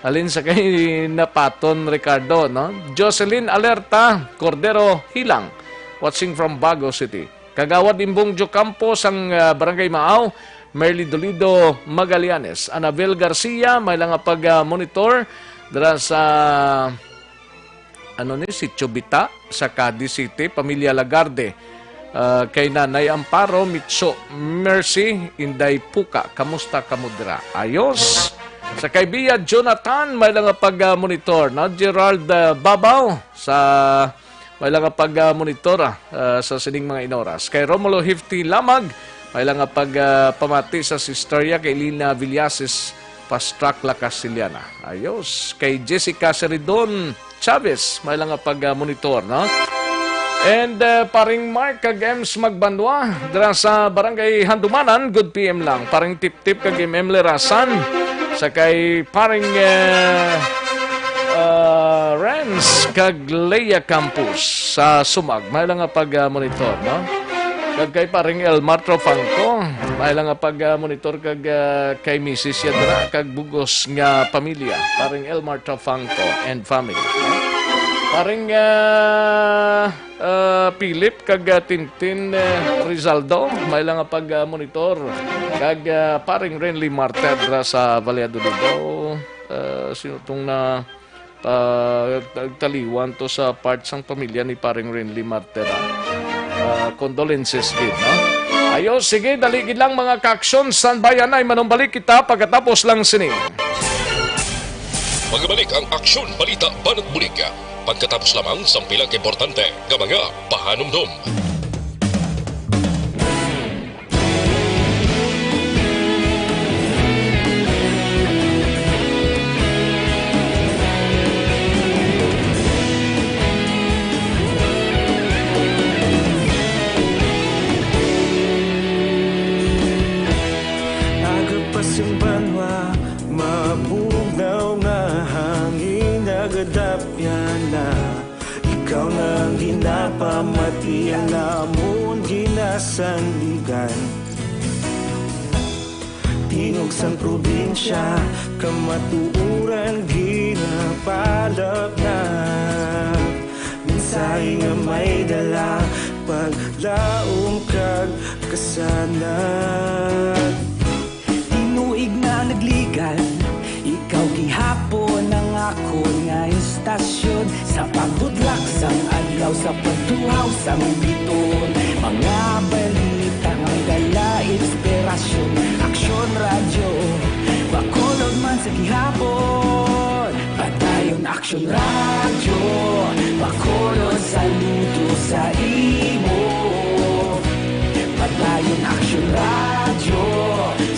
Halin sa kay napaton, Ricardo, no? Jocelyn Alerta, Cordero Hilang, watching from Bago City. Kagawad Imbong Jocampo sang, ah, Barangay Maaw, Merly Dolido Magallanes, Anabel Garcia, may lang nga pag, ah, monitor dira sa, ano ni, Sitio Bita sa Cadiz City, pamilya Lagarde, ah, kay Nanay Amparo, Mitso, Mercy, Inday Puka, kamusta kamo dira? Ayos. Sa kay Bia Jonathan, may lang nga pag, ah, monitor, no? Gerald, ah, Babaw sa may lang nga pag, ah, monitor, ah, ah, sa sining mga inoras. Kay Romulo Hifti Lamag, may lang nga pag, ah, pamati sa sister ya kay Lina Villasis, Pastrac, La Castellana. Ayos. Kay Jessica Seridon Chavez, may lang nga pag, ah, monitor, no? And, ah, paring Mark kag Ems Magbanwa, dira sa Barangay Handumanan, good P M lang. Paring Tip Tip kag M M Lerasan, sa kay paring, eh, ah, Renz kag Leia Campos sa Sumag. May lang nga pag, ah, monitor, no? Kag kay paring Elmar Trofangco, may lang nga pag, ah, monitor kag, ah, kay misis Yadra kag bugos nga pamilya. Paring Elmar Trofangco and family, no? Paring, ah, Ah, Philip kag, ah, Tintin, eh, Rizaldo, may lang nga pag, ah, monitor. Kag, ah, paring Renly Marter dira sa Valladolid. Oh, ah, sino tong na, ah, taliwan to sa part sang pamilya ni paring Renly Marter, ah? Ah, condolences gid, no? Ayo, sige, dali gid lang, mga ka-aksyon. Standby anay, manumbalik kita pagkatapos lang sini. Magbalik ang Aksyon Balita Banat Bulig pagkatapos lamang sang pila ka importante nga mga pahanumdom. Agapas ang banwa, mabugnaw nga hangin, nagadapyan na. Ikaw na ang ginapamati, ang amon ginasandigan. Tingog sang probinsya, kamatuoran ginapalapnap. Mensahe nga may dala, paglaom kag kasanag. Tinuig na nagligan, ikaw gihapon ang akon nga istasyon. Sa pagbudlak sang adlaw, sa pagtuhaw sang biton, mga balita nga dala inspirasyon. Aksyon Radyo, Bacolod man sa gihapon. Padayon Aksyon Radyo, Bacolod, saludo sa imo. Padayon Aksyon Radyo,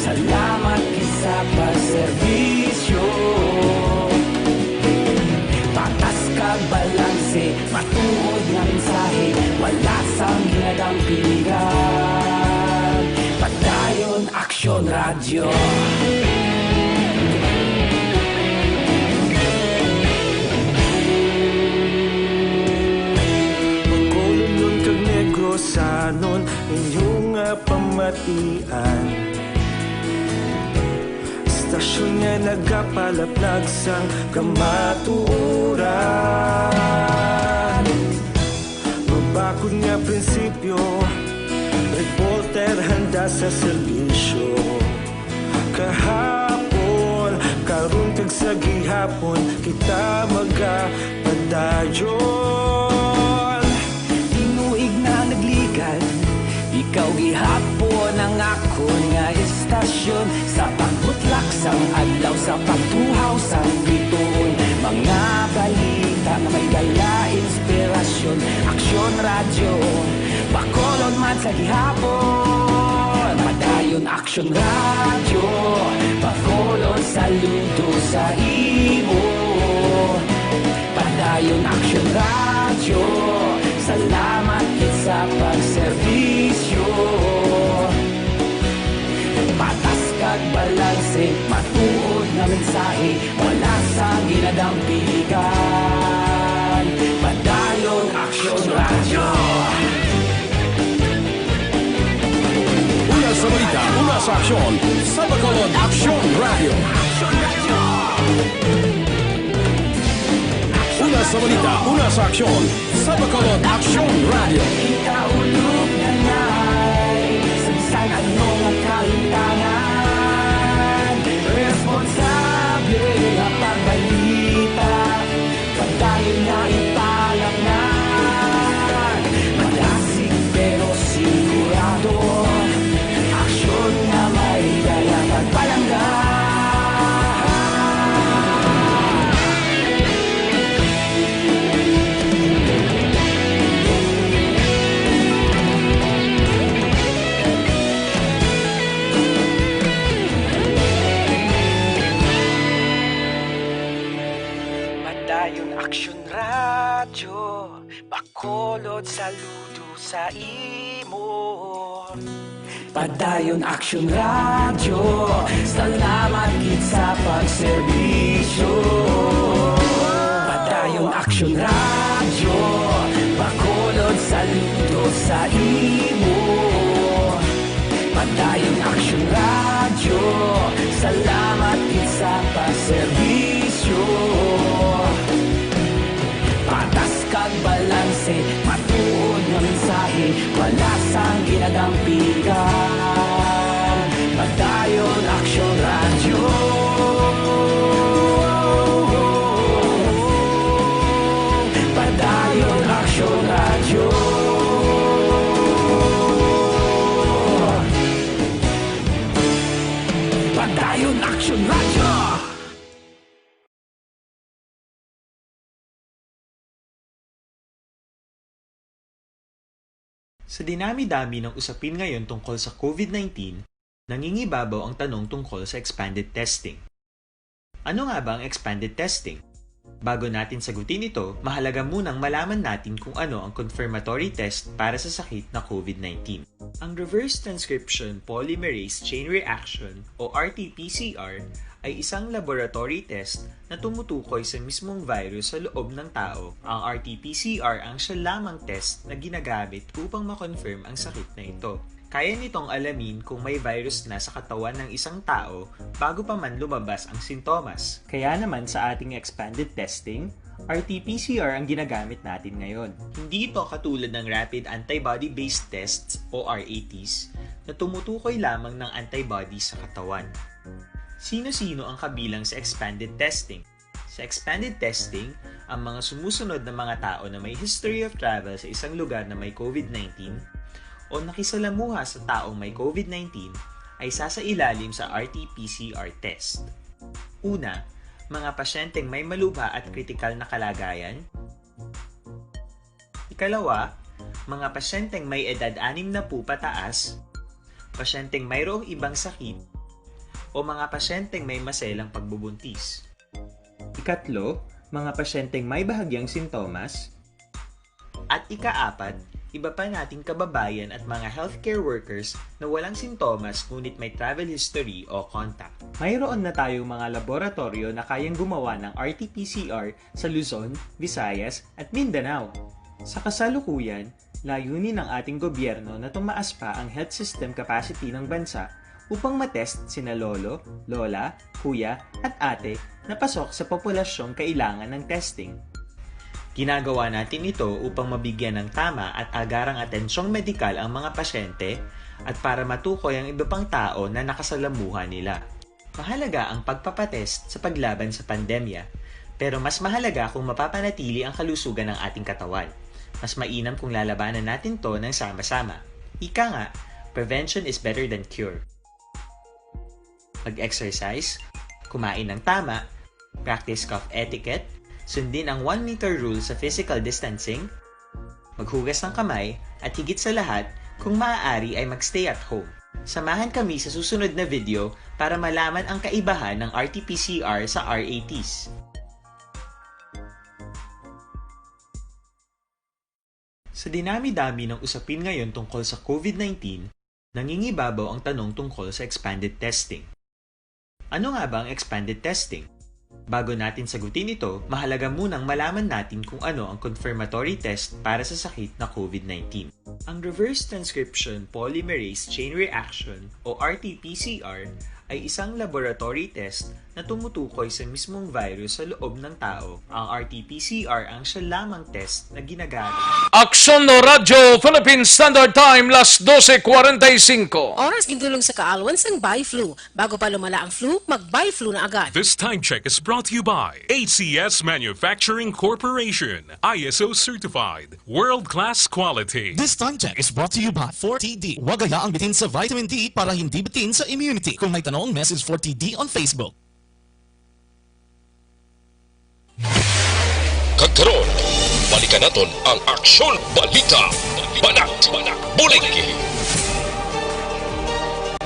salamat gid sa pagserbisyo. Patas kag balanse, matuod nga mensahe, wala sang ginadampingan. Padayon Aksyon Radyo. Bacolodnon kag Negrosanon, inyo nga pamatian. Istasyon nga nagapalaplag sang kamatuoran. Mabakod nga prinsipyo, reporter handa sa serbisyo. Kahapon, karon kag sa gihapon, kita magapadayon. Tinuig na nagli- Kun nga istasyon, sa pagbutlak sang adlaw, sa pagtuhaw sang bituon, mga balita nga may dala inspirasyon. Aksyon Radyo, Bacolod man sa gihapon. Padayon Aksyon Radyo, Bacolod saludo sa imo. Padayon Aksyon Radyo, salamat gid sa pagserbisyo. Patas kag balanse, matuod nga mensahe, wala sang ginadampigan. Padayon Aksyon Radyo. Una sa balita, una sa aksyon, sa Bacolod Aksyon Radyo. Una sa balita, una sa aksyon, sa Bacolod Aksyon Radyo. Ikaulog na ngay, sa bisan ano nga kahitangan, responsable nga pagbalita, padayon nga ipalangnan. Madasig pero sigurado, aksyon nga may dala kag palangga. Padayon Aksyon Radyo, Bacolod saludo sa imo. Padayon Aksyon Radyo, salamat gid sa pagserbisyo. Padayon Aksyon Radyo, Bacolod saludo sa imo. Padayon Aksyon Radyo, salamat gid sa pagserbisyo. Patas kag balanse, matuod nga mensahe, wala sang ginadampigan. Padayon Aksyon Radyo. Padayon Aksyon Radyo. Padayon Aksyon Radyo. Sa dinami-dami ng usapin ngayon tungkol sa COVID nineteen, nangingibabaw ang tanong tungkol sa expanded testing. Ano nga ba ang expanded testing? Bago natin sagutin ito, mahalaga munang malaman natin kung ano ang confirmatory test para sa sakit na COVID nineteen. Ang reverse transcription polymerase chain reaction o R T P C R ay isang laboratory test na tumutukoy sa mismong virus sa loob ng tao. Ang R T P C R ang siya lamang test na ginagamit upang ma-confirm ang sakit na ito. Kaya nitong alamin kung may virus na sa katawan ng isang tao bago pa man lumabas ang sintomas. Kaya naman sa ating expanded testing, R T P C R ang ginagamit natin ngayon. Hindi ito katulad ng rapid antibody-based tests o R A Ts na tumutukoy lamang ng antibodies sa katawan. Sino-sino ang kabilang sa expanded testing? Sa expanded testing, ang mga sumusunod na mga tao na may history of travel sa isang lugar na may COVID nineteen o nakisalamuha sa taong may COVID nineteen ay sasailalim sa R T P C R test. Una, mga pasyenteng may malubha at kritikal na kalagayan. Ikalawa, mga pasyenteng may edad anim na po pataas, pasyenteng mayroong ibang sakit, o mga pasyenteng may maselang pagbubuntis. Ikatlo, mga pasyenteng may bahagyang sintomas. At ikaapat, iba pa nating kababayan at mga healthcare workers na walang sintomas ngunit may travel history o contact. Mayroon na tayong mga laboratoryo na kayang gumawa ng R T P C R sa Luzon, Visayas, at Mindanao. Sa kasalukuyan, layunin ng ating gobyerno na tumaas pa ang health system capacity ng bansa upang matest sina lolo, lola, kuya, at ate na pasok sa populasyong kailangan ng testing. Ginagawa natin ito upang mabigyan ng tama at agarang atensyong medikal ang mga pasyente at para matukoy ang iba pang tao na nakasalamuha nila. Mahalaga ang pagpapatest sa paglaban sa pandemya, pero mas mahalaga kung mapapanatili ang kalusugan ng ating katawan. Mas mainam kung lalabanan natin 'to ng sama-sama. Ika nga, Prevention is better than cure. Mag-exercise, kumain ng tama, practice cough etiquette, sundin ang one meter rule sa physical distancing, maghugas ng kamay, at higit sa lahat, kung maaari ay mag-stay at home. Samahan kami sa susunod na video para malaman ang kaibahan ng R T P C R sa R A Ts. Sa dinami-dami ng usapin ngayon tungkol sa COVID nineteen, nangingibabaw ang tanong tungkol sa expanded testing. Ano nga ba ang expanded testing? Bago natin sagutin ito, mahalaga munang malaman natin kung ano ang confirmatory test para sa sakit na COVID nineteen. Ang reverse transcription polymerase chain reaction o R T P C R ay isang laboratory test na tumutukoy sa mismong virus sa loob ng tao. Ang R T P C R ang siya lamang test na ginagamit. Aksyon Radyo Philippine Standard Time, las dose cuarenta y cinco. Oras gintulong sa kaalwan sang Biflu. Bago pa lumala ang flu, mag-Biflu na agad. This time check is brought to you by A C S Manufacturing Corporation, I S O certified, world-class quality. This time check is brought to you by four T D. Huwag hayaang bitin sa vitamin D para hindi bitin sa immunity. Kung may tanong, message four T D on Facebook. Kag karon, balikan naton ang Aksyon Balita. Banat, Bulig.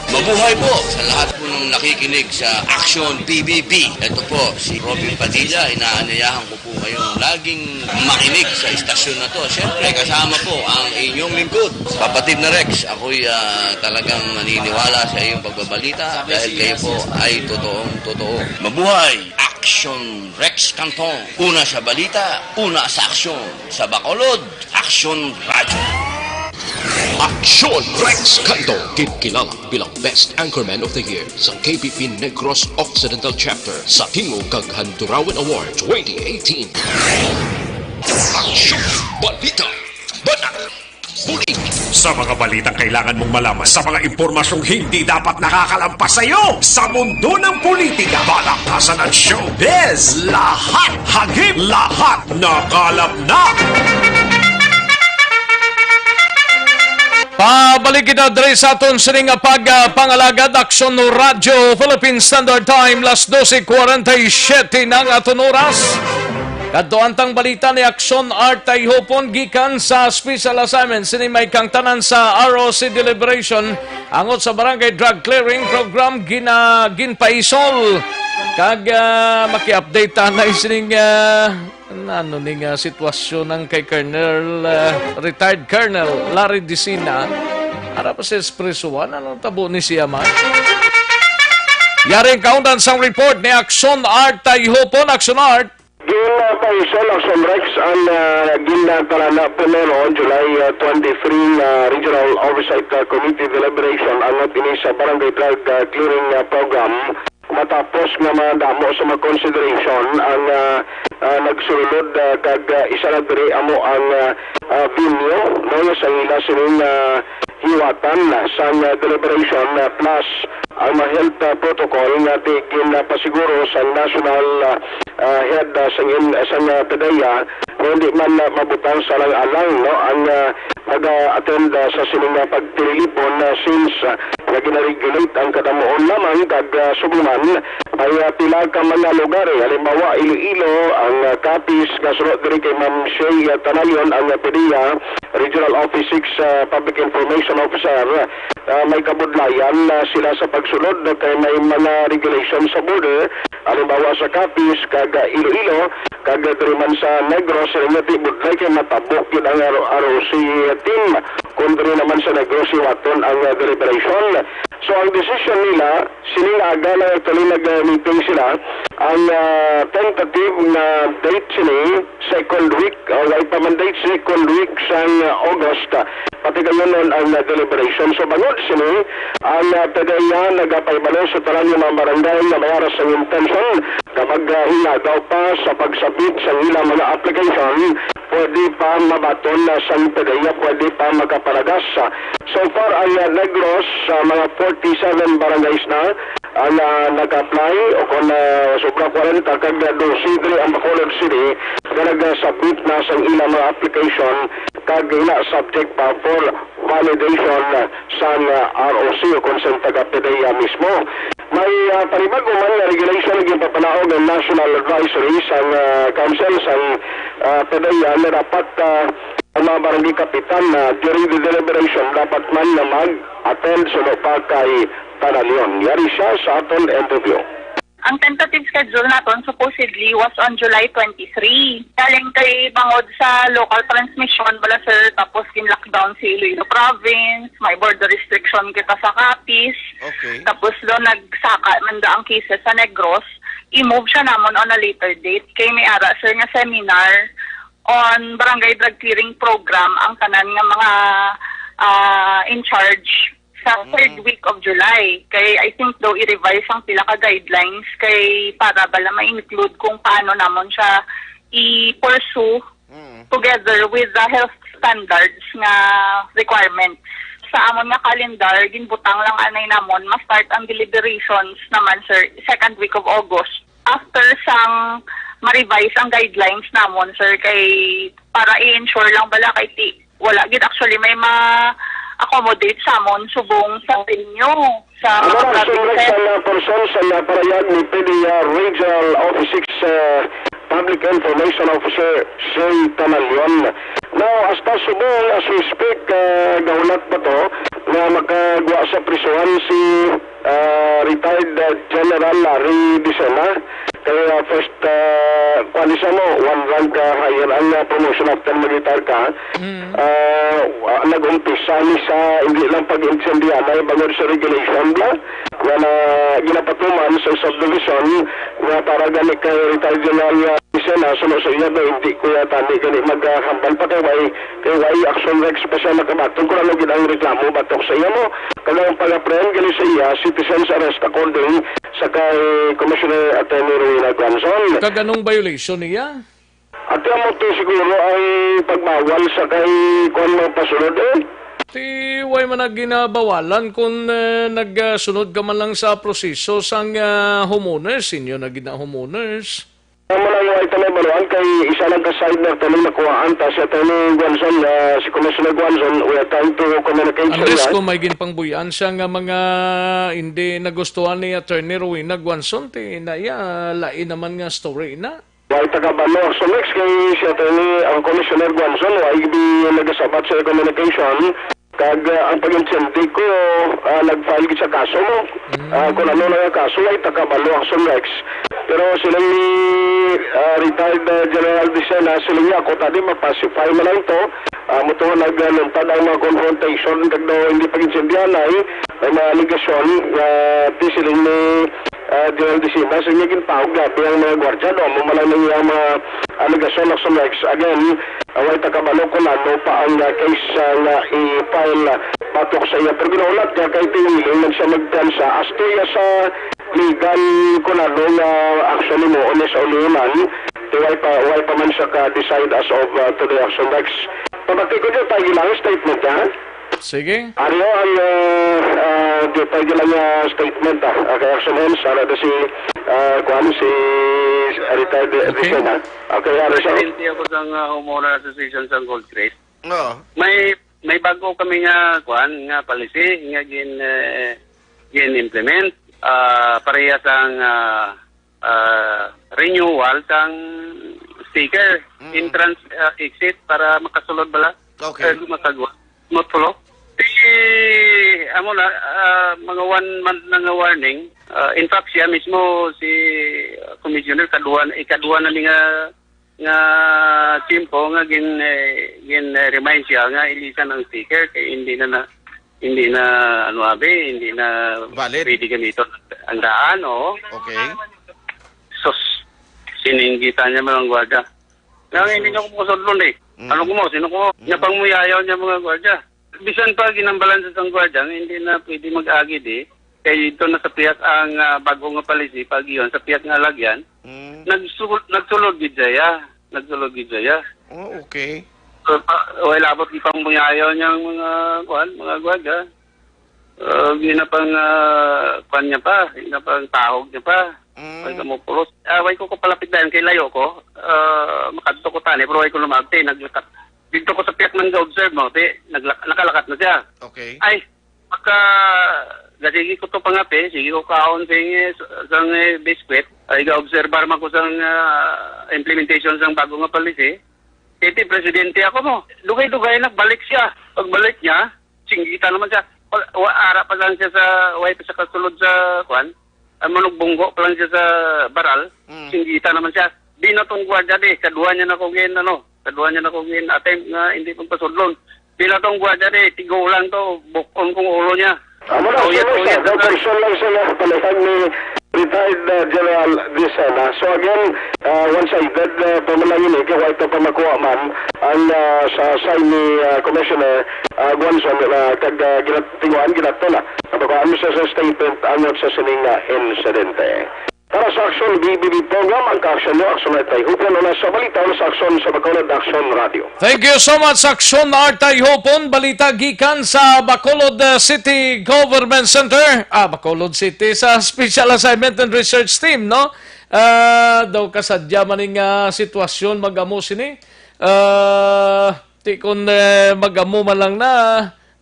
Mabuhay po sa lahat po ng nakikinig sa Aksyon P B B. Ito po si Robin Padilla. Inaanyayahan ko po kayong laging makinig sa istasyon na to. Siyempre, kasama po ang inyong lingkod, Kapatid na Rex. Ako'y, ah, talagang naniniwala sa iyong pagbabalita dahil kayo po ay totoong totoo. Mabuhay! Aksyon Rex Cantong. Una sa balita, una sa aksyon. Sa Bacolod, Aksyon Radyo. Aksyon Rex Cantong, ginkilala bilang Best Anchorman of the Year sa K P P Negros Occidental Chapter sa Tingog kag Handurawan Award twenty eighteen. Aksyon! Balita! Banat! Bulig! Sa mga balitang kailangan mong malaman, sa mga impormasyong hindi dapat nakakalampas sa iyo, sa mundo ng politika, balaktasan at showbiz, lahat hagip, lahat nakalap na! Pabalik kita diri sa aton sining nga pag, ah, pangalagad, Aksyon Radyo Philippine Standard Time, las dose cuarenta y siete na ang aton oras. Kadto antang balita ni Aksyon Art Tayhopon gikan sa special assignment sini may kangtanan sa R O C deliberation angot sa Barangay Drug Clearing Program gina-, ginpaisol. Kag, ah, maki-update ta na sining, ah, ano ni nga sitwasyon ang kay Colonel, ah, retired Colonel Larry Dicina. Ara pa sa espresuan, ano tabo ni siya man? Yari ang kaundan sang report ni Aksyon Art Tayhopon. Aksyon Art. Ginpaisol, Aksyon Rex, ang, ah, gintanan na Primero, July, ah, twenty-three, ah, Regional Oversight, ah, Committee Deliberation angot ini sa Barangay Drug, ah, Clearing, ah, Program matapos nga madamo sa mga consideration ang, ah, ah, nagsulod, ah, kag, ah, isa na diri amo ang, ah, ah, venue, no, sa ila sining, ah, hiwatan, ah, sang, ah, deliberation, ah, plus ang mga health, ah, protocol nga ti-, ginapasiguro sang national, ah, ah, head, ah, sang in-, sang, ah, PDEA, nga hindi man, ah, mabutang sa alang-alang, no, ang, ah, nag-attend, ah, sa sining, ah, pagtililipon, ah, since, ah, nga gina-regulate ang kadamuon lamang kag, ah, subong man may, ah, pila ka mga lugar, eh, halimbawa Iloilo, ang, ah, Capiz, nga suno diri kay Ma'am Shay, ah, Tanayon, ang, ah, PDEA Regional Office six, ah, Public Information Officer, ah, may kabudlayan na sila sa pagsulod kay may mga regulation sa border, halimbawa sa Capiz kag, ah, Iloilo, kag diri man sa Negros, sila nga di budlay kay matabok gyud ang R-, R O C team. Kung diri naman sa Negros, hiwaton ang, ah, deliberation. So, ang desisyon nila, sining aga lang actually nag-meeting sila. Ang, ah, tentative nga date sini, second week, ah, way pa man date, second week sang, ah, August, ah, pati kayo nun ang, ah, deliberation. So, bangod sini, ang, ah, PDEA nagapahibalo sa tanan nga mga barangay nga may aras ang intention nga mag, ah, hingagaw pa sa pagsabit sa ilang mga application. Pwede pa mabaton na sang PDEA, pwede pa makapalagas. So far, ang, ah, Negros, sa mga forty-seven barangays na, ang, ah, nag-apply o kung, ah, sobra kwarenta kag dose diri ang Bacolod City nga nag-submit na sang ilang mga application kag ina subject pa for validation, ah, sang, ah, R O C o kung sang taga-PDEA mismo. May, ah, panibago man nga regulation nga ginpapanaog ang National Advisory sang, ah, Council sang, ah, PDEA nga dapat, ah, ang mga barangay kapitan na during the deliberation dapat man nga mag-attend suno pa kay Tanalion. Yari siya sa aton interview. Ang tentative schedule naton supposedly was on July twenty-three. Galing kay bangod sa local transmission bala, sir, tapos gin-lockdown si Iloilo Province, may border restriction kita sa Capiz. Okay. Tapos daw nagsaka man da ang cases sa Negros, i-move siya namon on a later date. Kay may ara, sir, nga seminar on barangay drug clearing program ang tanan nga mga, ah, in charge sa third Mm. week of July. Kay I think daw i-revise ang pila ka guidelines kay para bala ma-include kung paano namon siya i-pursue Mm. together with the health standards nga requirements. Sa amon nga calendar, ginbutang lang anay namon ma-start ang deliberations naman, sir, second week of August. After sang ma-revise ang guidelines namon, sir, kay para i-ensure lang bala kay ti wala gid actually may ma-accommodate sa amon subong sa venue sa Ano mga na, provinces. Sir, sa mga person sa mga parayag ni PDEA Regional Office six, uh, Public Information Officer Shay Tanalion. Now, hasta subong, as we speak, uh, gahulat pa to nga makagwa sa prisuhan si, uh, retired, uh, General Larry Dicena. Kay, uh, first, uh, kuwan siya mo, one rank, uh, higher ang, uh, promotion after mag-retire ka. Mm. Ah, wa-, nag-umpisa ni sa hindi lang pag-insendihanay bangod sa regulation bala, nga na ginapatuman sa subdivision nga para gani kay retired General, ah, Dicena, suno sa iya daw, hindi ko yata ni gani maghambal pa kay way, kay way action rex pa siya nakabaton kung ano gid ang reklamo batok sa iya mo. Kag ang pag-apprehend gani sa iya, citizens arrest according sa kay Commissioner Attorney Rowena Guanzon. Kag anong violation niya? At amo to siguro ang pagbawal sa kay kuwan mga pasunod, eh. Ti, way man na ginabawalan kung, eh, nagsunod ka man lang sa proseso sang, ah, homeowners, inyo na gid na homeowners. Amo lang, way ta may baluan kay isa lang ka side na taning nakuhaan ta si Attorney Guanzon, ah, si Commissioner Guanzon, we are trying to communicate sa Unless iya. Kung may ginpangbuy-an siya nga mga hindi nagustuhan ni Attorney Rowena Guanzon, ti na iya, lain naman nga story na. Way ta kabalo, Action Rex, kay si Attorney, ang Commissioner Guanzon, way bi nagasabat sa communication, kag, ah, ang pag-intindi ko, ah, nag-file gid sa kaso mo. Mm. Ah, kung ano lang ang kaso, way ta kabalo, Action Rex. Pero siling ni, ah, retired, ah, General Dicena, siling niya, ako tadi, ma-pacify man lang to. Ah, mo to, nagluntad ang mga confrontation, kag daw hindi pag-intindihan ay may mga alegasyon, ah, di siling ni ah, General Dicena, sa inyo ginpahog grabe ang mga gwardiya, no? Amo man lang ang iyang mga alegasyon, Action Rex. Again, ah, way ta kabalo kung ano pa ang, ah, case, ah, nga i-file, ah, batok sa iya. Pero ginahulat niya kay ti willing man siya magpiyansa. As to iya sa legal kung ano nga action nimo, o ni sa ulihi man, ti way pa, way pa man siya ka-decide as of, ah, today, Action Rex. Pabati ko dyan, tayo lang statement, ha? Sige. Ano ang, ah, ah, di pa yun ang, ah, statement, ah, ah, kay Action Hands, ano, di si, ah, kuwan, si retired Okay. Dicena. Okay, ano siya? Presidente ako sa, ah, Homeowner Association sa Gold Crest. Oo. May, may bago kami nga, kuwan, nga policy nga gin, eh, gin-implement, ah, pareha sang, ah, ah, renewal sang sticker, Mm. entrance, ah, exit para makasulod bala. Okay. Eh, masagwa. Matulo. Si, amo na, ah, mga one month na nga warning. Ah, in fact, siya mismo, si, ah, Commissioner, kaduha, ikaduha na ni nga, nga tiyempo nga gin, eh, gin, eh, remind siya nga ilisan ang sticker kay hindi na, na hindi na, ano, abi, hindi na Valid. Pwede gamiton ang daan, oo. Okay. Sus, sininggitan niya mga gwardiya. Kaya nga, hindi niya ako makasudlon eh. Mm. Ano ko mo, sino ko mo? Mm. Niya pang muyayaw niya mga gwardiya. Bisan pa ginambalan sa isang gwardiya, nga hindi na pwede mag-agid eh. Kaya ito na sa pihak ang, ah, bago nga palisi, pag iyon, sa pihak nga lagyan, Mm. nagsul-, nagsulod gid siya. Nagsulod gid siya. Oh, okay. So, pa, wala pa ipang muyayaw niya ang mga, kuwan, mga gwardiya. Ah, ginapang, ah, kwan niya pa, ginapang tahog niya pa. Mm. Way ka mo pulos. Ah, way ko ko palapit dayon kay layo ko. Ah, makadto ko tani, pero way ko lumabti. Naglakat. Dito ko sa piyak man ga-observe mo, ti, nagla-, nakalakat na siya. Okay. Ay, maka, gasigi ko to pangape, sige ko kaon sa inyo, sa, sa, eh, biskwit. Ay, ga-obserbar man ko sang, ah, implementation sang bago nga policy. Iti presidente ako mo. Dugay-dugay nagbalik siya. Pagbalik niya, singgita naman siya. Wa, wa, ara pa lang siya sa, way pa siya kasulod sa, kwan. Ang manugbunggo pa lang siya sa baral. Mm. Singgita naman siya. Di na tong gwardiya di. Kadwa niya na ko gin, ano, kadwa niya na ko gin attempt nga hindi pagpasudlon. Di na tong gwardiya di. Tigo lang to. Bukon kong ulo niya. Amo na, Uyat, sir, uyat, sir. Daw person lang sila, palihag ni retired, uh, General Dicena. So again, uh, one-sided, uh, pa man lang ini, kay wa ito pa makuha man ang, uh, sa side ni, uh, Commissioner, uh, Guanzon, uh, kag, uh, ginat-, tinguhaan, ginato na. Napakuhaan mo siya sa statement angot sa sining, uh, insidente. Para sa Aksyon B B B program, ang ka-aksyon nyo, Aksyon Artay Hupon, una sa balita, una sa Aksyon sa Bacolod, Aksyon Radio. Thank you so much, Aksyon Artay Hupon. Balita gikan sa Bacolod, uh, City Government Center. Ah, Bacolod City, sa Special Assignment and Research Team, no? Ah, daw kasadya man ning, ah, sitwasyon mag-amo sini. Ah, ti kun, eh, mag-amo man lang na.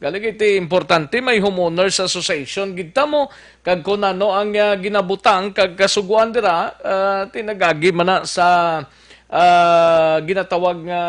Galing iti importante, may homeowners association gid ta mo. Kag kun ano ang, ah, ginabutang kag kasuguan dira, ah, tinagagi man na sa, ah, ginatawag nga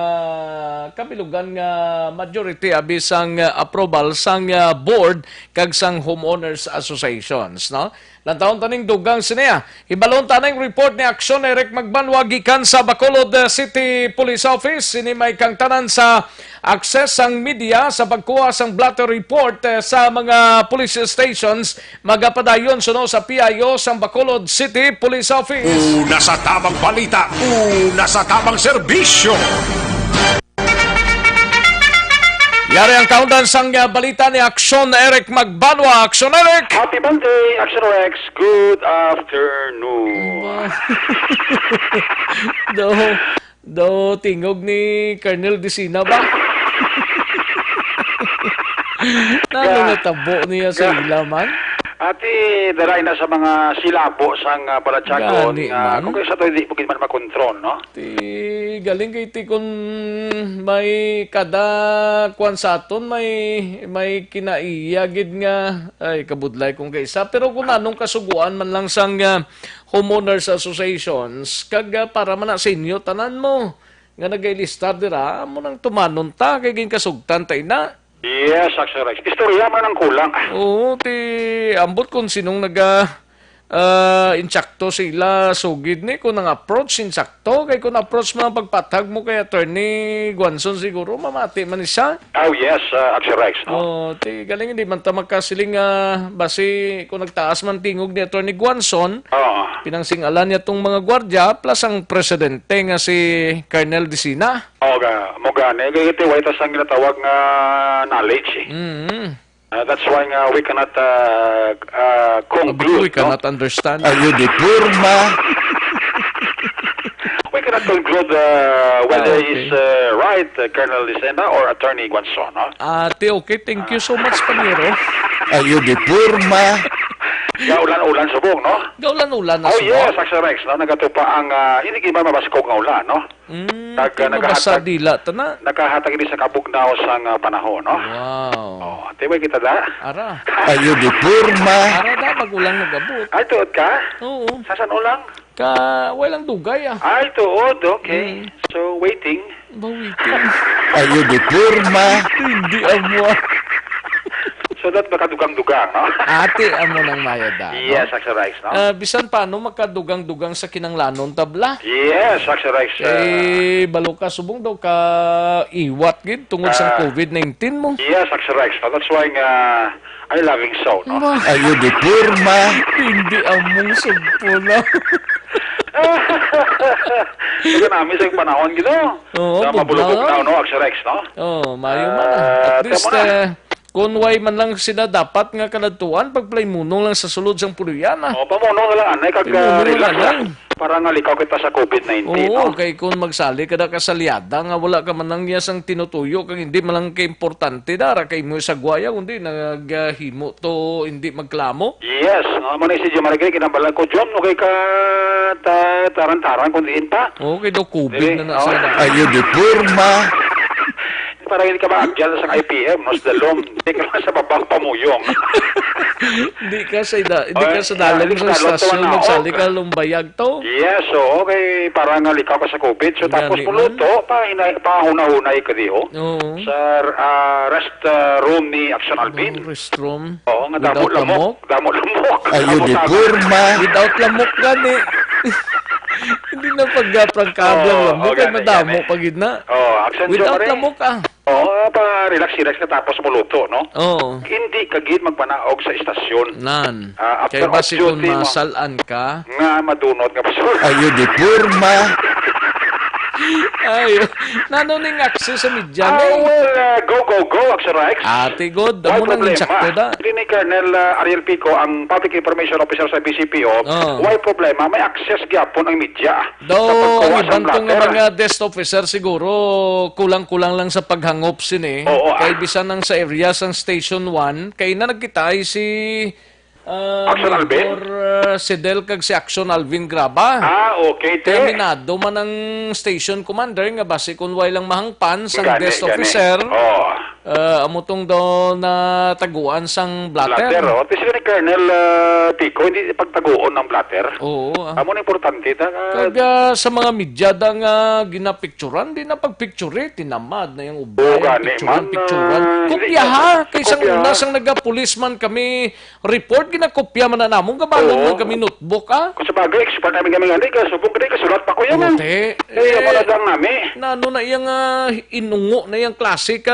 kabilugan nga majority abi sang, ah, approval sang, ah, board kag sang homeowners associations, no? Lantawon taning dugang sini, ah. Hibalon ta ning report ni Aksyon Eric Magbanwa gikan sa Bacolod, eh, City Police Office. Sini may kangtanan sa access sang media sa pagkuha sang blotter report, eh, sa mga police stations. Magapadayon suno sa P I O sang Bacolod City Police Office. Una sa tamang balita, una sa tamang serbisyo. Yari ang kaundan sang, uh, balita ni Aksyon Eric Magbanwa. Aksyon Eric! Happy Monday, Aksyon Rex. Good afternoon. Wow. Daw, daw tingog ni Colonel Dicena ba? Nano Ga-, natabo niya sa ga-, ila man? Ati, daray na sa mga silabo sang, ah, balatyagon Gani nga man. Kung kaysa to, hindi mo gid man makontrol, no? Ti, galing kay ti kun may kada kuwan sa aton, may, may kinaiya gid nga, ay, kabudlay kung kaisa. Pero kung anong kasuguan man lang sang, ah, homeowners associations, kag, ah, para man na sa inyo, tanan mo, nga nagailistar dira, amo nang tumanon ta, kay ginkasugtan ta ina. Yes, Aksyon Rex. Istorya man ang kulang. Oo, ti, ambot kung sinong naga, ah, insakto sila sugid ni, kung nang approach, insakto. Kay kung approach mo ang pagpatag mo kay Attorney Guanzon siguro, mamati man ni siya. Oh, yes, uh, Aksyon Rex, no? Oh, ti, galing hindi man ta makasiling nga basi kung nagtaas man tingog ni Attorney Guanzon, Oo. Pinangsing-alan niya tong mga gwardya plus ang presidente nga si Colonel Dicena. Oh, ga, mo gani. Kay ito, way ta sang ginatawag nga knowledge, eh. Mm. Uh, that's why nga we cannot, uh, uh, Sabi ko, conclude, we no? Cannot understand. Are you the Purma? We cannot conclude, uh, whether Ah, okay. He's, uh, right, uh, Colonel Dicena or Attorney Guanzon, no? Ah, ti, okay. Thank you so much, Panyero. Are you the Purma? Gaulan-ulan subong, no? Gaulan-ulan na Oh, subong. Yes, Aksyon Rex, no? Nagatupa ang, ah, hindi gid ba mabaskog nga ulan, no? Mm, Nag-, ti mabasa nagahatag, dila, tana. Nagahatag ini sa kabugnaw sang, ah, panahon, no? Wow. Oh, ti, way kita da? Ara. Are you the Purma? Ara da, pag ulang nag-abot. Ay, tuod ka? Oo. Sa san ulang? Ka, way lang dugay, ah. Ay, tuod, okay. Mm. So, waiting. Ba, waiting. Are you the Purma? Hindi, amo, ah. So that makadugang-dugang, no? Ati, amo nang mayad, ah, no? Yes, Aksyon Rex, no? Ah, bisan paano makadugang-dugang sa kinanglanon, tabla? Yes, Aksyon Rex, ah. Eh, balo ka, subong daw ka iwat gid tungod sa Ah. covid nineteen mo. Yes, Aksyon Rex, no? That's why nga, I love him so, no? Ba? Are you the Purma? Hindi among sugpo na. Ito namin sa panahon, gino. Oo, Sa mabulubog bugnaw. Na, no? Aksyon Rex, no? Oo, mayo man, ah. Ah, At least, tama na. Eh, Kung way man lang sila dapat nga kaladtuan, pagplaymunong lang sa sulod sang puloy-anan. O, pamunong na lang, anay, kag, ah, Pamunong na relax lang. Lang. Para nga likaw kita sa covid nineteen, Oo, no? Kay kung magsali ka na kasalyada nga wala ka man lang niya sang tinutuyo, kag hindi man lang kaimportante dara kay mo sa gwaya, kundi naghimo to, hindi magklamo. Yes, no, mo na si Jomar Gray, kinabala ko, Jom, no, kay ka ta-, taran-taran, kung diin pa. Oo, kay daw covid Dili, na na oo. Sila. Are you the Purma? Para hindi ka maagyan sa I P M, no, sa dalom. Hindi ka lang sa baba, pamuyong. Hindi ka sa ida-, hindi ka Ay, sa dalom hindi ka sa dalom, istasyon, tuwa na, nagsali okay. ka lumbayag to. Yes, oo, kay para nga likaw ka sa COVID. So, tapos Gani man. muluto, pa, hinay, pa hunahunay ka di, oh. Oo. Sa, ah, rest, ah, room ni Action Alvin. Oh, restroom. Oo, nga damo Without lamok. lamok. Damo lamok. Ay, yun, Damo di lamok. porma. Without lamok gani. Hindi na pagkaprangkab lang Oo, lamok, kay gani, madamo gani. pa gid na. Oo, Action Without Jomari. lamok, ah. Oo, pa relax, relax ka tapos muluto, no? Oo. Hindi ka gid magpanaog sa istasyon. Nan. Ah, after Kay basi off kung duty mo. masalan ka. Nga madunot nga basura. Ay, yun, di porma. Ay, nano ning access sa media, Ah, eh? well, ah, go, go, go, Action Rex. Ate God, Why amo nang problema? insakto da. Hindi ni Colonel, ah, Ariel Pico, ang Public Information Officer sa B C P O. Oh. Why problema? May access gyapon ang media Daw sa pagkuha ang sa iban tong blatter. mga desk officer siguro kulang-kulang lang sa paghangop sini. Oo, ah. Kay bisan ang sa area sang Station one, kay na nagkita ay si, ah, Action Alvin? Mayor, ah, Sidel kag si Action Alvin Graba. Ah, okay, te. Kay minado man ang station commander nga basi kun way lang mahangpan sang Gani, desk gani. officer. Oo. Ah, amo tong daw nataguan sang blatter. Blatter, oh. Ti sila ni Colonel, ah, Pico, hindi pagtaguon ang blatter. Oo, ah. Amo na importante, ta, ah. Kag, ah, sa mga media da nga ginapicturan, di na pagpicture, eh. Tinamad na yung Oo, ubay, gani picturan, man, picturan. ah, Kopya, hindi, ha? Kay sang kopya. una, sang nagapulis man kami, report, ginakopya man na namon, gabalon Oo. man kami notebook, ah. Kung sa bagay, expert namin kami nga, di ka, subong ka, di ka, sulat pa ko yan, Oo, ah. te. Eh, Eh, wala lang nami. Na ano na iyang, ah, inungo na iyang klase ka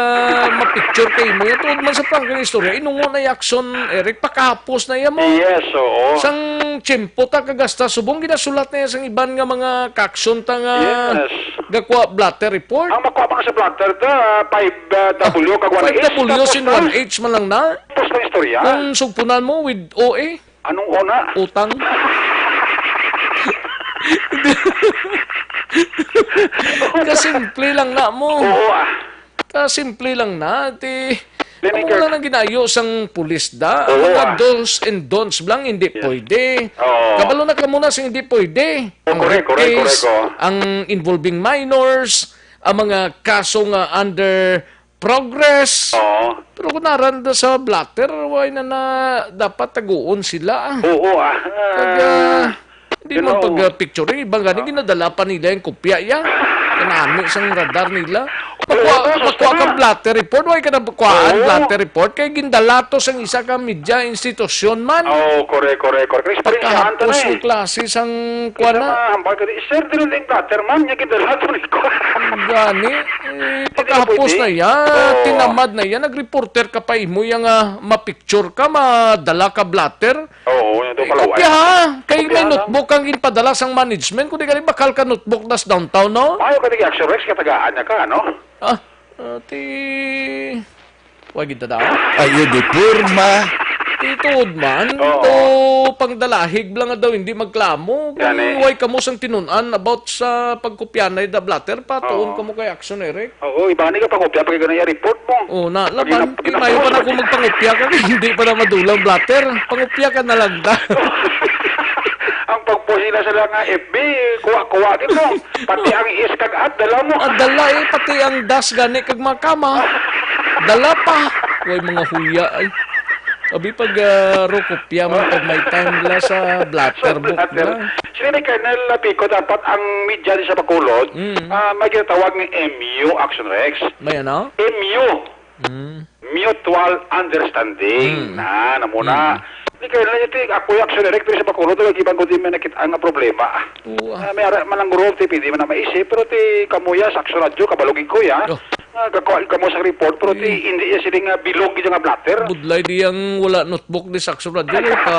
ma-picture kay mo. Yan, tuod man sa prangka nga istorya, inungo na yung action, Eric, pakahapos na iya mo. Yes, oo. Sang tiyempo ta kagasta, subong ginasulat na iya sang iban nga mga ka-action ta nga Yes. gakuha blatter report. Ang makuha pa nga sa blatter ta, five W kag one H, Five W tapos sin na. one H man lang na. Tapos na istorya. Kung sugpunan mo with O A, Anong una? Utang. Kasimple lang na mo. Oo, ah. Kasimple lang na. Ti, Then amo ikaw lang ang ginayo sang pulis da. Ang Oo, mga ah. do's and don'ts lang, hindi Yes. pwede. Oo. Kabalo na ka muna sing hindi pwede. Oh, Ang correct, rape correct, case, correct, oh. ang involving minors, ang mga kaso nga under progress. Oo. Pero kung naranda sa blotter, way na, na dapat taguon sila, ah. Oo, ah. Kag, ah, di You man know, pag, ah, picturing, iba gani, ah, ginadala pa nila yung kopya, ya. Kanami sang radar nila. Oo, Makuha, oo, makuha ka sila. Blotter report, way ka na kuhaan Oo. Blotter report, kay gindala to sang isa ka media institusyon man. Oo, correct, correct, correct. Experience Pagkahapos na, eh. Ni klase sang Kita kuwan na. Mahambal ka di, "Sir, dili na yung blotter, ma'am. Niya gindala to ni kuwan." Gani, eh, Hindi na pagkahapos pwede. na ya, Oo. Tinamad na ya, nag-reporter ka pa imo ya nga ma-picture ka, madala ka blotter. Oo, yun daw Eh, kalaway. Kopya ha, kay Kopya may lang. Notebook kang ginpadala sang management, kung di ka bakal ka notebook nas downtown, no? Maayo ka di Action Rex, katagaan niya ka, ano? Ah, ah, ti, wa gid ta daw. Ayo di porma. Ti tuod man, Oo. To pangdalahig lang nga daw, hindi magklamo. Kung Gani. Way kamo sang tinun-an about sa pagkopyanay da blotter, patuon Oo. Kamo kay Action Eric. Oo, iba ni ka pangopya, pag ganun yung report mo. Oh, na, Pag laban, ina-, di mayo pa na ina-, kung magpangopya ka, hindi pa na madulang blotter. Pangopya ka na lang da. Ang pagpost nila sa nga F B, kuha-kuha gid mo. Pati ang is kag at, dala mo. Ah, dala eh, pati ang das gani kag mga kama. Dala pa. Way mga huya ay. Abi pag, ah, ro kopya man pag may time la sa blotter book Blotter. na. Sila ni Colonel Pico, dapat ang media di sa Bacolod, Mm. ah, may ginatawag nga M U, Action Rex. May ano? M U. Mm. Mutual understanding. Mm. Na, na muna. Mm. Di kayo na ito, ako yung Action Rex, pero sa Bacolod, ito, ibang kundi may nakita nga problema. Oo, ah. Ah, may ara-, malangguro, ti, pwede man na maisip, pero ti, kamuya, sa Action Radio, kabalugin ko, ya. Oh. Ah, gakuha kamo sa report, pero ti, Eh. hindi niya sila nga bilog, yung nga blotter. Budlay di ang wala notebook di sa Action Radio, eh, pa,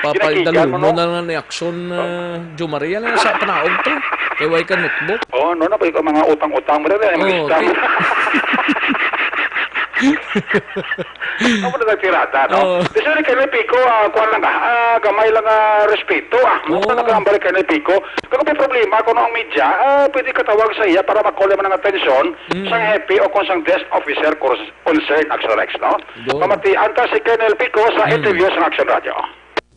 Ginakigan mo, papaidalumo no? na lang ni Action, Oh. ah, Jo Maria na sa panaog to. Kay way ka notebook. Oh, no, na, pa yung mga utang-utang mo rin, eh, Oh, mga ti- Ano na nagtirada, no? Oo. Di, sorry, kay Pico, ah, kuwan lang, ah, gamay lang, ah, respeto, ah. Ano Oo. na nag-aambal kay Pico? Kung may problema, kung ang media, ah, pwede katawag sa iya para makuha man ang atensyon Mm. sa hepe o kung sa desk officer cons-, concern, Action Rex, no? Yun. Pamatian ta si Colonel Pico sa Mm. interview sa Action Radio.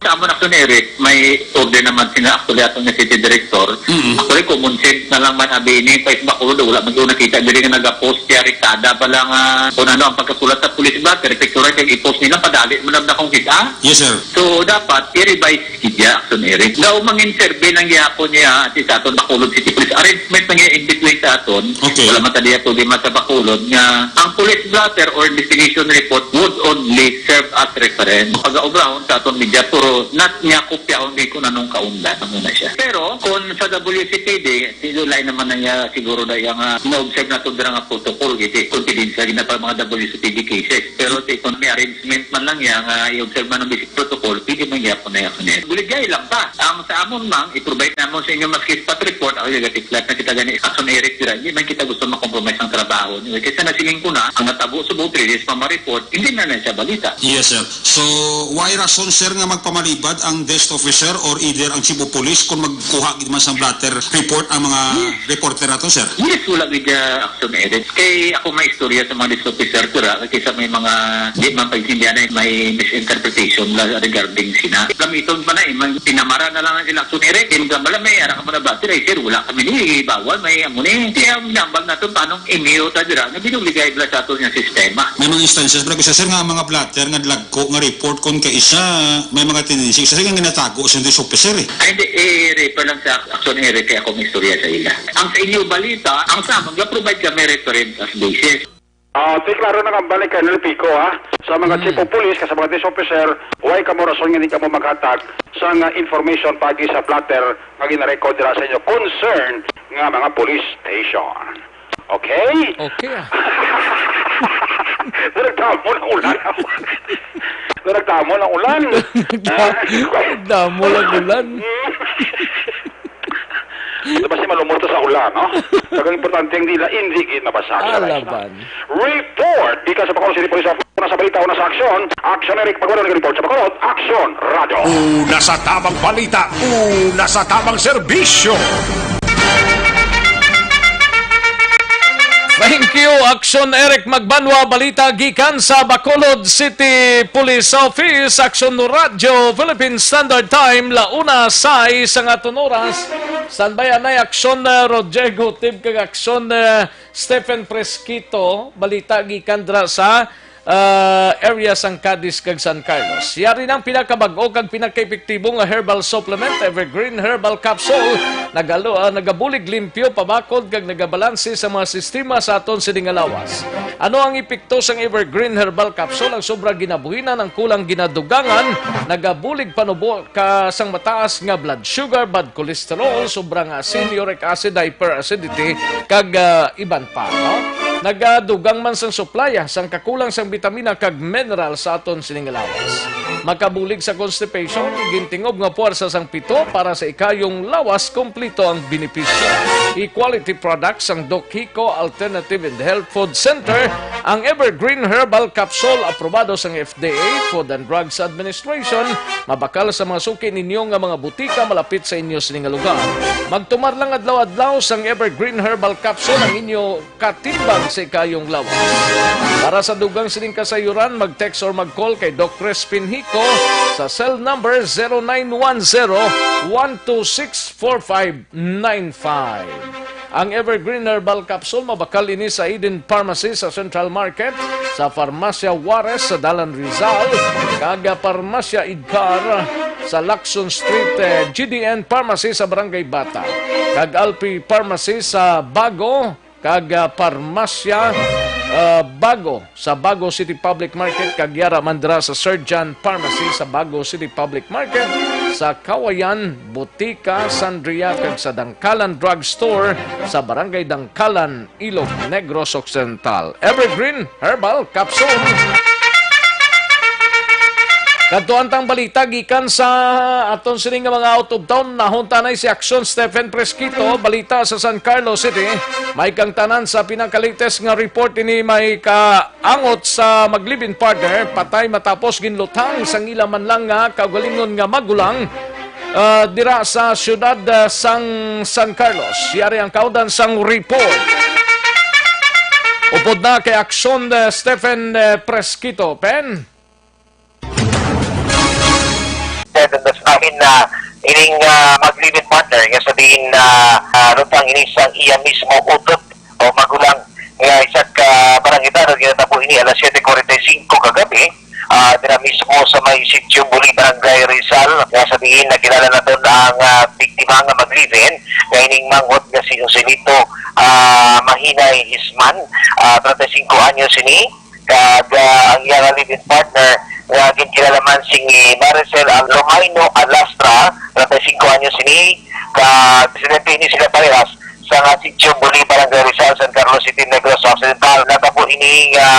Sa amon, Action Eric, may order naman sina, actually, ato nga city director. Mm. Actually, common sense na lang man, abi ni, pa sa Bacolod, wala man gyud nakita diri nga nagapost siya, rektada pa lang, ah, kung ano ang pagkasulat sa police blotter, picture kay i-post nila, padali mo lang na kung kita. Yes, sir. So, dapat i-revise gid ya, Action Eric. Daw mangin survey lang gihapon niya, at sa aton Bacolod City Police, arrangement na nga in between sa aton. Okay. Wala man ta diya problema sa Bacolod nga ang police blotter or investigation report would only serve as reference. Pag-aumrahon sa aton media, pero not niya kopyahon kay kung anong kaundan, ano na siya. Pero kung sa W C P D, si Lulay naman na niya siguro na yung, ah, na-observe na to dira nga protocol, kasi confidential na pa mga W C P D cases. Pero sa economy arrangement man lang yan, nga i-observe man ang basic protocol, pwede man gyapon na yan. Buligay lang pa. Ang sa amon, ma'am, i-provide namon sa inyo maski spot report, ako yung gatiklat na kita gani, Action Eric, dira, hindi man kita gusto makompromise ang trabaho. Anyway, kaysa nasiling ko na, ang natabo sa boat release, pa ma-report, hindi na na siya balita. Yes, sir. So, why rason, sir, nga magpamalibad ang desk officer or either ang chief of police kung magkuha gid man sang blotter report ang mga Yes. reporter nato, sir? Yes, wala gid, ah, Action Eric. Kay ako may istorya sa mga desk officer, sir, ah, kaysa may mga di man pagsindihan ay may misinterpretation la regarding sina. Gamiton pa na, eh, may pinamara na lang ang sila. Action Eric, yung gambala may ara ka mo na blotter, ay, sir, wala kami ni, bawal, may amo ni. Kaya ang nambal nato, paano Emiyo ta dira nga binuligay bala sa aton nga sistema. May mga instances, brad, isa, sir, nga ang mga blotter nga lagko nga report kon kay isa, may mga tendency, isa nga ginatago sa police officer, eh. Ay, hindi, eh, refer lang sa Action Eric, kaya akong istorya sa ila. Ang sa inyo balita, ang sa amon, ga-provide kami reference as basis. Ah, ti klaro na nga balik kay Colonel Pico, ha? Sa mga Hmm. chief of police, ka sa mga police officer, way kamo rason nga di kamo maghatag sa nga information pagi sa blotter nga ginarecord dira sa inyo concern nga mga police station. Okay? Okay, ah. Nagdamo ng ulan. Nagdamo ng ulan. Nagdamo ng ulan. Diba si malumot sa ulan, no? Ang importante ang dila, hindi gid nabasa. Alaban. Report, di ka sa Bacolod City Police Office, una sa balita, una sa aksyon. Action Eric Pagwalo, nag-report sa Bacolod. Action Radio. Una sa tamang balita, una sa tamang serbisyo. Thank you, Action Eric Magbanwa. Balita gikan sa Bacolod City Police Office, Action Radio, Philippine Standard Time, la una sais ang aton oras. Standby anay, Action, uh, Rodrigo Tib kag Action, uh, Stephen Fresquito. Balita gikan dira sa ah, area sang Cadiz kag San Carlos. Yari na ang pinakabag-o kag pinakaepektibo nga herbal supplement, Evergreen Herbal Capsule. Nagalo-, ah, nagabulig limpyo, pabakod, kag nagabalanse sa mga sistema sa aton sini nga lawas. Ano ang epekto sang Evergreen Herbal Capsule? Ang sobra ginabuhinan, ang kulang ginadugangan, nagabulig panubo ka sang mataas nga blood sugar, bad cholesterol, sobra nga asin, uric acid, hyperacidity, kag, ah, iban pa, no? Nagadugang man sang suplaya sang kakulang sang bitamina kag mineral sa aton sining lawas. Makabulig sa constipation, gintingob nga puwersa sang pito para sa ikayong lawas, kompleto ang benepisyo. E-quality products sang Doc Hico Alternative and Health Food Center, ang Evergreen Herbal Capsule, aprobado sang F D A, Food and Drugs Administration, mabakal sa mga suki ninyo nga mga butika malapit sa inyo sini nga lugar. Magtumar lang adlaw-adlaw sang Evergreen Herbal Capsule ang inyo katimbang sa ikayong lawas. Para sa dugang sining kasayuran, mag-text or mag-call kay Doc Crispin Hico sa cell number zero nine one zero, one two six, four five nine five. Ang Evergreen Herbal Capsule, mabakal ini sa Eden Pharmacy sa Central Market, sa Farmacia Juarez sa Dalan Rizal, kag Farmacia Idcar sa Lacson Street, eh, G D N Pharmacy sa Barangay Bata, kag Alpi Pharmacy sa Bago, kag, ah, Farmacia, ah, Bago sa Bago City Public Market, kag yara man dira sa Surgeon Pharmacy sa Bago City Public Market, sa Kawayan, Butika, Sandria, kag sa Dangkalan Drug Store sa Barangay Dangkalan, Ilog Negros Occidental. Evergreen Herbal Capsule. Kadto ang tang balita gikan sa aton sini nga mga out of town. Nahuntanay si Action Stephen Fresquito, balita sa San Carlos City. May kang tanan sa pinakalites nga report ini, may kaangot sa mag-live-in partner, patay matapos ginluthang sang ila man lang nga kaugalingon nga magulang, ah, dira sa siyudad, ah, sang San Carlos. Yari ang kaudan sang report. Upod na kay Action, ah, Stephen, ah, Fresquito. Pen? Seven na ining, ah, mag-live-in partner nga sa diin na, ah, lutang ini sang iya mismo utod o magulang nga isa ka barangay tanod. Ginatabo ini alas siyete kuwarenta y singko kagabi, ah, dira mismo sa may Sitio Buli, Barangay Rizal, nga sa diin nakilala naton ang, ah, biktima nga mag-live-in nga ining manghod nga si Joselito, ah, Mahinay Hisman, ah, treinta y cinco anyos ini, kag, ah, ang iyang live-in partner nga ginkilala man si Maricel Lomaino Alastra, treinta y cinco anyos ini, kag residente ini sila parehas sa nga Sitio Buli, Barangay Rizal, San Carlos City, Negros Occidental. Natabo ini nga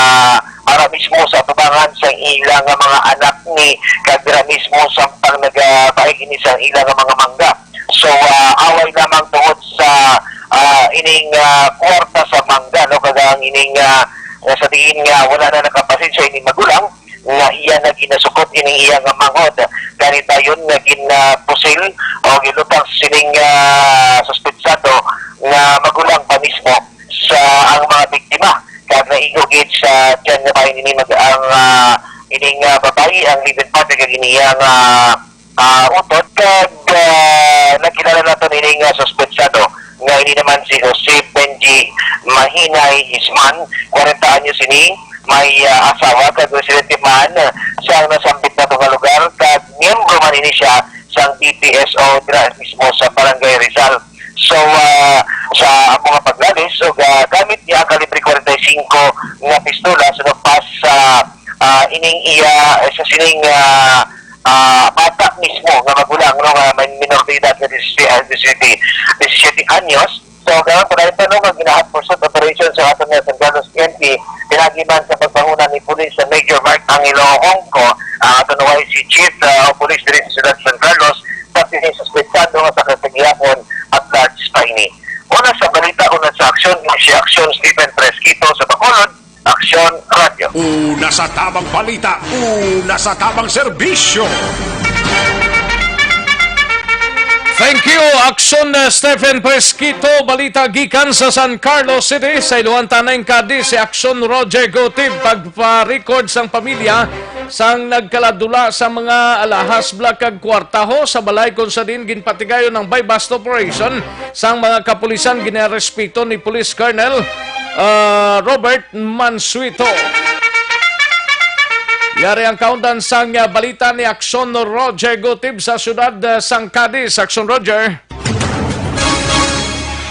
para mismo sa atubangan sa ila nga mga anak ni, kag dira mismo samtang nagabaig ini sa ila nga mga mangga. So, ah, away lamang tungod sa, ah, ining, ah, kwarta sa mangga, no? Kag ang ining, ah, nga sa diin nga wala na nakapasensya ining magulang, nga iya na ginasukot ining iya nga manghod. Gani dayon nga ginapusil o ginlutang sining, ah, suspetsado nga magulang pa mismo sa ang mga biktima. Kag naigo gid sa tiyan nga bahin ini mag-, ang, ah, ining, ah, babayi, ang live-in partner kag ini iya nga, ah, utod. Kag, ah, nakilala nato ini nga suspetsado nga ini naman si Jose Benji Mahinay Hisman, kwarenta anyos ini, may, ah, asawa kag residente man sa nasambit nato nga lugar, kag miyembro man ini siya sang P P S O dira mismo sa Barangay Rizal. So, ah, sa amo nga paglalis, ug, ah, gamit niya ang kalibre kwarenta y singko nga pistola sa lapas sa, ah, ining iya, eh, sa sining, ah, ah, bata mismo nga magulang, no, nga may minor de edad nga disisiete, ah, disisiete, disisiete anyos. So, karon, padayon pa, no, nga ginahat pursuit operation sa aton nga San Carlos P N P, pinagi man sa pagpanguna ni Police Major Mark Angelo Hongco, ang aton Y C Chief, ah, o Police diri sa Siyudad San Carlos, sa pinisuspetsado nga sa kasigyapon at large pa ini. Una sa balita, una sa aksyon, si Aksyon Stephen Fresquito sa Bacolod, Aksyon Radyo. Una sa tabang balita, una sa tabang serbisyo. Thank you, Aksyon, uh, Stephen Fresquito. Balita gikan sa San Carlos City. Sa iluhan tanay kadi si Aksyon Roger Gutib, pagpa-record sang pamilya sang nagkaladula sa mga alahas, bala kag kwartaho sa balay kung sa diin ginpatigayon ang buy-bust operation sang mga kapulisan. Ginarespeto ni Police Colonel, ah, Robert Mansueto. Yari ang kaundan sang, ah, balita ni Aksyon Roger Gutib sa siyudad, ah, sang Cadiz. Aksyon Roger.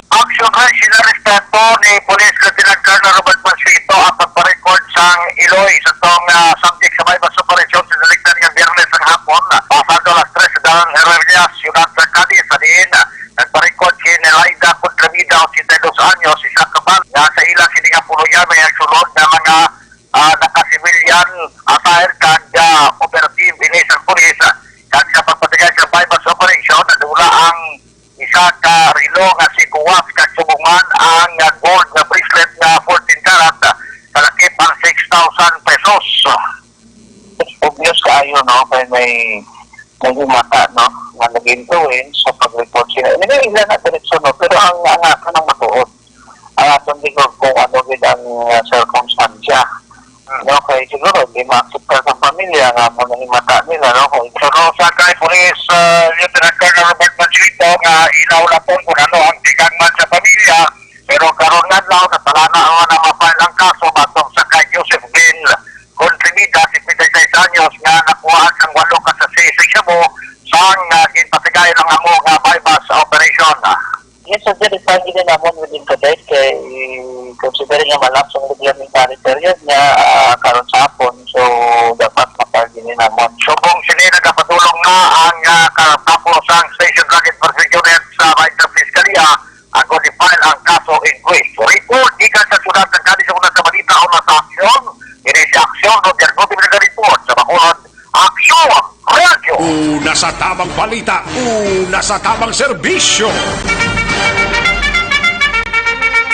Aksyon Roger, ginarespeto ni Police Lieutenant Colonel Robert Mansueto ang pagpa-record sang iloy sa tong, ah, subject sa buy-bust operation sa naligdan nga Biyernes sang hapon, pasado alas tres sa dalan Herreria, siyudad sa Cadiz, sa diin, ah, nagpa-record si Nelaida Contrimida, ochenta y dos anyos, isa ka bal-, nga sa ila sini nga puloy-an may nagsulod nga mga, ah, naka-civilian attire kag, ah, operative ini sang pulis, ah, kag sa pagpatigay sa buy-bust operation, nadula ang isa ka relo nga si Kuwas kag subong man ang, ah, gold nga bracelet nga fourteen karat, ah, kalakip ang six thousand pesos. Obvious kaayo, no? Kay may, may himata, no? Nga nag-influence sa pag-report sila. Hindi, ila na diretso, no? Pero ang, ang ato nang matuod, ang aton tingog kung ano gid ang, uh, sirkumstansya. No, kay siguro, di ma-acceptar sa pamilya nga mo nahimata nila, no? Kung Pero sa kay Police, uh, Lieutenant Colonel Robert Mansueto nga ilaw lapon kung ano ang tikang man sa pamilya, pero karon nga adlaw, natalana naman ang ma-file ang kaso batok sa kay Joseph Glenn Contrimida, singkwenta y seis anyos, nga nakuhaan sang walo ka sachet sa shabu sang, ah, ginpatigayon ang amo nga buy-bust operation. Yes, sir, sir, i-file gid namon within today kay considering nga malapse ang regulamentary period niya, ah, karon sa hapon. So, dapat ma-file gid namon. Subong sini, nagapadulong na ang, ah, katapo sang Station Drug Enforcement Unit sa Baitang Piskalya, ang i-file ang kaso inquest. Report gikan sa siyudad ng Cadiz, una sa balita, una sa aksyon. Ini si Aksyon Roger Gutib, nag-report sa Bacolod. Aksyon Radyo. Una sa tabang balita, una sa tabang serbisyo.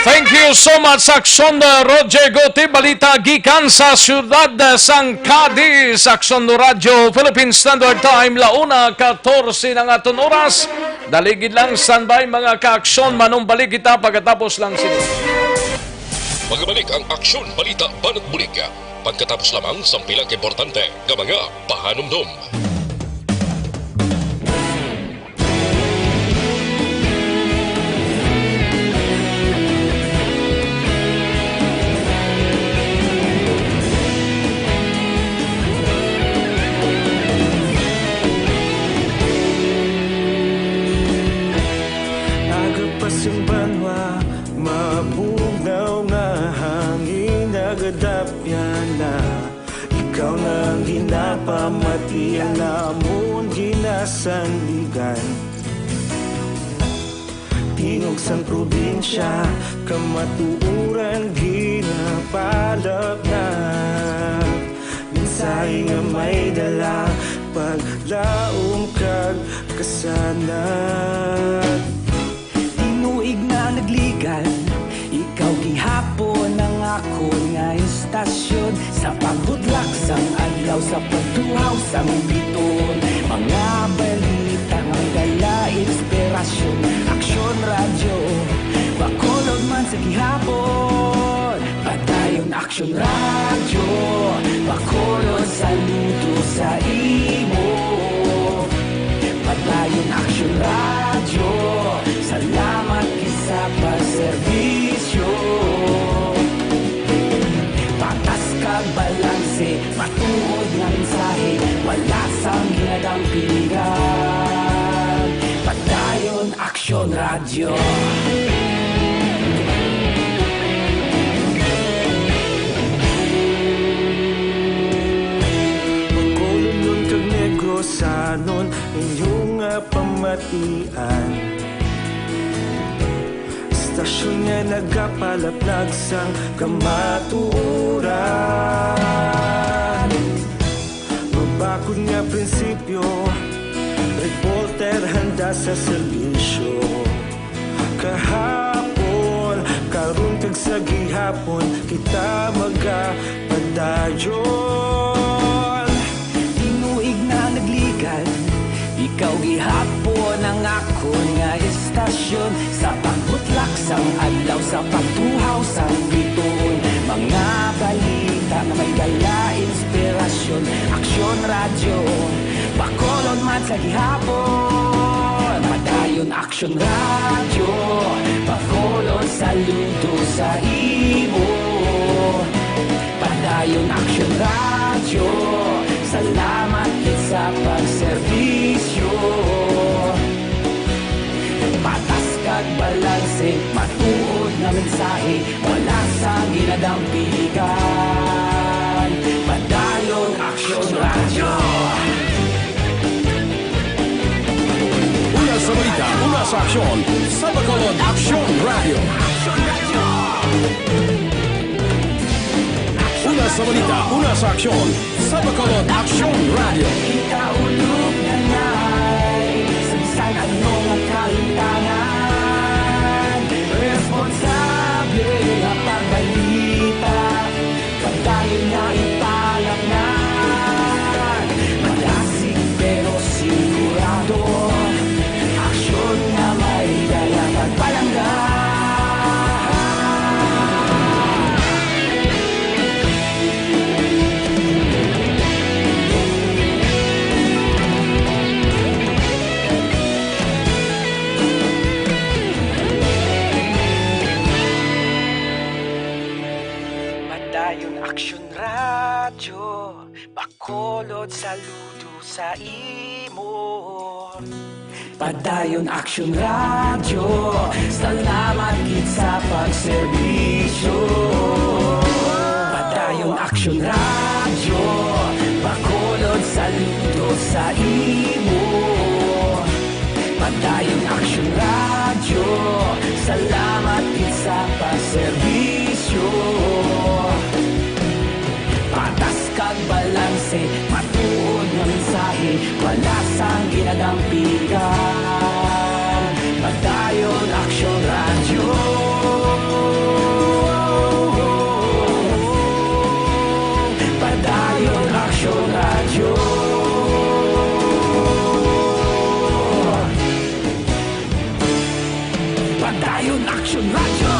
Thank you so much, Aksyon, uh, Roger Gutib. Balita gikan sa siyudad, uh, sang Cadiz. Aksyon Radyo, Philippine Standard Time, launa katorse na nga aton oras. Dali gid lang, standby, mga ka-aksyon. Manumbalik kita pagkatapos lang sini. Magbalik ang Aksyon Balita Banat Bulig pagkatapos lamang sang pila ka importante nga mga pahanumdom. sandigan. Tingog sang probinsya, kamatuoran ginapalapnap. Mensahe nga may dala, paglaom kag kasanag. Tinuig na nagligan, ikaw gihapon ang akon nga istasyon. Sa pagbudlak sang adlaw, sa pagtuhaw sang bituon, mga balita nga may dala inspirasyon. Aksyon Radyo, Bacolod man sa gihapon. Padayon Aksyon Radyo, Bacolod, saludo sa imo. Padayon Aksyon Radyo, salamat gid sa pagserbisyo. Patas kag balanse, matuod nga mensahe, wala sang ginadampigan. Padayon Aksyon Radyo. Bacolodnon kag Negrosanon, inyo nga pamatian. Istasyon nga nagapalapnag sang kamatuoran. Mabakod nga prinsipyo, reporter handa sa serbisyo. Kahapon, karon kag sa gihapon, kita magapadayon. Tinuig na nagligan, ikaw gihapon ang akon nga istasyon. Sa pagbutlak sang adlaw, sa pagtuhaw sang bituon, mga balita nga may dala inspirasyon. Aksyon Radyo, Bacolod man sa gihapon. Padayon Aksyon Radyo, Bacolod, saludo sa imo. Padayon Aksyon Radyo, salamat gid sa pagserbisyo. Patas kag balanse, matuod nga mensahe, wala sang ginadampigan. Padayon Aksyon Radyo. Una sa balita, una sa aksyon, sa Bacolod Aksyon Radyo. Una sa balita, una sa aksyon, sa Bacolod Aksyon Radyo. Kita ulog na ngay, sa bisan ano nga kalimtangan, responsable nga pagbalita, padayon nga ipalapngan. Malasig pero sigurado, aksyon nga may dala pagpalangga. Padayon Aksyon Radyo, Bacolod, saludo sa imo. Padayon Aksyon Radyo, salamat gid sa pagserbisyo. Padayon Aksyon Radyo, Bacolod, saludo sa imo. Padayon Aksyon Radyo, salamat gid sa pagserbisyo. Patas kag balanse, matuod nga mensahe, wala sang ginadampigan. Padayon Aksyon Radyo. Padayon Aksyon Radyo. Padayon Aksyon Radyo.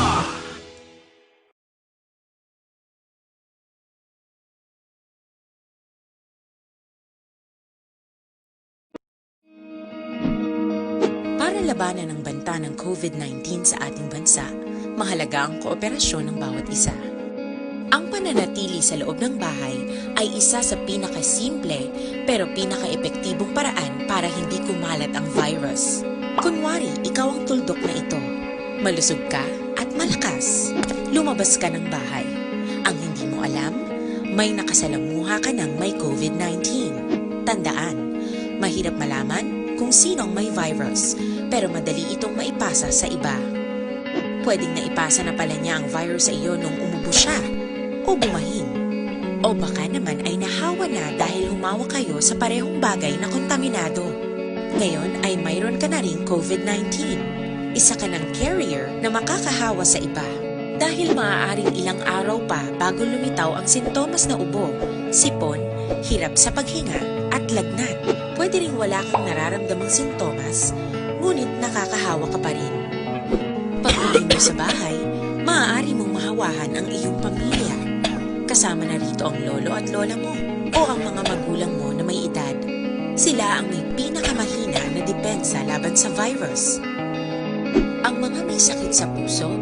Para labanan ang banta ng COVID nineteen sa ating bansa, mahalaga ang kooperasyon ng bawat isa. Ang pananatili sa loob ng bahay ay isa sa pinakasimple pero pinakaepektibong paraan para hindi kumalat ang virus. Kunwari, ikaw ang tuldok na ito. Malusog ka at malakas. Lumabas ka ng bahay. Ang hindi mo alam, may nakasalamuha ka ng may COVID nineteen. Tandaan, mahirap malaman kung sino ang may virus, pero madali itong maipasa sa iba. Pwedeng naipasa na pala niya ang virus sa iyo nung umubo siya o bumahin. O baka naman ay nahawa na dahil humawak kayo sa parehong bagay na kontaminado. Ngayon ay mayroon ka na ring covid nineteen. Isa ka ng carrier na makakahawa sa iba. Dahil maaaring ilang araw pa bago lumitaw ang sintomas na ubo, sipon, hirap sa paghinga, at lagnat. Pwede ring wala kang nararamdamang sintomas, ngunit nakakahawa ka pa rin. Pag-uwi mo sa bahay, maaari mong mahawahan ang iyong pamilya. Kasama na rito ang lolo at lola mo o ang mga magulang mo na may edad. Sila ang may pinakamahina na depensa laban sa virus. Ang mga may sakit sa puso,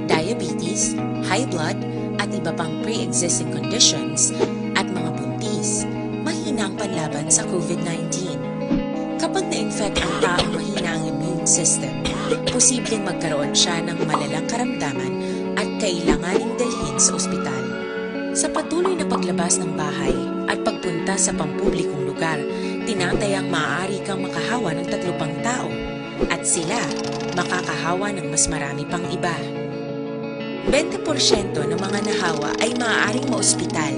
diabetes, high blood, at iba pang pre-existing conditions, at mga buntis, mahina ang panlaban sa covid nineteen. Kapag na-infect ang taong mahina ang immune system, posibleng magkaroon siya ng malalang karamdaman at kailanganing dalhin sa ospital. Sa patuloy na paglabas ng bahay at pagpunta sa pampublikong lugar, tinatayang maaari kang makahawa ng tatlo pang tao, at sila makakahawa ng mas marami pang iba. Bente porsyento ng mga nahawa ay maaaring maospital,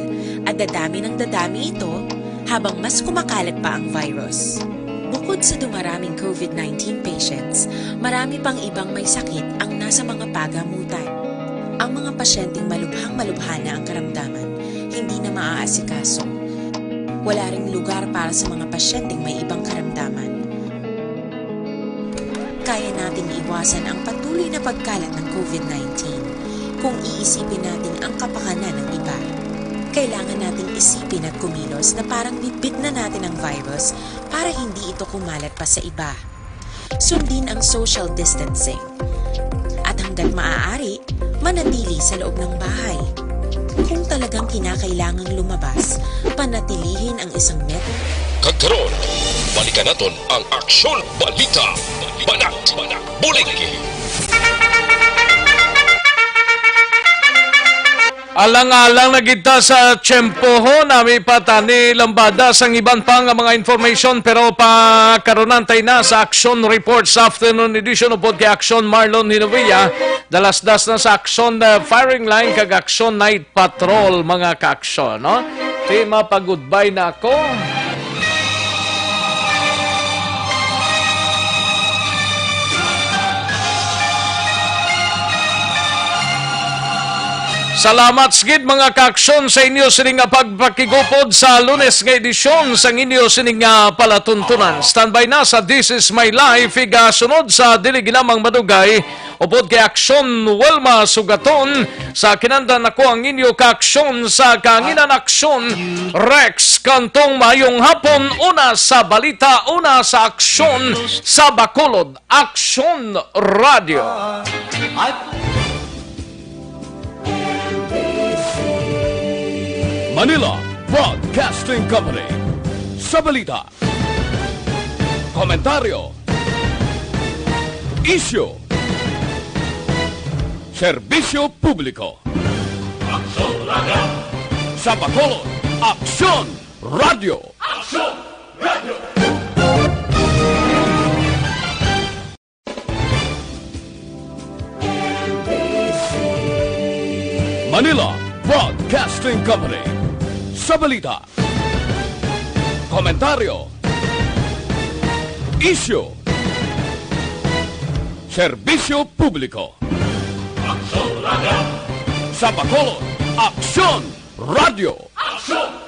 at dadami ng dadami ito habang mas kumakalat pa ang virus. Bukod sa dumaraming covid nineteen patients, marami pang ibang may sakit ang nasa mga pagamutan. Ang mga pasyenteng malubhang-malubha na ang karamdaman, hindi na maaasikaso. Wala ring lugar para sa mga pasyenteng may ibang karamdaman. Kaya nating iwasan ang patuloy na pagkalat ng covid nineteen kung iisipin natin ang kapakanan ng iba. Kailangan nating isipin at kumilos na parang bitbit na natin ang virus para hindi ito kumalat pa sa iba. Sundin ang social distancing. At hanggat maaari, manatili sa loob ng bahay. Kung talagang kinakailangang lumabas, panatilihin ang isang metro. Kag karon, balikan naton ang Aksyon Balita. Banat, Bulig. Alang-alang na gid ta sa tiyempohon, nami pa tani lambada sang iban pa nga mga information, pero pakaronantay na sa Action Report sa afternoon edition upod kay Action Marlon Hinovia. Dalasdas na sa Action, uh, Firing Line kag Action Night Patrol, mga ka-aksyon, no? Ti, mapag-goodbye na ako. Salamat gid, mga ka-aksyon, sa inyo sini nga pagpakigupod sa Lunes nga edisyon sang inyo sini nga palatuntunan. Standby na sa This Is My Life, igasunod sa dili ginamang madugay, upod kay Aksyon Wilma Sugaton. Sa kinandan, ako ang inyo ka-aksyon sa kahanginan, Aksyon Rex Cantong. Maayong hapon, una sa balita, una sa aksyon sa Bacolod. Aksyon Radio. Manila Broadcasting Company. Sa balita, komentaryo, isyu, serbisyo publiko. Aksyon Radio. Sa Bacolod, Aksyon Radio. Aksyon Radio. Manila Broadcasting Company. Sa balita, komentaryo, isyu, serbisyo publiko. Aksyon Radio. Sa Bacolod, Aksyon Radio. Aksyon